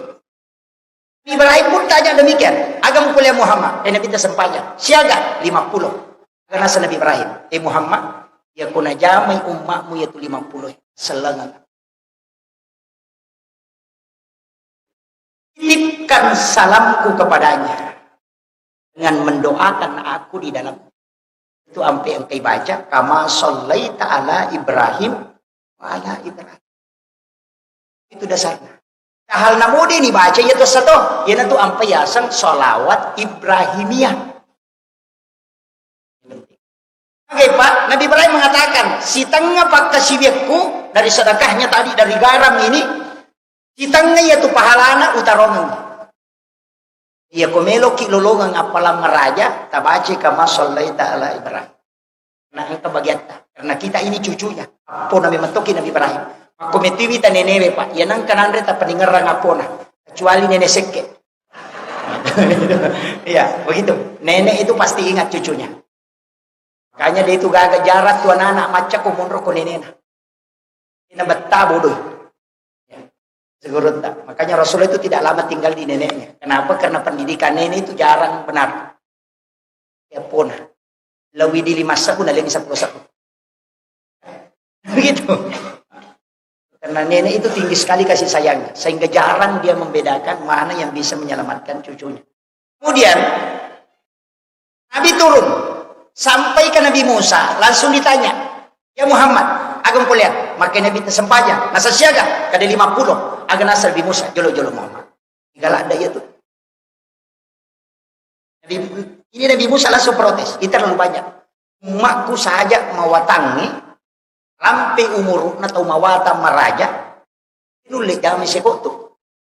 Ibrahim pun tanya demikian, "Aga mupoleang Muhammad?" Eh, Nabi tersempajang. "Siaga?" "Lima puluh." Aga naseng Nabi Ibrahim, "Eh Muhammad, iya ko najamai ummakmu iyatu lima puluh, sellengeng." Titipkan salamku kepadanya dengan mendoakan aku di dalam. Itu ampe engkai baca, "Kama shallaita ala Ibrahim wa ala Ibrahim." Itu dasarnya. Hal namode ni baca iya to sato, iyanatu ampe yaseng sholawat Ibrahimiyah. Oke, Pak, Nabi Ibrahim mengatakan, "Sitengnga pakkasiwiakku dari sedekahnya tadi, dari garam ini, sitengnga iyatu pahalana utarongeng." Iya, ko meloki lolongeng appalang maraja, tabaca kama shallaita ala Ibrahim. Nah, engka bagiatta. Karena kita ini cucunya. Appona memang toki Nabi Ibrahim. Makko metiwi ta nenewe, Pak. Iya, nengka nanre ta peningerang appona. Kecuali nenek sekke. Iya, begitu. Nenek itu pasti ingat cucunya. Makanya dia itu gaga jarak tu anak-anak macca ko monro ko nenena. Ina betta bodoh. Ya. Segurutta. Makanya Rasulullah itu tidak lama tinggal di neneknya. Kenapa? Karena pendidikan nenek itu jarang benar. Ya pona. Lebih di lima sabu, lebih sepuluh sabu. Begitu. Karena nenek itu tinggi sekali kasih sayangnya, sehingga jarang dia membedakan mana yang bisa menyelamatkan cucunya. Kemudian, Nabi turun, sampai ke Nabi Musa, langsung ditanya, "Ya Muhammad, aga mupoleang?" Maka Nabi tersempajang, "Nasa siaga?" Kada lima puluh, aga nasa Nabi Musa, "Jolo-jolo Muhammad." Galak ada iya tuh. Nabi, ini Nabi Musa langsung protes, "Ini terlalu banyak. Umatku saja mawatangngi, lampe umuruna tau mawatang maraja, nulle jami sekottu.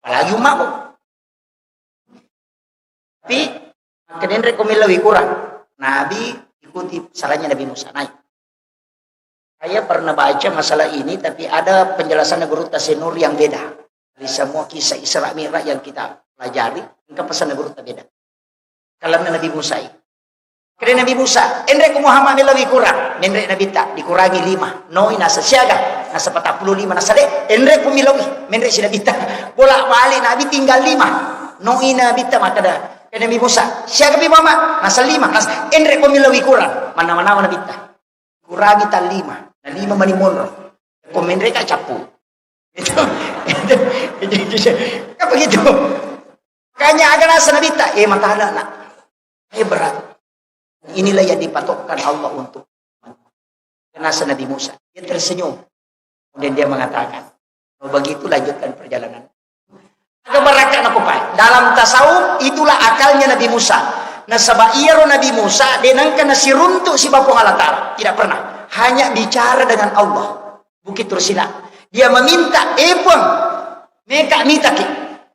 Apalagi umatmu." Tapi, makkeda, "Enre ko millau kurang." Nabi ikuti sarannya Nabi Musa, naik. Saya pernah baca masalah ini, tapi ada penjelasan guru Tasenur yang beda. Dari semua kisah Isra Mi'raj yang kita pelajari, engka pesan guru beda. Kalanna Nabi Musa ini. Kede Nabi Musa, "Enre ku Muhammad millau kurang." Menre Nabi ta, dikurangi lima. Noi nasa siaga, nasa patappulo lima, nasa de, "Enre ku millau." Menre si Nabi ta. Bolak-balik Nabi tinggal lima. Noi Nabi ta makkeda, kede Nabi Musa, "Siaga pi Muhammad?" Nasa lima, nasa, "Enre ku millau kurang." Mana-mana Nabi ta. Kurangi tallima, na lima mani monro. Ko menreka cappu. Itu, itu, itu, itu, kan begitu. Makanya aga nasa Nabi ta, eh, matana nak. Eh, berat. Inilah yang dipatokkan Allah untuk nasa Nabi Musa. Dia tersenyum. Kemudian dia mengatakan, "Kalau begitu, lanjutkan perjalanan." Aga barakka nakupai. Dalam tasawuf, itulah akalnya Nabi Musa. Nasaba iyaro Nabi Musa, de nengka nasiruntuk siba Puang Allah Ta'ala. Tidak pernah. Hanya bicara dengan Allah. Bukit Tursina. Dia meminta, "Eh Puang, meka mitaki.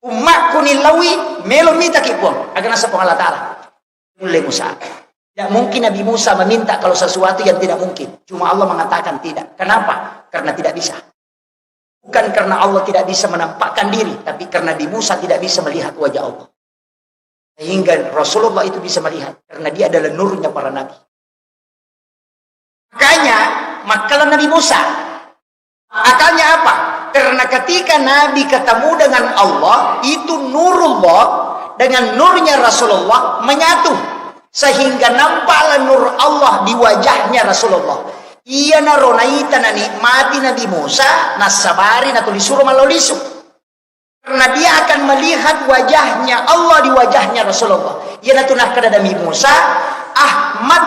Ummakku nillaui, melo mitaki Puang." Aga nasa Puang Allah Ta'ala. Mulle Musa. Tidak mungkin Nabi Musa meminta kalau sesuatu yang tidak mungkin. Cuma Allah mengatakan tidak. Kenapa? Karena tidak bisa. Bukan karena Allah tidak bisa menampakkan diri, tapi karena Nabi Musa tidak bisa melihat wajah Allah. Sehingga Rasulullah itu bisa melihat, karena dia adalah nurnya para nabi. Makanya, makkala Nabi Musa, akalnya apa? Karena ketika Nabi ketemu dengan Allah, itu nurullah dengan nurnya Rasulullah menyatu. Sehingga nampaklah nur Allah di wajahnya Rasulullah. Iyanaro naita nanikmati Nabi Musa, nassabari natuli suro mallau lisu. Karena dia akan melihat wajahnya Allah di wajahnya Rasulullah. Iyanatu nakkeda Nabi Musa, "Ahmad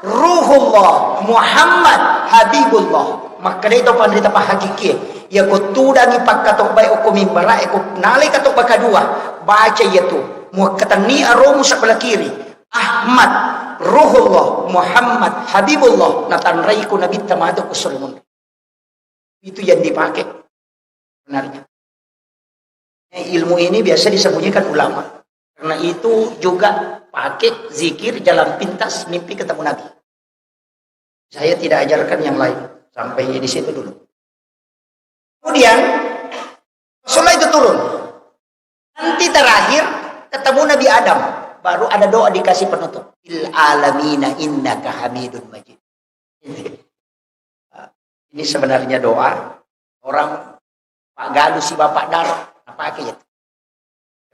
Ruhullah, Muhammad Habibullah." Makkedai to panrita pahakikie, "Iya ko tudangi pakkatobbae okko mimbarae, ko nalai katobba kadua, baca iyatu, muakkatenni aromu sebelah kiri, Ahmad Ruhullah, Muhammad Habibullah, natanraiku Nabitta matu ko suri munri." Itu yang dipakai sebenarnya. Eh, ilmu ini biasa disembunyikan ulama. Karena itu juga pakai zikir jalan pintas mimpi ketemu Nabi. Saya tidak ajarkan yang lain. Sampai di situ dulu. Kemudian, Rasulullah itu turun. Nanti terakhir, ketemu Nabi Adam. Baru ada doa dikasih penutup. "Fil alamina innaka hamidun majid." Ini sebenarnya doa orang Pak Galuh si Bapak Dara, napake ya.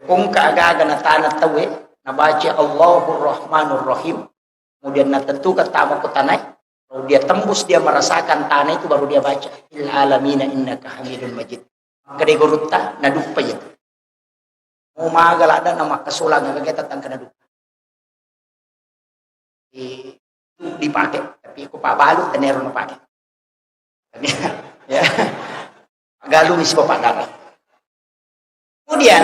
Kongka agaga na tanah tawe, nabaca Allahur Rahmanur Rahim, kemudian natentukan tama ko tanai, kalau dia tembus, dia merasakan tanah itu, baru dia baca, "Fil alamina innaka hamidun majid." Maka dia gurutta, naduppa ya. Mau maga ladda na makkasolang, aga kita tangkana duppa. Di, dipake, tapi ko pabbalu tenero napake. Ya. Galung isi Bapak Dara. Kemudian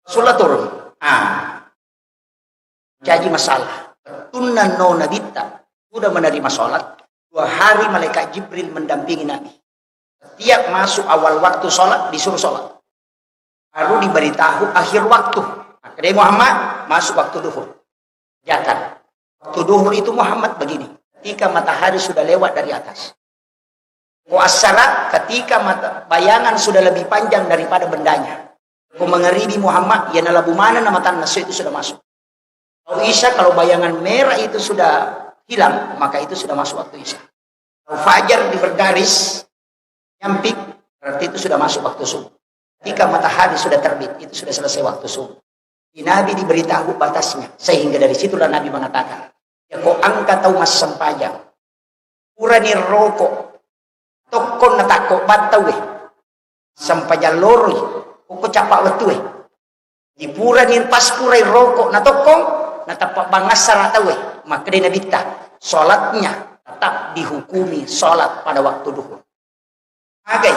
Rasulullah turun. Ah, jadi masalah. Tunna no Nabitta sudah menerima sholat. Dua hari malaikat Jibril mendampingi Nabi. Setiap masuk awal waktu sholat, disuruh sholat. Baru diberitahu akhir waktu. Akhirnya Muhammad masuk waktu duhur. Kerjakan. Waktu duhur itu Muhammad begini. Ketika matahari sudah lewat dari atas. Ko assara, ketika mata, bayangan sudah lebih panjang daripada bendanya. Ko mangaribi Muhammad, ya nalabu mana nama tanah itu sudah masuk. Kalau Isya, kalau bayangan merah itu sudah hilang, maka itu sudah masuk waktu Isya. Kalau fajar di bergaris, nyampik, berarti itu sudah masuk waktu subuh. Ketika matahari sudah terbit, itu sudah selesai waktu subuh. Di Nabi diberitahu batasnya, sehingga dari situlah Nabi mengatakan, ya ko angka tau massempajang, purani roko, tokkong natakko battawe, sempajang loroi, koko capa wettue. Di purani pas purai roko natokkong, natappa bangassara taue, makkedai Nabitta, sholatnya tetap dihukumi sholat pada waktu duhur. Magai,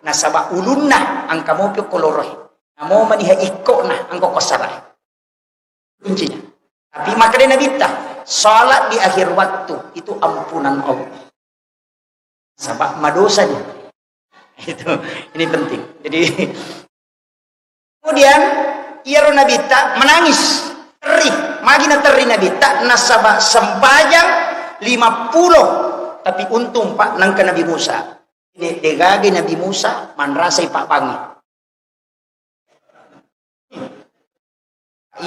nasaba ulunna angka mopi okko loroe. Namo maniha ikkona angka okko sarae. Kuncinya. Tapi makkedai Nabitta, sholat di akhir waktu itu ampunan Allah. Sabab madosa nih. Itu, ini penting. Jadi, kemudian, iyaro Nabitta menangis. Terri. Magi na terri Nabitta, nasaba sempajang lima puluh. Tapi untung, Pak, nangka Nabi Musa. De, degage Nabi Musa, manrasai Pak Bangi.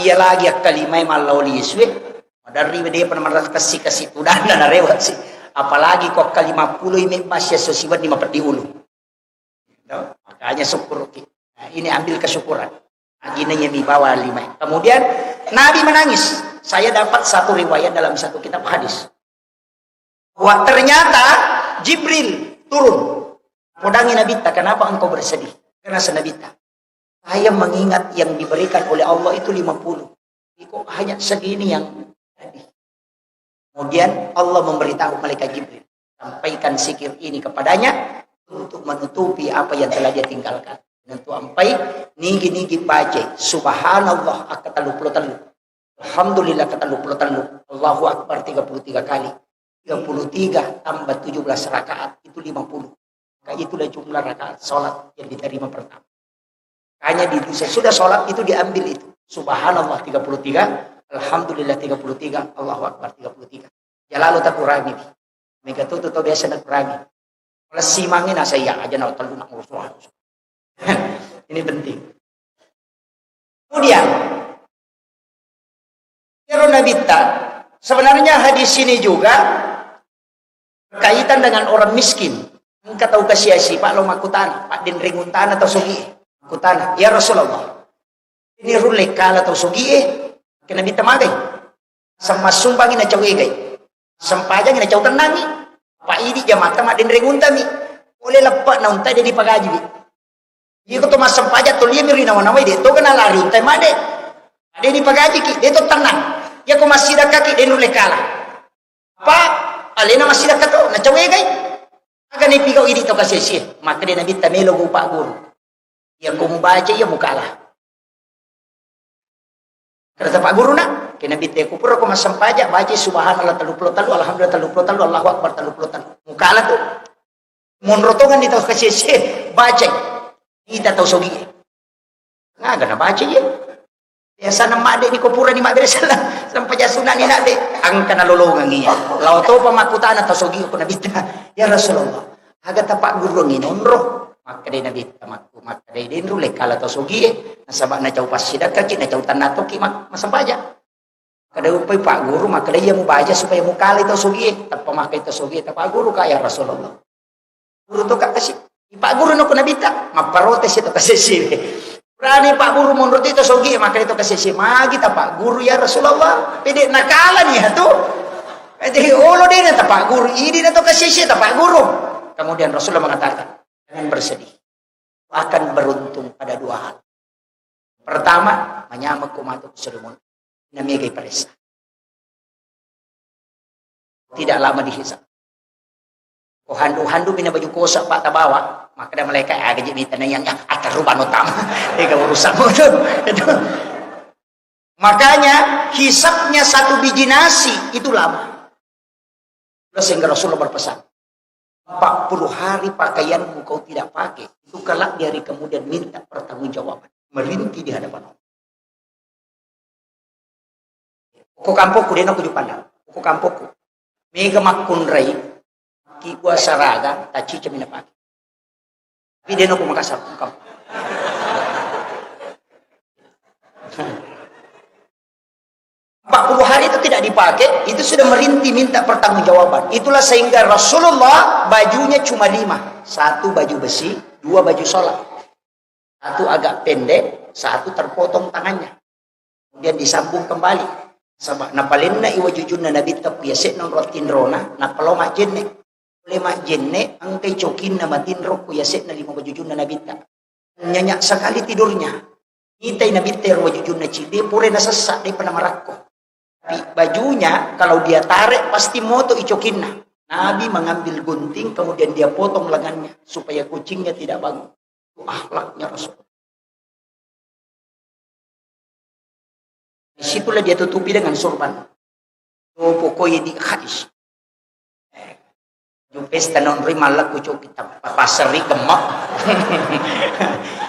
Iya lagi akkalimai mallao lisue, maderri depa namarra kessi-kessi tudanna narewa si. Apalagi ko akkalima puloi mebba sia so siwenni mapeddi ulu. No? Makanya syukuruki. Nah, ini ambil kesyukuran. Agina iya mi bawa lima. Kemudian Nabi menangis. Saya dapat satu riwayat dalam satu kitab hadis. Wah, ternyata Jibril turun. Podangi Nabitta, "Kenapa engkau bersedih?" Karena Nabitta, "Saya mengingat yang diberikan oleh Allah itu lima puluh. Kok hanya segini yang tadi?" Kemudian Allah memberitahu malaikat Jibril, "Sampaikan zikir ini kepadanya untuk menutupi apa yang telah dia tinggalkan." Untuk ampai nigi-nigi baca subhanallah akka tellu pulo tellu. Alhamdulillah, ketellu pulo tellu. Allahu Akbar tiga puluh tiga kali. Tiga puluh tiga tambah tujuh belas rakaat, itu lima puluh. Maka itulah jumlah rakaat salat yang diterima pertama. Hanya di, sesudah salat itu diambil itu. Subhanallah tiga puluh tiga, Alhamdulillah tiga puluh tiga, Allahu Akbar tiga puluh tiga. Jalalo takurangi. Mega tutu to biasa nakurangi. Kalau simangi nasa iya aja na tellu nak ngurus. Ini penting. Kemudian, iyaro Nabitta, sebenarnya hadis ini juga berkaitan dengan orang miskin. Engka tau kasiasi, Pak, lo makkutana, Pak, denreng untana tau sogi. Makkutana, "Ya Rasulullah, ini rulle kala tau sogi e." Ke Nabitta magai. Semmassumbangi na cau egai. Sempajangi na cau tennangi. Pak, idi jamatta maddenreng untami. Pole leppe na unta de dipagajiwi. Iko to massempajang to liami ri nawa-nawai, de to kena lari untai made. Ade dipagajiki, de to tenang. Iya ko massidakkaki, de nulle kala. Apa alena massidakka to, na cawegai. Aga ni pigau idi to kasesie, maka de Nabitta melo go Pak Guru. Iya ko mubaca, iya mukala. Kata Pak Guru na, ke Nabitta, ku pura ko massempajang, baca subhanallah tellu pulo tellu, alhamdulillah tellu pulo tellu, Allahu Akbar tellu pulo tellu. Mukala tu. Monro tongan di tau kasesie, baca. Ita tau sogi. Ngaga na baca ye. Biasa na made ni ko pura ni mabbere sala, sampai jasuna ni nade. Angka na lolongang iya. Lao topa makkutana tau sogi ko Nabitta. Ya Rasulullah, aga tapaggurungi nonro? Makkedai Nabitta makku, makkedai denru le kala tau sogi e. Nasaba na cau passidakkaki, na cau tannatoki ma-, massempajang. Kada uppai Pak Guru, makkeda iya mubaca supaya mukalai tau sogie. Tappa makkai tau sogie, tapagguru ka, ya Rasulullah. Guru to ka kasi. Ipagguru no ko Nabitta, mapparotes to kasese. Purani pagguru monro to sogi, maka to kasese. Magi tapagguru ya Rasulullah? Pede nakala ni ya tu. Jadi olo de na tapagguru, idi na to kasese tapagguru. Kemudian Rasulullah mengatakan, "Jangan bersedih. Akan beruntung pada dua hal. Pertama, manyameng ko matu ko salimonno. Namiga iparessa. Tidak lama dihisab. Ko handu-handu mina baju kosa, Pak, tabawa, maka ada malaikat, ada je mita nayang, ya, atarubano tama." Ega urusanmu tu. Itu. Makanya hisabnya satu biji nasi itu lama. Sehingga Rasulullah berpesan, "Empat puluh hari pakaianmu kau tidak pakai, itu kelak di hari kemudian minta pertanggungjawaban." Merintih di hadapan Allah. Ko kampokku, de na ko jupanda. Ko kampokku. Mega makkunrai, ki buasa raga, tacica mina pakai. Tapi de na ko Makassar, ko kampokku. Empat puluh hari itu tidak dipakai, itu sudah merintih minta pertanggungjawaban. Itulah sehingga Rasulullah bajunya cuma lima. Satu baju besi, dua baju sholat. Satu agak pendek, satu terpotong tangannya. Kemudian disambung kembali. Saba napalenna i wajujunna Nabitta ku yase'na onrong tinrona, nappa lao majjenne. Pole majjenne, engkai cokinna matinro ku yase'na lima wajujunna Nabitta. Nyenyak sekali tidurnya. Mitai Nabitta ero wajujunna ciddi, pura nasessa, depa namarakko. Tapi bajunya kalau dia tarik pasti moto i cokinna. Nabi mengambil gunting, kemudian dia potong lengannya supaya kucingnya tidak bangun. Itu akhlaknya Rasul. Disitulah dia tutupi dengan sorban. Oh, pokoknya di hadis. Eh, ju pesta nonroi mallaku coki tappa passeri gemma.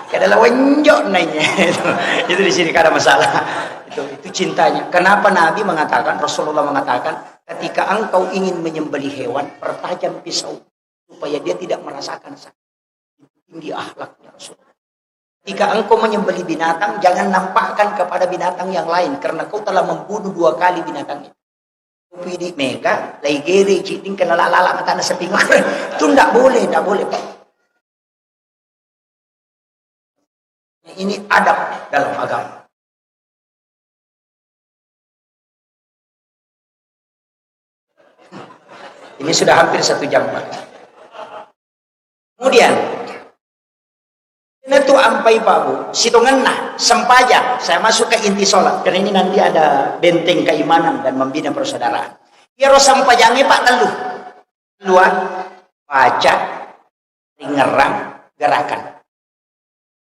Kada lawenjo nanya itu. Itu di sini kada masalah. Itu, itu cintanya. Kenapa Nabi mengatakan, Rasulullah mengatakan, "Ketika engkau ingin menyembelih hewan, pertajam pisau supaya dia tidak merasakan sakit." Tinggi akhlaknya Rasulullah. Jika engkau menyembelih binatang, jangan nampakkan kepada binatang yang lain, karena kau telah membunuh dua kali binatang itu. Pidi mega, lai gere cidding kena lala matana seping. Itu ndak boleh, ndak boleh, Pak. Ini adab dalam agama. Ini sudah hampir satu jam, Pak. Kemudian, itu ampai, Pak, Bu, sitongenna sempajang, saya masuk ke inti sholat, karena ini nanti ada benteng keimanan dan membina persaudaraan. Iyaro sempajangnya, Pak, tellu. Dua, baca, ringerang, gerakan.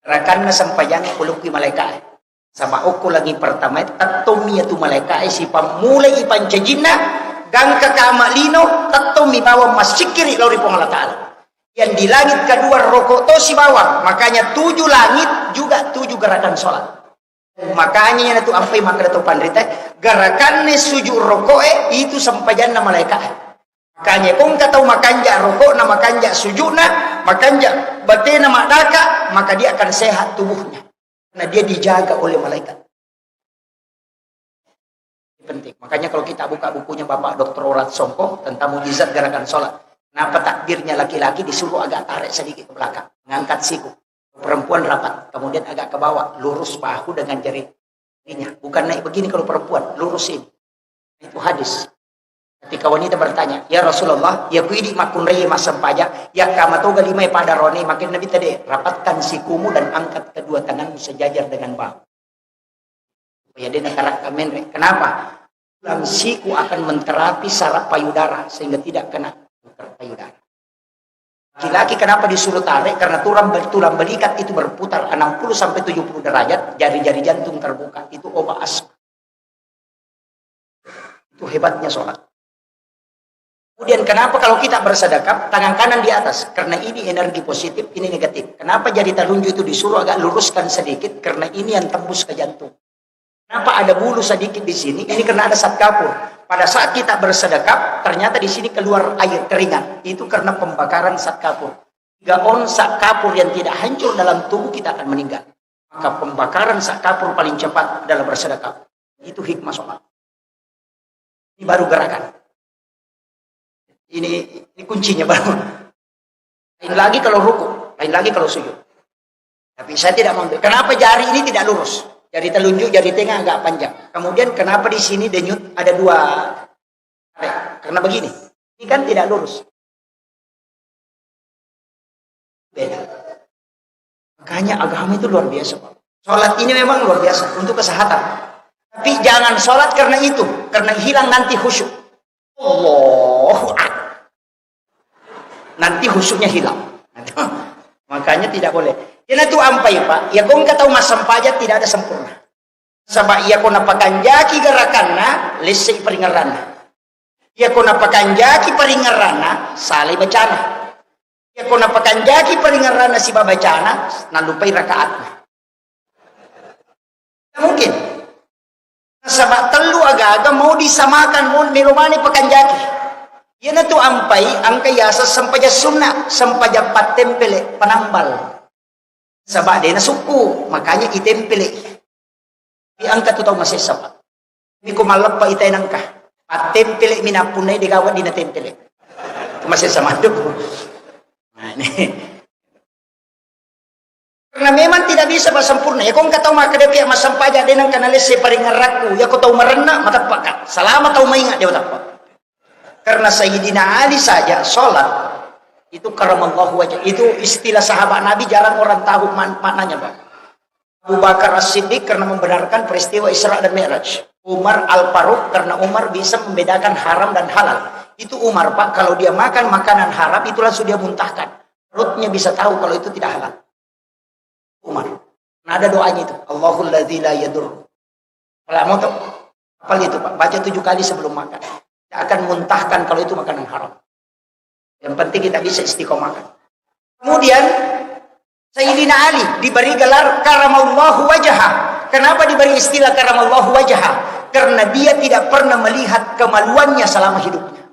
Gerakanna sempajang pulukkui malaikae. Saba okko langi pertama tettommi iyatu malaikae sipammulai pancajinna, gangka kama lino, tettommi bawang massikkiri lao ri Puang Allah Ta'ala. Yang di langit kedua roko tosi bawang, makanya tujuh langit juga tujuh gerakan sholat. Makanya iyanatu ampai makkeda to panrita, gerakanna sujud roko'e itu sempajanna malaika'e. Makanya ko engka tau makanja roko'na, makanja sujudna, makanja batena maddaka, maka dia akan sehat tubuhnya. Karena dia dijaga oleh malaikat. Ini penting. Makanya kalau kita buka bukunya Bapak doktor Orat Songko tentang mujizat gerakan sholat. Kenapa takbirnya laki-laki disuruh agak tarik sedikit ke belakang, mengangkat siku. Perempuan rapat, kemudian agak ke bawah, lurus bahu dengan jari-, jarinya. Bukan naik begini kalau perempuan, lurus ini. Itu hadis. Ketika wanita bertanya, "Ya Rasulullah, ya ku idi makkunrai massempajang, ya kama toga limae pada rone?" Makin Nabi tadi, "Rapatkan sikumu dan angkat kedua tanganmu sejajar dengan bahu." Supaya dia natarakka menre. Kenapa? Tulang siku akan menterapi saraf payudara sehingga tidak kena kanker payudara. Laki-laki kenapa disuruh tarik? Karena tulang, tulang belikat itu berputar enam puluh sampai tujuh puluh derajat, jari-jari jantung terbuka. Itu obat asma. Itu hebatnya sholat. Kemudian kenapa kalau kita bersedekap, tangan kanan di atas? Karena ini energi positif, ini negatif. Kenapa jari telunjuk itu disuruh agak luruskan sedikit? Karena ini yang tembus ke jantung. Kenapa ada bulu sedikit di sini? Ini karena ada zat kapur. Pada saat kita bersedekap, ternyata di sini keluar air keringat. Itu karena pembakaran zat kapur. Tiga ons zat kapur yang tidak hancur dalam tubuh kita akan meninggal. Maka pembakaran zat kapur paling cepat adalah bersedekap. Itu hikmah sholat. Ini baru gerakan. Ini, ini kuncinya baru. Lain lagi kalau ruku, lain lagi kalau sujud. Tapi saya tidak mau ambil. Kenapa jari ini tidak lurus? Jari telunjuk, jari tengah agak panjang. Kemudian kenapa di sini denyut ada dua? Karena begini. Ini kan tidak lurus. Beda. Makanya agama itu luar biasa, Pak. Sholat ini memang luar biasa untuk kesehatan. Tapi jangan sholat karena itu, karena hilang nanti khusyuk. Allahu Akbar. Nanti khusyuknya hilang. Makanya tidak boleh. Karena itu ampai, Pak. Ya, kong kata umat sempajang tidak ada sempurna. Saba' iyako napakanjaki garakanna, lessei paringerranna. Iyako napakanjaki paringerranna, salai bacana. Iyako napakanjaki paringerranna siba' bacana, nallupai rakaatna. Tidak mungkin. Nasaba' tellu aga-aga mau disamakan, mau melo maneng pakanjaki. Iyanatu ampai engka yaseng sempajang sunna, sempajang pattempele, penambal. Saba' de' nasukku, makanya itempele. Di engka tu tau masessa, Pak. Ini ko malleppa ita nengka. Pattempele mi nappunnai de' gaga wedding natempele. Masessa matu. Nah, ini. Karena memang tidak bisa, Pak, sempurna. Ya, kong kata tau makkeda pia massempajang de' nengka nalesse paringerrakku. Ya, ko tau marenna, mateppa ka. Selama tau maingat dia mateppa. Karena Sayyidina Ali saja sholat itu karamallahu wajah. Itu istilah sahabat Nabi, jarang orang tahu man- maknanya, Pak. Abu Bakar As-Siddiq karena membenarkan peristiwa Isra dan Mi'raj. Umar Al-Faruq karena Umar bisa membedakan haram dan halal. Itu Umar, Pak, kalau dia makan makanan haram itu langsung dia muntahkan. Perutnya bisa tahu kalau itu tidak halal. Umar. Nah, ada doanya itu. Allahul ladzi la yadur. Kalau mau tahu, apa itu, Pak? Baca tujuh kali sebelum makan. Tidak akan muntahkan kalau itu makanan haram. Yang penting kita bisa istiqomah. Kemudian Sayyidina Ali diberi gelar karamallahu wajah. Kenapa diberi istilah karamallahu wajah? Karena dia tidak pernah melihat kemaluannya selama hidupnya.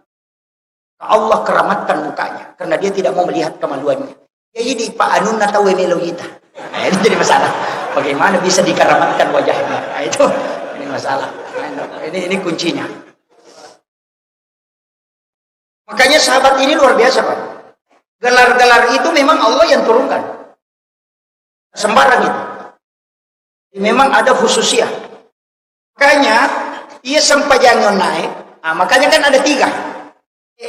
Allah keramatkan mukanya karena dia tidak mau melihat kemaluannya. Jadi, Pak, anunna tau melo ita. Nah, ini jadi masalah. Bagaimana bisa dikeramatkan wajahnya? Nah, itu ini masalah. Ini ini kuncinya. Makanya sahabat ini luar biasa, Pak. Gelar-gelar itu memang Allah yang turunkan. Sembarang itu. Memang ada khususiah. Makanya, iya sempajang naik, ah, makanya kan ada tiga.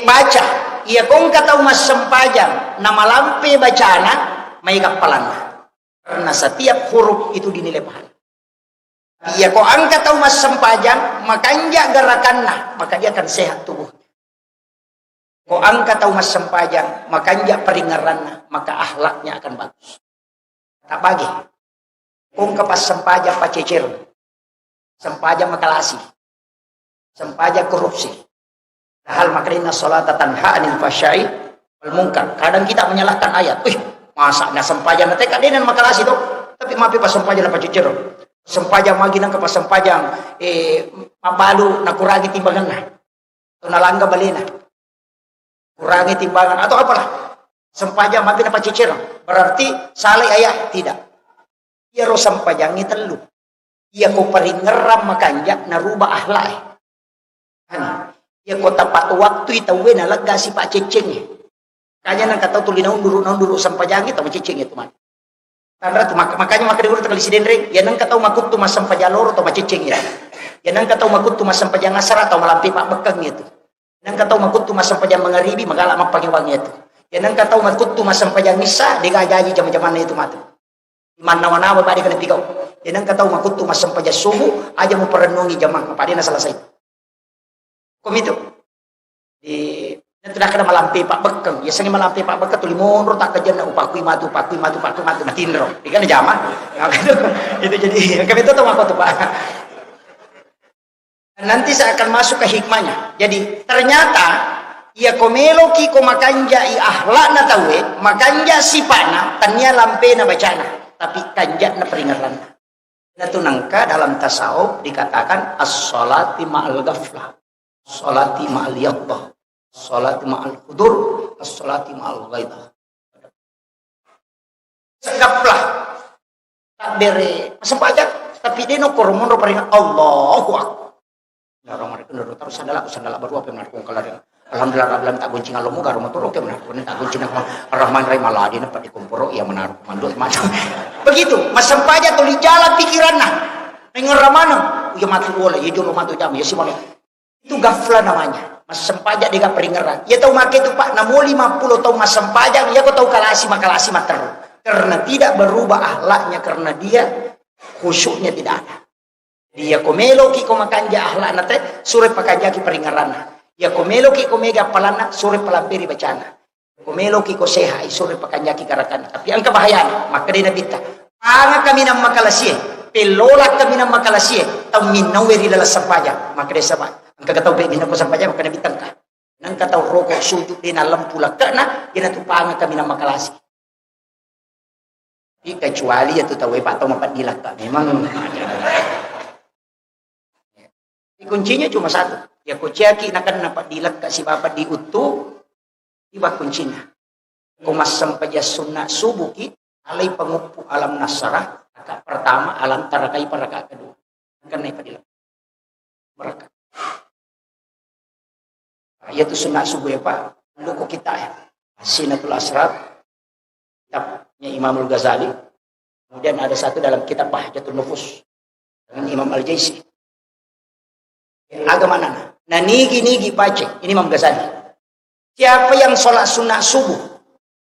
Baca, iya kongka tau massempajang, namalampe bacana, mai gappalanna. Karena setiap huruf itu dinilai pahala. Iya ko engka tau massempajang, makanja gerakanna, maka dia akan sehat tubuhnya. Ko engka tau massempajang, makanja paringerranna, maka akhlaknya akan bagus. Tabbagi. Ko engka passempajang pacecer. Sempajang makalasi. Sempajang korupsi. Padahal makanya inna sholata tanha anil fahsya'i wal munkar. Kadang kita menyalahkan ayat. Wih, masa na sempajang na teka dena makalasi to. Tapi mapi pas sempajang na pacecer. Sempajang magi nangka pas sempajang, eh, mabalu nakurangi timbanganna. Atau nalangga balena. Kurangi timbangan atau apalah. Sempajang mapi na pacecer. Berarti salah ayat? Tidak. Iyaro sempajangnge tellu. Iya ko paringerrang makanja narubah akhlak e. Anu, iya ko tepat waktu i tauwe nalegga sipa ceccengnge. Makanya nengka tau tuli naunduru, naunduru sempajangnge tau ceccengnge tu mati. Tanra tu, mak-, makanya makkeda guru tengah sidenreng, ya nengka tau makuttu massempajang loro tau maceccengnge. Ya nengka tau makuttu massempajang asara tau malampe pabbekkeng itu. Nengka tau makuttu massempajang mangaribi magala mappangewangnge itu. Ya nengka tau makuttu massempajang issa, dega jaji jama-jamanna itu matu. Mannawa-nawa pada kena pigau. Iyanengka tau makuttu massempajang subuh, aja muparennungi jamaah, apa dena selesai. Komitu. Di, itu dah kena malampe pabbekkeng. Biasanya malampe pabbekkeng tuli monro tak kejenna upakui matu, upakui matu, upakui matu, natinro. Ikan jama. Nah, itu, itu jadi, kami itu tau makuttu, Pak. Nanti saya akan masuk ke hikmahnya. Jadi, ternyata, iya ko meloki ko makanjai akhlakna tauwe, makanja sipakna, tania lampena bacana, tapi kanjana peringerranna. Natu nengka dalam tasawuf dikatakan as-sholati ma'al ghaflah, as-sholati ma'al yaqdah, as-sholati ma'al hudur, as-sholati ma'al ghaidah. Segaplah. Tabbere masempajang, tapi de no koro monro paringa Allahu Akbar. Bismillahirrahmanirrahim. Terus sandala, sandala baru apa yang kong kalari. Alhamdulillah, Rabbil Alamin, tak gonceng allomu, garo motoro ke, menaro, tak gonceng Ar-Rahman Rahim, Allah, dia dapat dikomporo, ya, menaro, mandu, mandu. Begitu, massempajang tuli jalan pikiranna. Pengerra maneng, ya, matu bola, ya, jolo matu jam, ya, si mana. Itu gafla namanya. Massempajang dega peringeran. Ya, tau make itu, Pak, namo lima puluh tahun massempajang, ya, kau tau kalasi, makalasi, materu. Karena tidak berubah akhlaknya, karena dia khusyuknya tidak ada. Jadi, iyako meloki ko makanja akhlakna te, suro pakanjaki peringeranna. Iyako meloki ko mega appalanna, suro palamperi bacana. Ko meloki ko sehat, suro pakanjaki garakanna. Tapi engka bahayana, makkeda Nabitta, panga kaminang makalasie, pellola kaminang makalasie, tau minnaue ri laleng sempajang. Makkeda saba, engka tau be minang ko sempajang, makkeda Nabitta engka. Nengka tau roko sujud de nalempu lekkena, ina tu panga kaminang makalasi. Tapi kecuali ya tu tau, Pak, tau mapeddilakka memang. Kuncinya cuma satu. Ya, kuciaki nakenna peddilakka sibawa peddi uttu, iba kuncina. Ko massempajang sunna subuki, alai panguppu alam nasrah, rakaat pertama, alam tarakai pa rakaat kedua. Nakenna peddilakka. Berkah. Iyatu sunna subuh ya, Pak. Luku kita ya. Sinatul Asrar, kitabnya Imamul Ghazali. Kemudian ada satu dalam kitab Bahjatun Nufus dengan Imam Al-Jaisi. Aga manana? Nanigi-nigi baca, ini Imam Ghazali. Siapa yang sholat sunat subuh,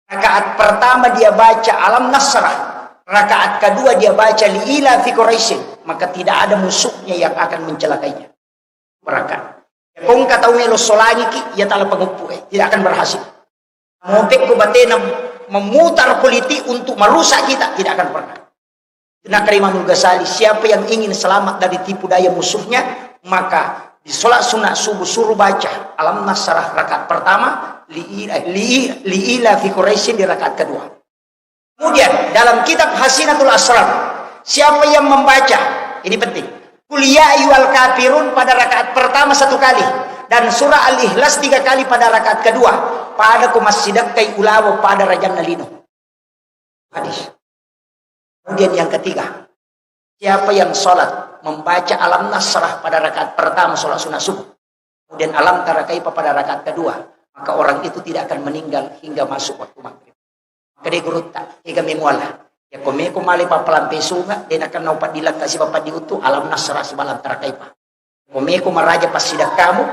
rakaat pertama dia baca Alam Nasrah, rakaat kedua dia baca Liila fi Quraisyin, maka tidak ada musuhnya yang akan mencelakainya. Berangkat. Kongka tau melo solangiki, ia tala penguppu, eh, tidak akan berhasil. Mopekko batena memutar politik untuk merusak kita, tidak akan pernah. Nakkeda Imamul Ghazali, siapa yang ingin selamat dari tipu daya musuhnya, maka di sholat sunat subuh suruh baca Alam Nasrah rakaat pertama, li, li, Liila fi Quraisyin di rakaat kedua. Kemudian dalam kitab Hasinatul Asrar, siapa yang membaca, ini penting, Qul ya ayyuhal kafirun pada rakaat pertama satu kali dan surah Al-Ikhlas tiga kali pada rakaat kedua, pada ko massidekkai ulawa pada rajanna lino. Hadis. Kemudian yang ketiga, siapa yang sholat membaca Alam Nasrah pada rakaat pertama sholat sunat subuh, kemudian Alam Tara Kaifa pada rakaat kedua, maka orang itu tidak akan meninggal hingga masuk waktu maghrib. Kede gurutta, ega memuala. Ya, ko meko male pappalampe sunga, de nakenna upaddilakka sibawa paddiuttu, Alam Nasrah sibawa Alam Tara Kaifa. Ko meko maraja passidekkamu,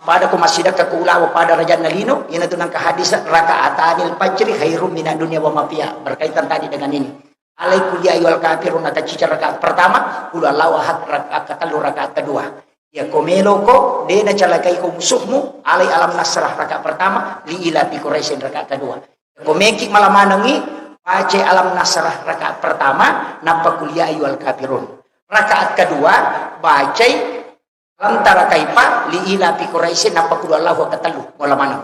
pada ko massidekka ko ulawa pada rajanna lino, iyanatu nengka hadis, rakaatanil fajri khairum minad dunya wa ma fiha. Berkaitan tadi dengan ini. Alai Qul ya ayyuhal kafirun, rakaat cica rakaat pertama, Qul huwallahu ahad rakaat ketellu rakaat kedua. Ya ko meloko, de nacalakai ko musuhmu, alai Alam Nasrah rakaat pertama, Liila fi Quraisyin rakaat kedua. Ko meki mala manengi, baca Alam Nasrah rakaat pertama, nappa Qul ya ayyuhal kafirun. Rakaat kedua, bacai Alam Tara Kaifa, Liila fi Quraisyin, nappa Qul huwallahu ahad ketellu, mala maneng.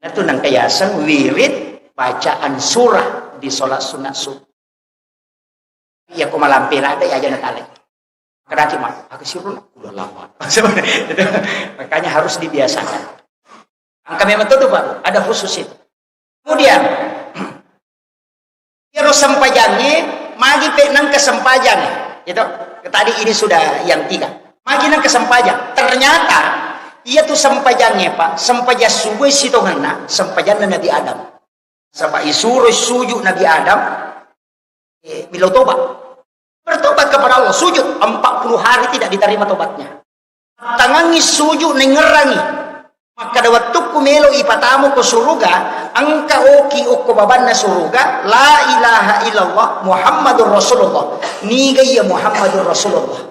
Natu nengka yaseng wirid bacaan surah di sholat sunat subuh. Iya, ko malampe ladde aja natalai. Kadaki ma, aku siruna, udah lama. Makanya harus dibiasakan. Angka memang tuh, Pak, ada khusus itu. Kemudian, iyaro sempajangnge, magi pe nengka sempajangnge. Itu tadi ini sudah yang tiga. Magi nengka sempajang. Ternyata, iya tu sempajangnge, Pak, sempajang subuh sitongenna, sempajanna Nabi Adam. Saba isuro sujud Nabi Adam, eh, milo tobat. Bertobat kepada Allah, sujud empat puluh hari tidak diterima tobatnya. Tangangi sujud nengerangi. Makkada wettukku melo ipatamu ko suruga, engka oki okko babanna suruga, la ilaha illallah Muhammadur Rasulullah. Niga iya Muhammadur Rasulullah.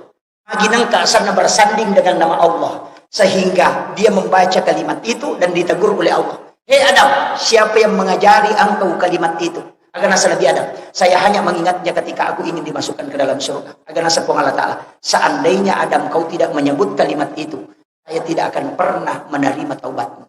Magi nengka asanna bersanding dengan nama Allah, sehingga dia membaca kalimat itu dan ditegur oleh Allah. Hei Adam, siapa yang mengajari engkau kalimat itu? Aga nasa Nabi Adam, saya hanya mengingatnya ketika aku ingin dimasukkan ke dalam surga. Aga nasa Puang Allah Ta'ala, seandainya Adam kau tidak menyebut kalimat itu, saya tidak akan pernah menerima taubatmu.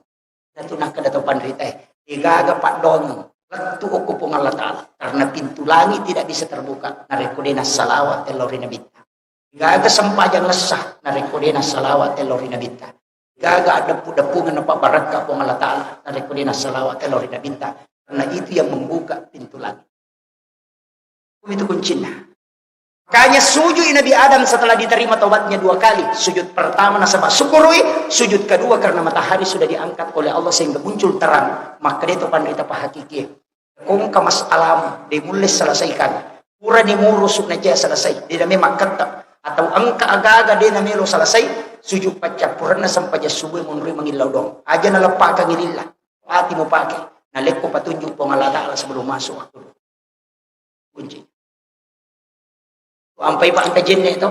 Natu nakkeda tau panritae, degaga paddoangeng lettu okko Puang Allah Ta'ala, karena pintu langit tidak bisa terbuka narekko de nassalawat tello ri Nabitta. Degaga sempajang essa narekko de nassalawat tello ri Nabitta. Degaga addeppu-deppungeng napabbarakka Puang Allah Ta'ala narekko de nassalawat tello ri Nabitta. Karena itu yang membuka pintu langit. Kumitu kuncinna. Makanya sujud Nabi Adam setelah diterima taubatnya dua kali. Sujud pertama nasaba syukuri, sujud kedua karena matahari sudah diangkat oleh Allah sehingga muncul terang. Maka dia itu pandai tapa hakiki. Kongka masalamu, de mulle selesaikan. Purani murusu na cia selesai, de name makketta. Atau engka aga-aga de namelo selesai, sujud paccappurenna sempajang subuh monroi mangillau doang. Aja naleppakang lillah. Ati mupake. Nalekko patunjuk Puang Allah Ta'ala sebelum masuk waktu. Kunci. Ampai pa engka jenne to.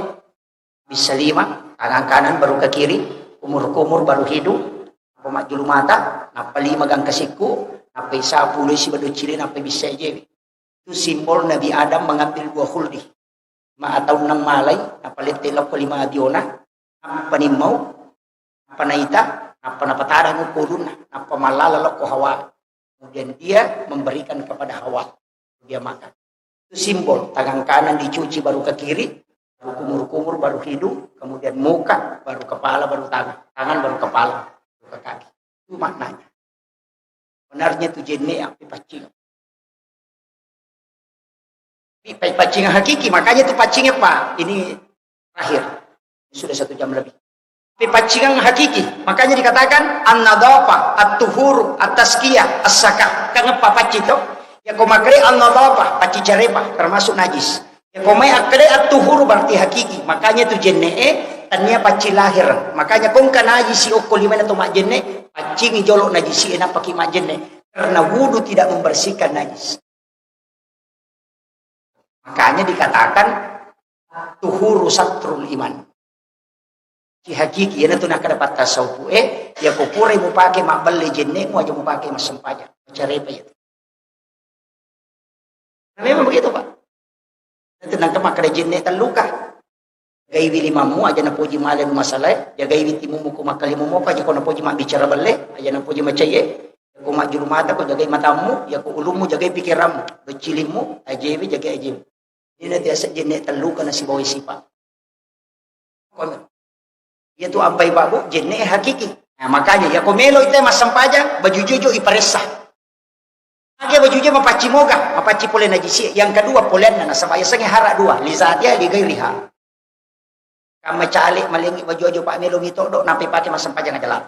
Bisa lima, tangan kanan baru ke kiri, kumur-kumur baru hidung, nappa majjulu mata, nappa lima gangka sikku, nappa isa puloi sibawa doccili, nappa bisa jewe. Itu simbol Nabi Adam mengambil buah khuldi. Ma ataunna malai, nappa lette lokko lima biona, nappa nimmau, nappa naita, nappa napatadang ko ulunna, nappa mallala lokko Hawa. Kemudian dia memberikan kepada Hawa. Dia makan. Itu simbol, tangan kanan dicuci baru ke kiri, baru kumur-kumur, baru hidung, kemudian muka, baru kepala, baru tangan, tangan baru kepala, baru ke kaki. Itu maknanya. Benarnya itu jenne yang dipancing. Tapi pa-, pancing hakiki, makanya itu pancingnya, Pak. Ini terakhir. Ini sudah satu jam lebih. Tapi pancing hakiki, makanya dikatakan an-nadhafah, at-tuhuru, at-tazkiyah, as-zakah. Kan apa pancing to? Ya ko makre an-nadhafah, pancing carepa, termasuk najis. Ya ko mai akkede at-tuhuru berarti hakiki. Makanya itu jenne e, tania pancing lahir. Makanya kongka najisi okko limana to majjenne, pancing jolo najisi e napaki majjenne. Karena wudu tidak membersihkan najis. Makanya dikatakan tuhuru satrul iman. Ci hakiki, iyanatu nakkeda pattasawufu e, ya ko purai mupake mabbelle jenne'mu aja mupake massempajang. Macarepa itu. Nah, memang begitu, Pak. Itu nangka makkeda jenne telluka. Jagaiwi limammu, aja napoji male masalah e. Jagaiwi timummu ko makkalimu moko, aja ko napoji mabbicara belle, aja napoji macai e. Ko majjulu mata, ko jagai matammu, ya ko ulummu, jagai pikirammu, doccilimmu, ajewe, jagai ajewe. Ini nanti asa jenne telluka nasibawai sipa. Kono. Iya tu ampai babu, jenne hakiki. Nah, makanya, ya ko melo ite massempajang, baju jojo iparessa. Age baju je mapacci moga, mapacci pole najisi. Yang kedua polenna nasaba yasengnge hara dua, li zatiha li ghairiha. Kamma cale malengi baju ajo pa melongi todo, nampai pake massempajang aja lalo.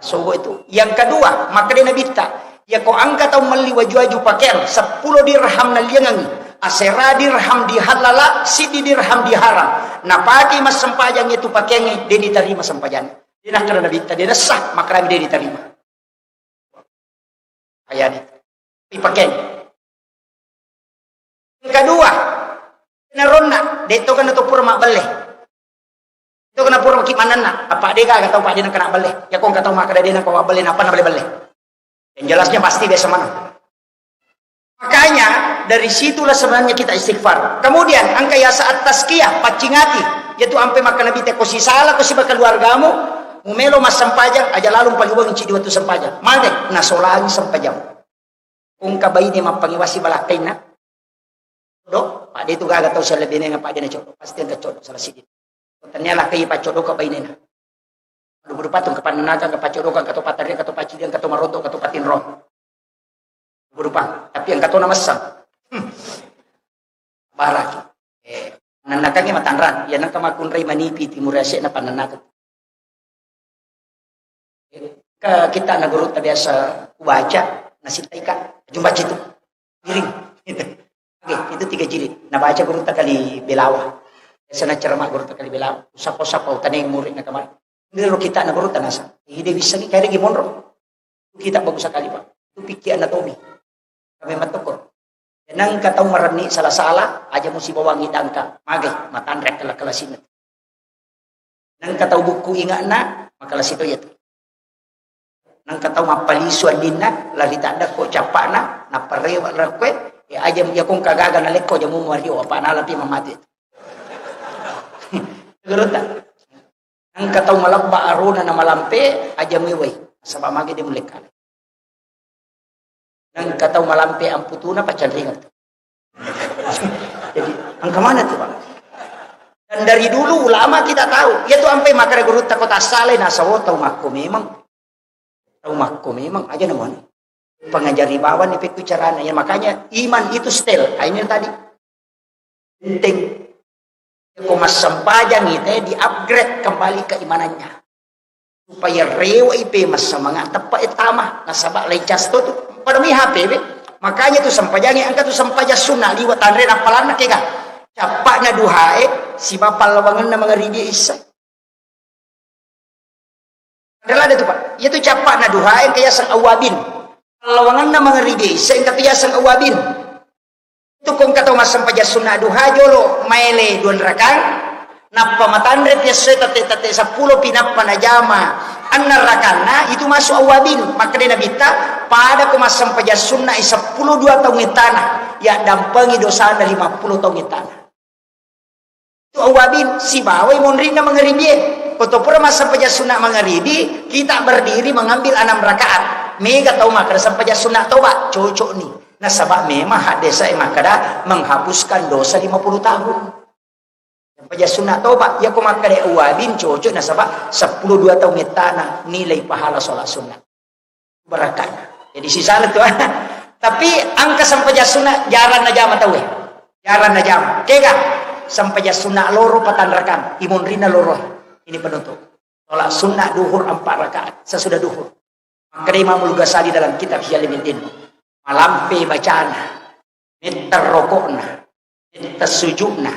Sogo itu. Yang kedua, makkeda Nabitta, ya ko engka tau melli waju-waju pakeang seppulo dirham naliangengi, asera dirham dihallala, siddi dirham diharam. Napake massempajang itu pakeangnge, de diterima sempajanna. De nakkeda Nabitta, de nessa, makkerami de diterima. Ayani. Ipakeng. Yang kedua, naronna, de to kana to pura mabbelle. To kana pura maki manenna, apa de gaga tau pa de nengka nabbelle. Ya ko engka tau makkeda de nengka mabbelle, napa nabbelle-belle. Yang jelasnya pasti biasa mana. Makanya dari situlah sebenarnya kita istighfar. Kemudian engka yasa at-tazkiyah, paccing ati. Yaitu ampe makkeda Nabitta ko sisala ko siba keluargamu, mumelo massempajang, aja lalo mpaliweng cidi wettu sempajang. Mage nasolangi sempajang. Engka baine mappangewasi balakkainna. Do, pade tu gaga tau sialebinenga pade na coddo. Pasti engka coddo salah sidi. Tania lakkai paccodoka bainena. Dupa-dupa tu kapannanakang, kapaccodokang, kato patarri, kato paccidiang, kato maroto, kato patinro. Dupa-dupa. Tapi engka tona messang. Hmm. Baraki. Eh, nanakangi matanrang. Ya nengka makkunrai manipi timur asekna pannanakang. Ke kita na gurutta biasa kubaca, nasittai ka, jumpa itu. Miring. Oke, itu tiga jilid. Nabaca gurutta kali Belawa. Biasa nacerama gurutta kali Belawa. Usapa-usapa utaneng murid na kamar. Ini ro kita na gurutta nasa. Ide bisa ni kaya lagi monro. Itu kita bagus sekali, Pak. Itu pikiran Natomi. Kami matokko. Nengka tau marenni sala-sala, aja musibawangi dangka. Magai, matanre kela-kela sinet. Nengka tau bukku inge'na, makalasi to iya tu. Nengka tau mappalisu andinna, lari taddekko cappa'na, nappa rewe' rekkoe, ya aja iya kongka gaga nalekko aja mu mario, apa nalapi mamati. Gerota. Nengka tau malebba arona na malampe, aja muewai. Saba magi de mullekkale. Nengka tau malampe amputuna paccanringan. Jadi, engka mana tu, Pak? Dan dari dulu ulama kita tahu, iya tu ampai makkeda gurutta kota salai nasawo tau makko memang. Tau makko memang aja namanya. Pengajari bawang ni pekku carana. Ya makanya iman itu setel. Ah, ini tadi. Penting. Ko massempajang ite di-upgrade kembali keimanannya. Supaya rewe'i pe massamanga teppe' e tama. Nasaba' laicas to tu. Pada mi H P be. Makanya tu sempajangnge engka tu sempajang sunna liwa' tanre nappalanna kega. Cappa'na duhae siba pallawangenna mangaribi isya. Adalah ada tu, Pak. Iya tu cappa'na duha engka yaseng awabin. Lawanganna mangaribi isya engka tu yaseng awabin. Itu ko engka tau massempajang sunna duha jolo maele dua rakang, nappa matanre piassoi tette-tette seppulo pi nappa najama anna rakanna, itu masuk awabin. Makkeda Nabitta, pada ko massempajang sunna i seppulo dua taung ettana, yaddampengi dosana lima puluh taung ettana. Tu awabin, sibawai monrinna mangaribie. Ko to pura massempajang sunna mangaribi, kita berdiri mengambil enam rakaat. Mega tau makkeda sempajang sunna toba, cocok ni. Nasaba memang haddesae makkeda menghapuskan dosa lima puluh tahun. Sempajang sunna toba, iya ko makkeda awabin cocok nasaba seppulo dua taung ettana nilai pahala sholat sunna. Barakana. Jadi sisana tu. Tapi engka sempajang sunna jarang najama tauwe. Jarang najama. Kega? Sempajang sunna loro patanrakang. Imonrinna loro. Ini penutup. Sholat sunna duhur empat rakaat. Sesudah duhur. Makkeda Imamul Ghazali dalam kitab Ihya Ulumuddin. Malampe bacana. Metta rokokna, metta sujukna,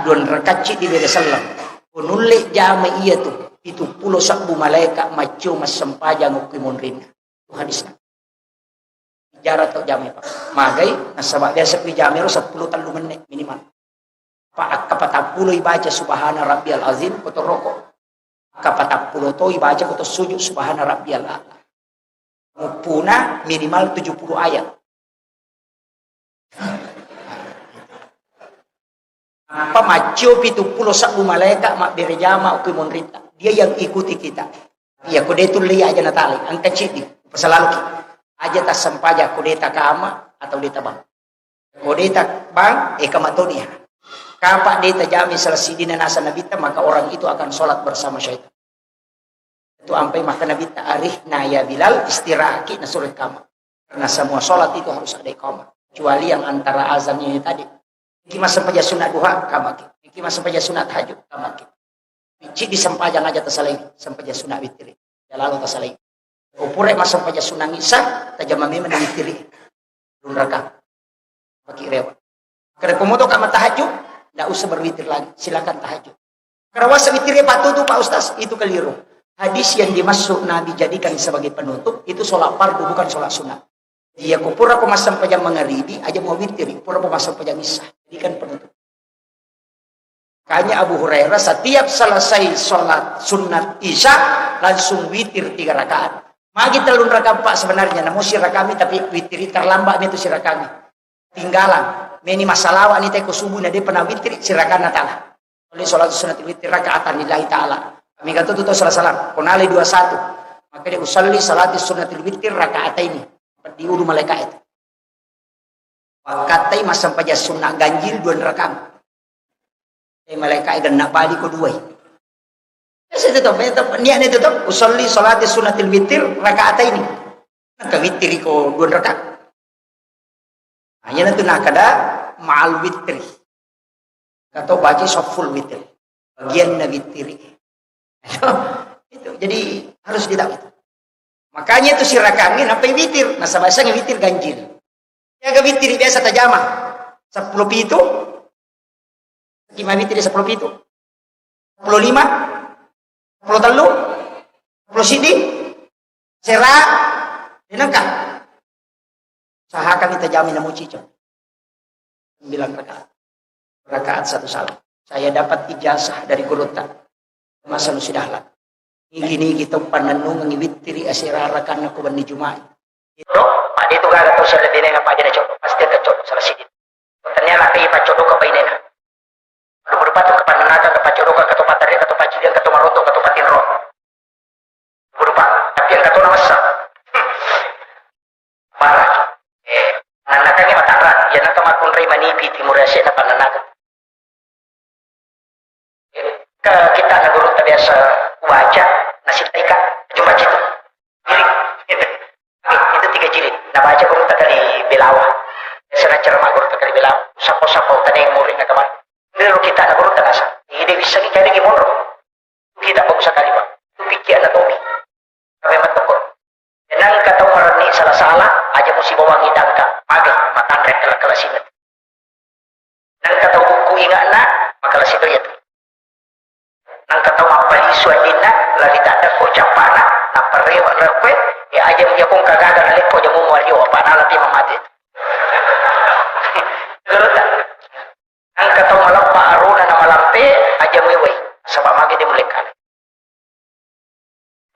dua rakacci di bere selleng. Ko nulle jama iya tu, pitu pulo sabbu malaeka maccio massempajang okki monrinna. Tu hadisna. Jarang tau jama, Pak. Magai, nasaba biasa kui jama ro seppulo tellu menit minimal. Pa akka patappulo ibaca subhana rabbiyal azim, ko to roko. Akka patappulo to ibaca ko to sujud subhana rabbiyal a'la. Muppuna minimal tujuh puluh ayat. Apa maccio pitu pulo sabbu malaeka mabbere jama okki monritta. Dia yang ikuti kita. Iya, ko de tulle aja natali, engka ciddi, pasalaluki. Aja tassempajang ko de takama atau de tabang. Ko de tabang, e kama toni ya. Kapa de tajami salah sidina nasa nabitta, maka orang itu akan sholat bersama syaitan. Itu ampai maka Nabitta, "Arihna ya Bilal, istirahaki nasuro kama." Karena semua sholat itu harus ada iqamah. Kecuali yang antara azan ini tadi. Ki massempajang sunat duha, kamaki. Ki massempajang sunat tahajud, kamaki. Cidi sempajang aja tasalai, sempajang sunat witiri. Ya lalu tasalai. Upure massempajang sunat isya, tajama memang witiri. Dunraka. Bagi rewa. Kada komoto kama tahajud, ndak usah berwitir lagi. Silakan tahajud. Kada wasa witir ya patutu, Pak Ustaz, itu keliru. Hadis yang dimaksud Nabi jadikan sebagai penutup itu sholat fardu, bukan sholat sunat. Iya, ko pura ko massempajang mangaribi, aja mau witir, pura ko massempajang isya, jadikan penutup. Makanya Abu Hurairah setiap selesai sholat sunat isya langsung witir tiga rakaat. Magi tellu rakaat, Pak, sebenarnya, namun si rakami tapi witiri terlambat itu si rakami. Tinggalan. Meni massalawa ni teko subuh na depa na witiri sirakanna tala. Oleh sholat sunat witri rakaatan lillahi ta'ala. Mega tu tu salah-salah. Konali dua satu. Maka dia usalli salati sunatil witri rakaat ini. Di ulu malaikat itu. Wakattai massempajang sunat ganjil dua rakaat. Eh, malaikat genna bali ko duai. Biasa itu tuh, niatnya itu tuh, usalli salati sunatil witri rakaat ini. Naka witiri ko dua rakaat. Nah, iyanatu nakada ma'al witri. Atau baca soful witri. Bagian na witiri. Itu, jadi harus kita itu. Makanya itu sirakangi nampai witir. Nah, sama saya witir ganjil. Jaga witir biasa tajama. Sepuluh pitu. Lima witir sepuluh pitu. Sepuluh lima. Sepuluh tellu. Sepuluh sidi. Sera. Dinengka. Sahakang kita jamin namu cico. Sembilan rakaat. Rakaat satu salam. Saya dapat ijazah dari gurutta. Masa nu sidahla. Nigi-nigi tau pannennungengi wittiri asera rakanna ko benni Juma'i. Do, pada itu gaga tau salle binenga pada na coddo. Pasti ada coddo salah sidi. Tania laki paccodoka bainena. Rupa-rupa tu kapannanakang, kapaccodoka, katopattari, katopaccidi, katomaroto, katopatinro. Rupa-rupa. Tapi yang katona massa. Parah. Eh, nanakangi matarra. Ya naka makunrai manipi timur ase na pannanakang. Eh, ke kita na gurutta biasa waja, nasitaika, jumpa citu. Jilid. Itu tiga jilid. Nabaca gurutta kali Belawa. Biasa nacerama gurutta kali Belawa. Sapa-sapa utane murid na kamar. Suaddinna, lari tadda ko cappana, nappa rewe rekkoe, ya aja dia kong kagaga na lekko jamu muario, apa nala ti mamati. Terus, engka tau maleppa arona na malampe, aja muewai, saba magi dia mulekkan.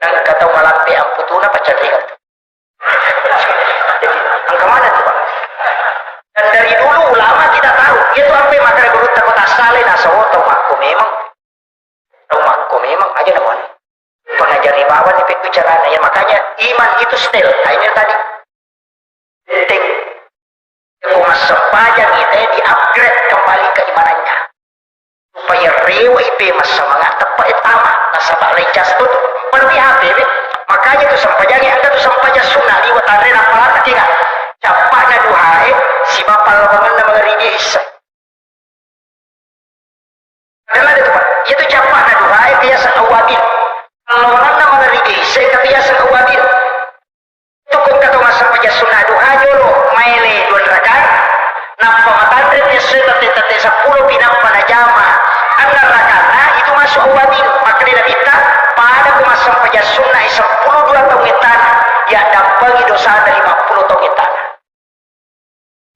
Engka tau malampe amputuna pacarringa tu. Engka mana tu, Pak? Dan dari dulu ulama kita tahu, itu apa yang makanya guru takut asale nasawo tau makko memang. Tau makko memang aja namanya. Pengajari bawang di pekku carana ya, makanya iman itu setel. Nah, ini tadi. Penting. Ko massempajang ite di-upgrade kembali keimanannya. Supaya rewe ipe massamanga teppe tama nasaba lecas tu. Berarti H P be. Makanya tu sempajang engka tu sempajang sunnah liwa tanre napalata kega. Cappana duhae siba pallawangenna mangaribi isya. Karena ada tu, Pak. Itu cappana duhae biasa awabin. Pallawangenna mangaribi isya biasa awabin. Tukung kato massempajang sunna duha jolo maele dua rakaat. Nappa matanre pi essoe tette-tette seppulo pi nappa najama enneng rakaatna, itu masuk awwabin. Makkeda Nabitta, pada ko massempajang sunna e seppulo dua taung ettana, yaddampengi dosana lima puluh taung ettana.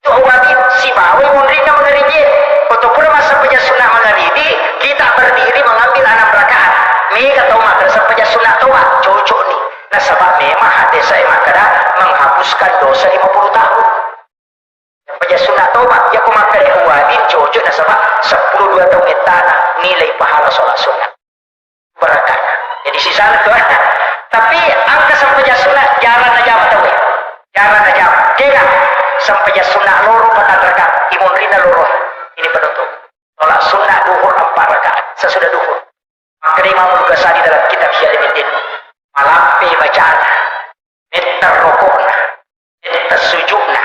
Itu awwabin, sibawai munrinna mangaribi. Ko to pura massempajang sunna mangaribi, kita berdiri mengambil enam rakaat. Mega tau makkeda sempajang sunna toba, cocok ni. Nasaba memang hadis saya makkeda menghapuskan dosa lima puluh tahun. Sempajang sunna toba, ya ko makkeda awwabin cocok nasaba seppulo dua taung ettana nilai pahala sholat sunna. Barakah. Jadi sisana tu. Tapi engka sempajang sunna jarang najama tau. Jarang najama. Kega sempajang sunna loro patang rakaat. Imunrinna loro. Ini penutup. Sholat sunna duhur empat rakaat. Sesudah duhur. Makkeda Imam Al-Ghazali dalam kitab Ihya Ulumuddin. Malampe bacana. Metta rokokna. Metta sujukna,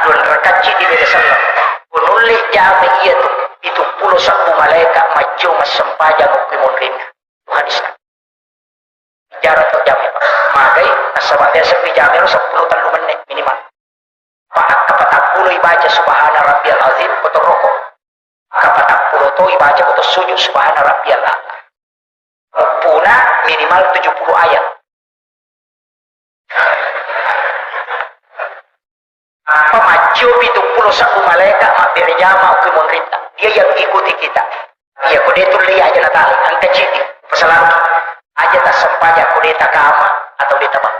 dua rakaat ceddi beda selleng. Ko nulle jama iyatu, pitu pulo sebbu malaeka majjo massempajang okko munrinna. Itu hadisna. Bicara to jama, Pak. Magai, nasaba biasa pi jama ro seppulo tellu menit minimal. Pak, engka patappulo ibaca subhana rabbiyal azim, ko to roko. Engka patappulo to ibaca ko to sujud subhana rabbiyal a'la. Muppuna minimal tujuh puluh ayat. Apa majjo pitu pulo sebbu malaeka mabbere jama okko munrinta. Dia yang ikuti kita. Iya, ko de tulle aja natali, engka ceddi, pasalaki. Aja tassempajang ko de takama atau de tabang.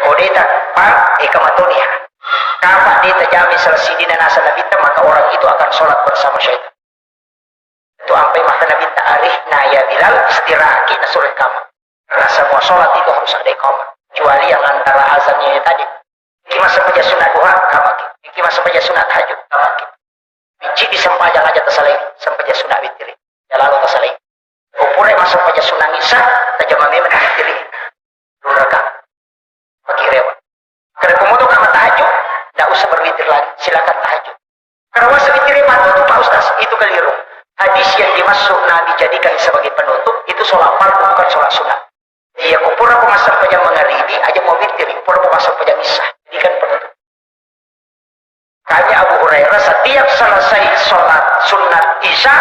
Ko de tapang, eka matoni ha. Kapa de tajama sala sidina nasa Nabitta, maka orang itu akan sholat bersama syaitan. Tu ampai makkeda Nabitta, "Arihna ya Bilal, istirahatki nasuro kama." Karena semua sholat itu harus ada iqamah. Kecuali yang antara azannya tadi. Iki massempajang sunna duha, kamaki. Iki massempajang sunna tahajud, kamaki. Bicci di sempajang aja tasalai, sempajang sunna witiri. Ya lalu tasalai. Ko pura massempajang sunna isya, tajama memang witiri. Dua rakaat. Pagi rewa. Karena komodo kama tahajud, ndak usah berwitir lagi. Silakan tahajud. Karena wasa witiri penutup, Pak Ustaz, itu keliru. Hadis yang dimaksud Nabi jadikan sebagai penutup itu sholat fardu, bukan sholat sunat. Iya, ko pura ko massempajang mangaribi, aja mau witiri, pura ko massempajang isya, jadikan penutup. Kanya Abu Hurairah, setiap selesai sholat sunat isya,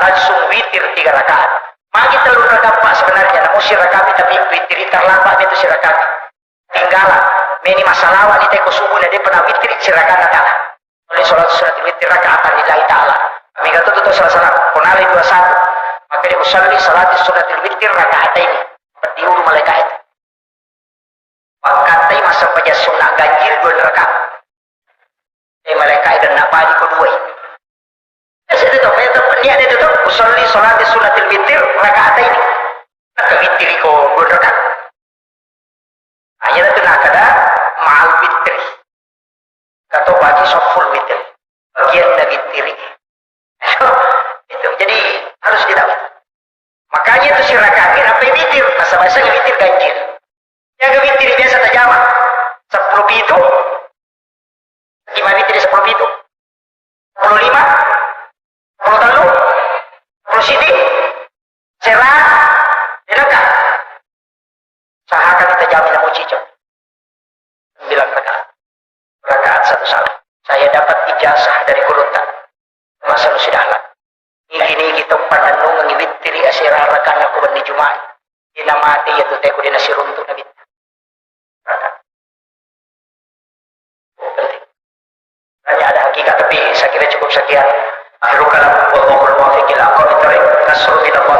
langsung witir tiga rakaat. Magi tellu rakaat, Pak, sebenarnya, namun si rakaat tapi witiri terlambat itu si rakaat. Tinggala, meni massalawa ni teko subuh na depa na witiri, si rakaat na tala. Oleh sholat sunat witiri rakaat lillahi ta'ala. Mega tu tu salah-salah, ko nalai dua satu. Maka dia usalli salati sunat witiri rakaat ini. Berdiulu malaikat itu. Pakkatai massempajang sunna ganjil dua rakaat. Eh, malaikat idan nabali ko dua. Biasa itu tuh, itu niat itu tuh, usalli salati sunnatil witir rakaat ini. Nah, ke witir ko dua rakaat. Hanya itu nak ada ma'al witri. Atau bagi soful witri. Bagian dari witri. Itu, jadi harus kita. Makanya itu si rakaat ini apa witir? Masa bahasa witir ganjil. Jaga witir biasa tajama. Sepuluh pitu. Lima witir sepuluh pitu. Sepuluh lima. Sepuluh tellu. Sepuluh siti. Sera. Denaka. Sahaka kita jamin namu cicok. Sembilan rakaat. Rakaat satu salam. Saya dapat ijazah dari gurutta. Masa nu sidalang. Nigi-nigi tau pannennungengngi wittiri asera rakanna ko wenni Juma'i. namate iya tu teko de nasiruntu nabitta. Penting. Hanya ada hakikat, tapi saya kira cukup sekian. Akhirul kalam, wallahul muwaffiq ila aqwamit thariq. Nasrun minallah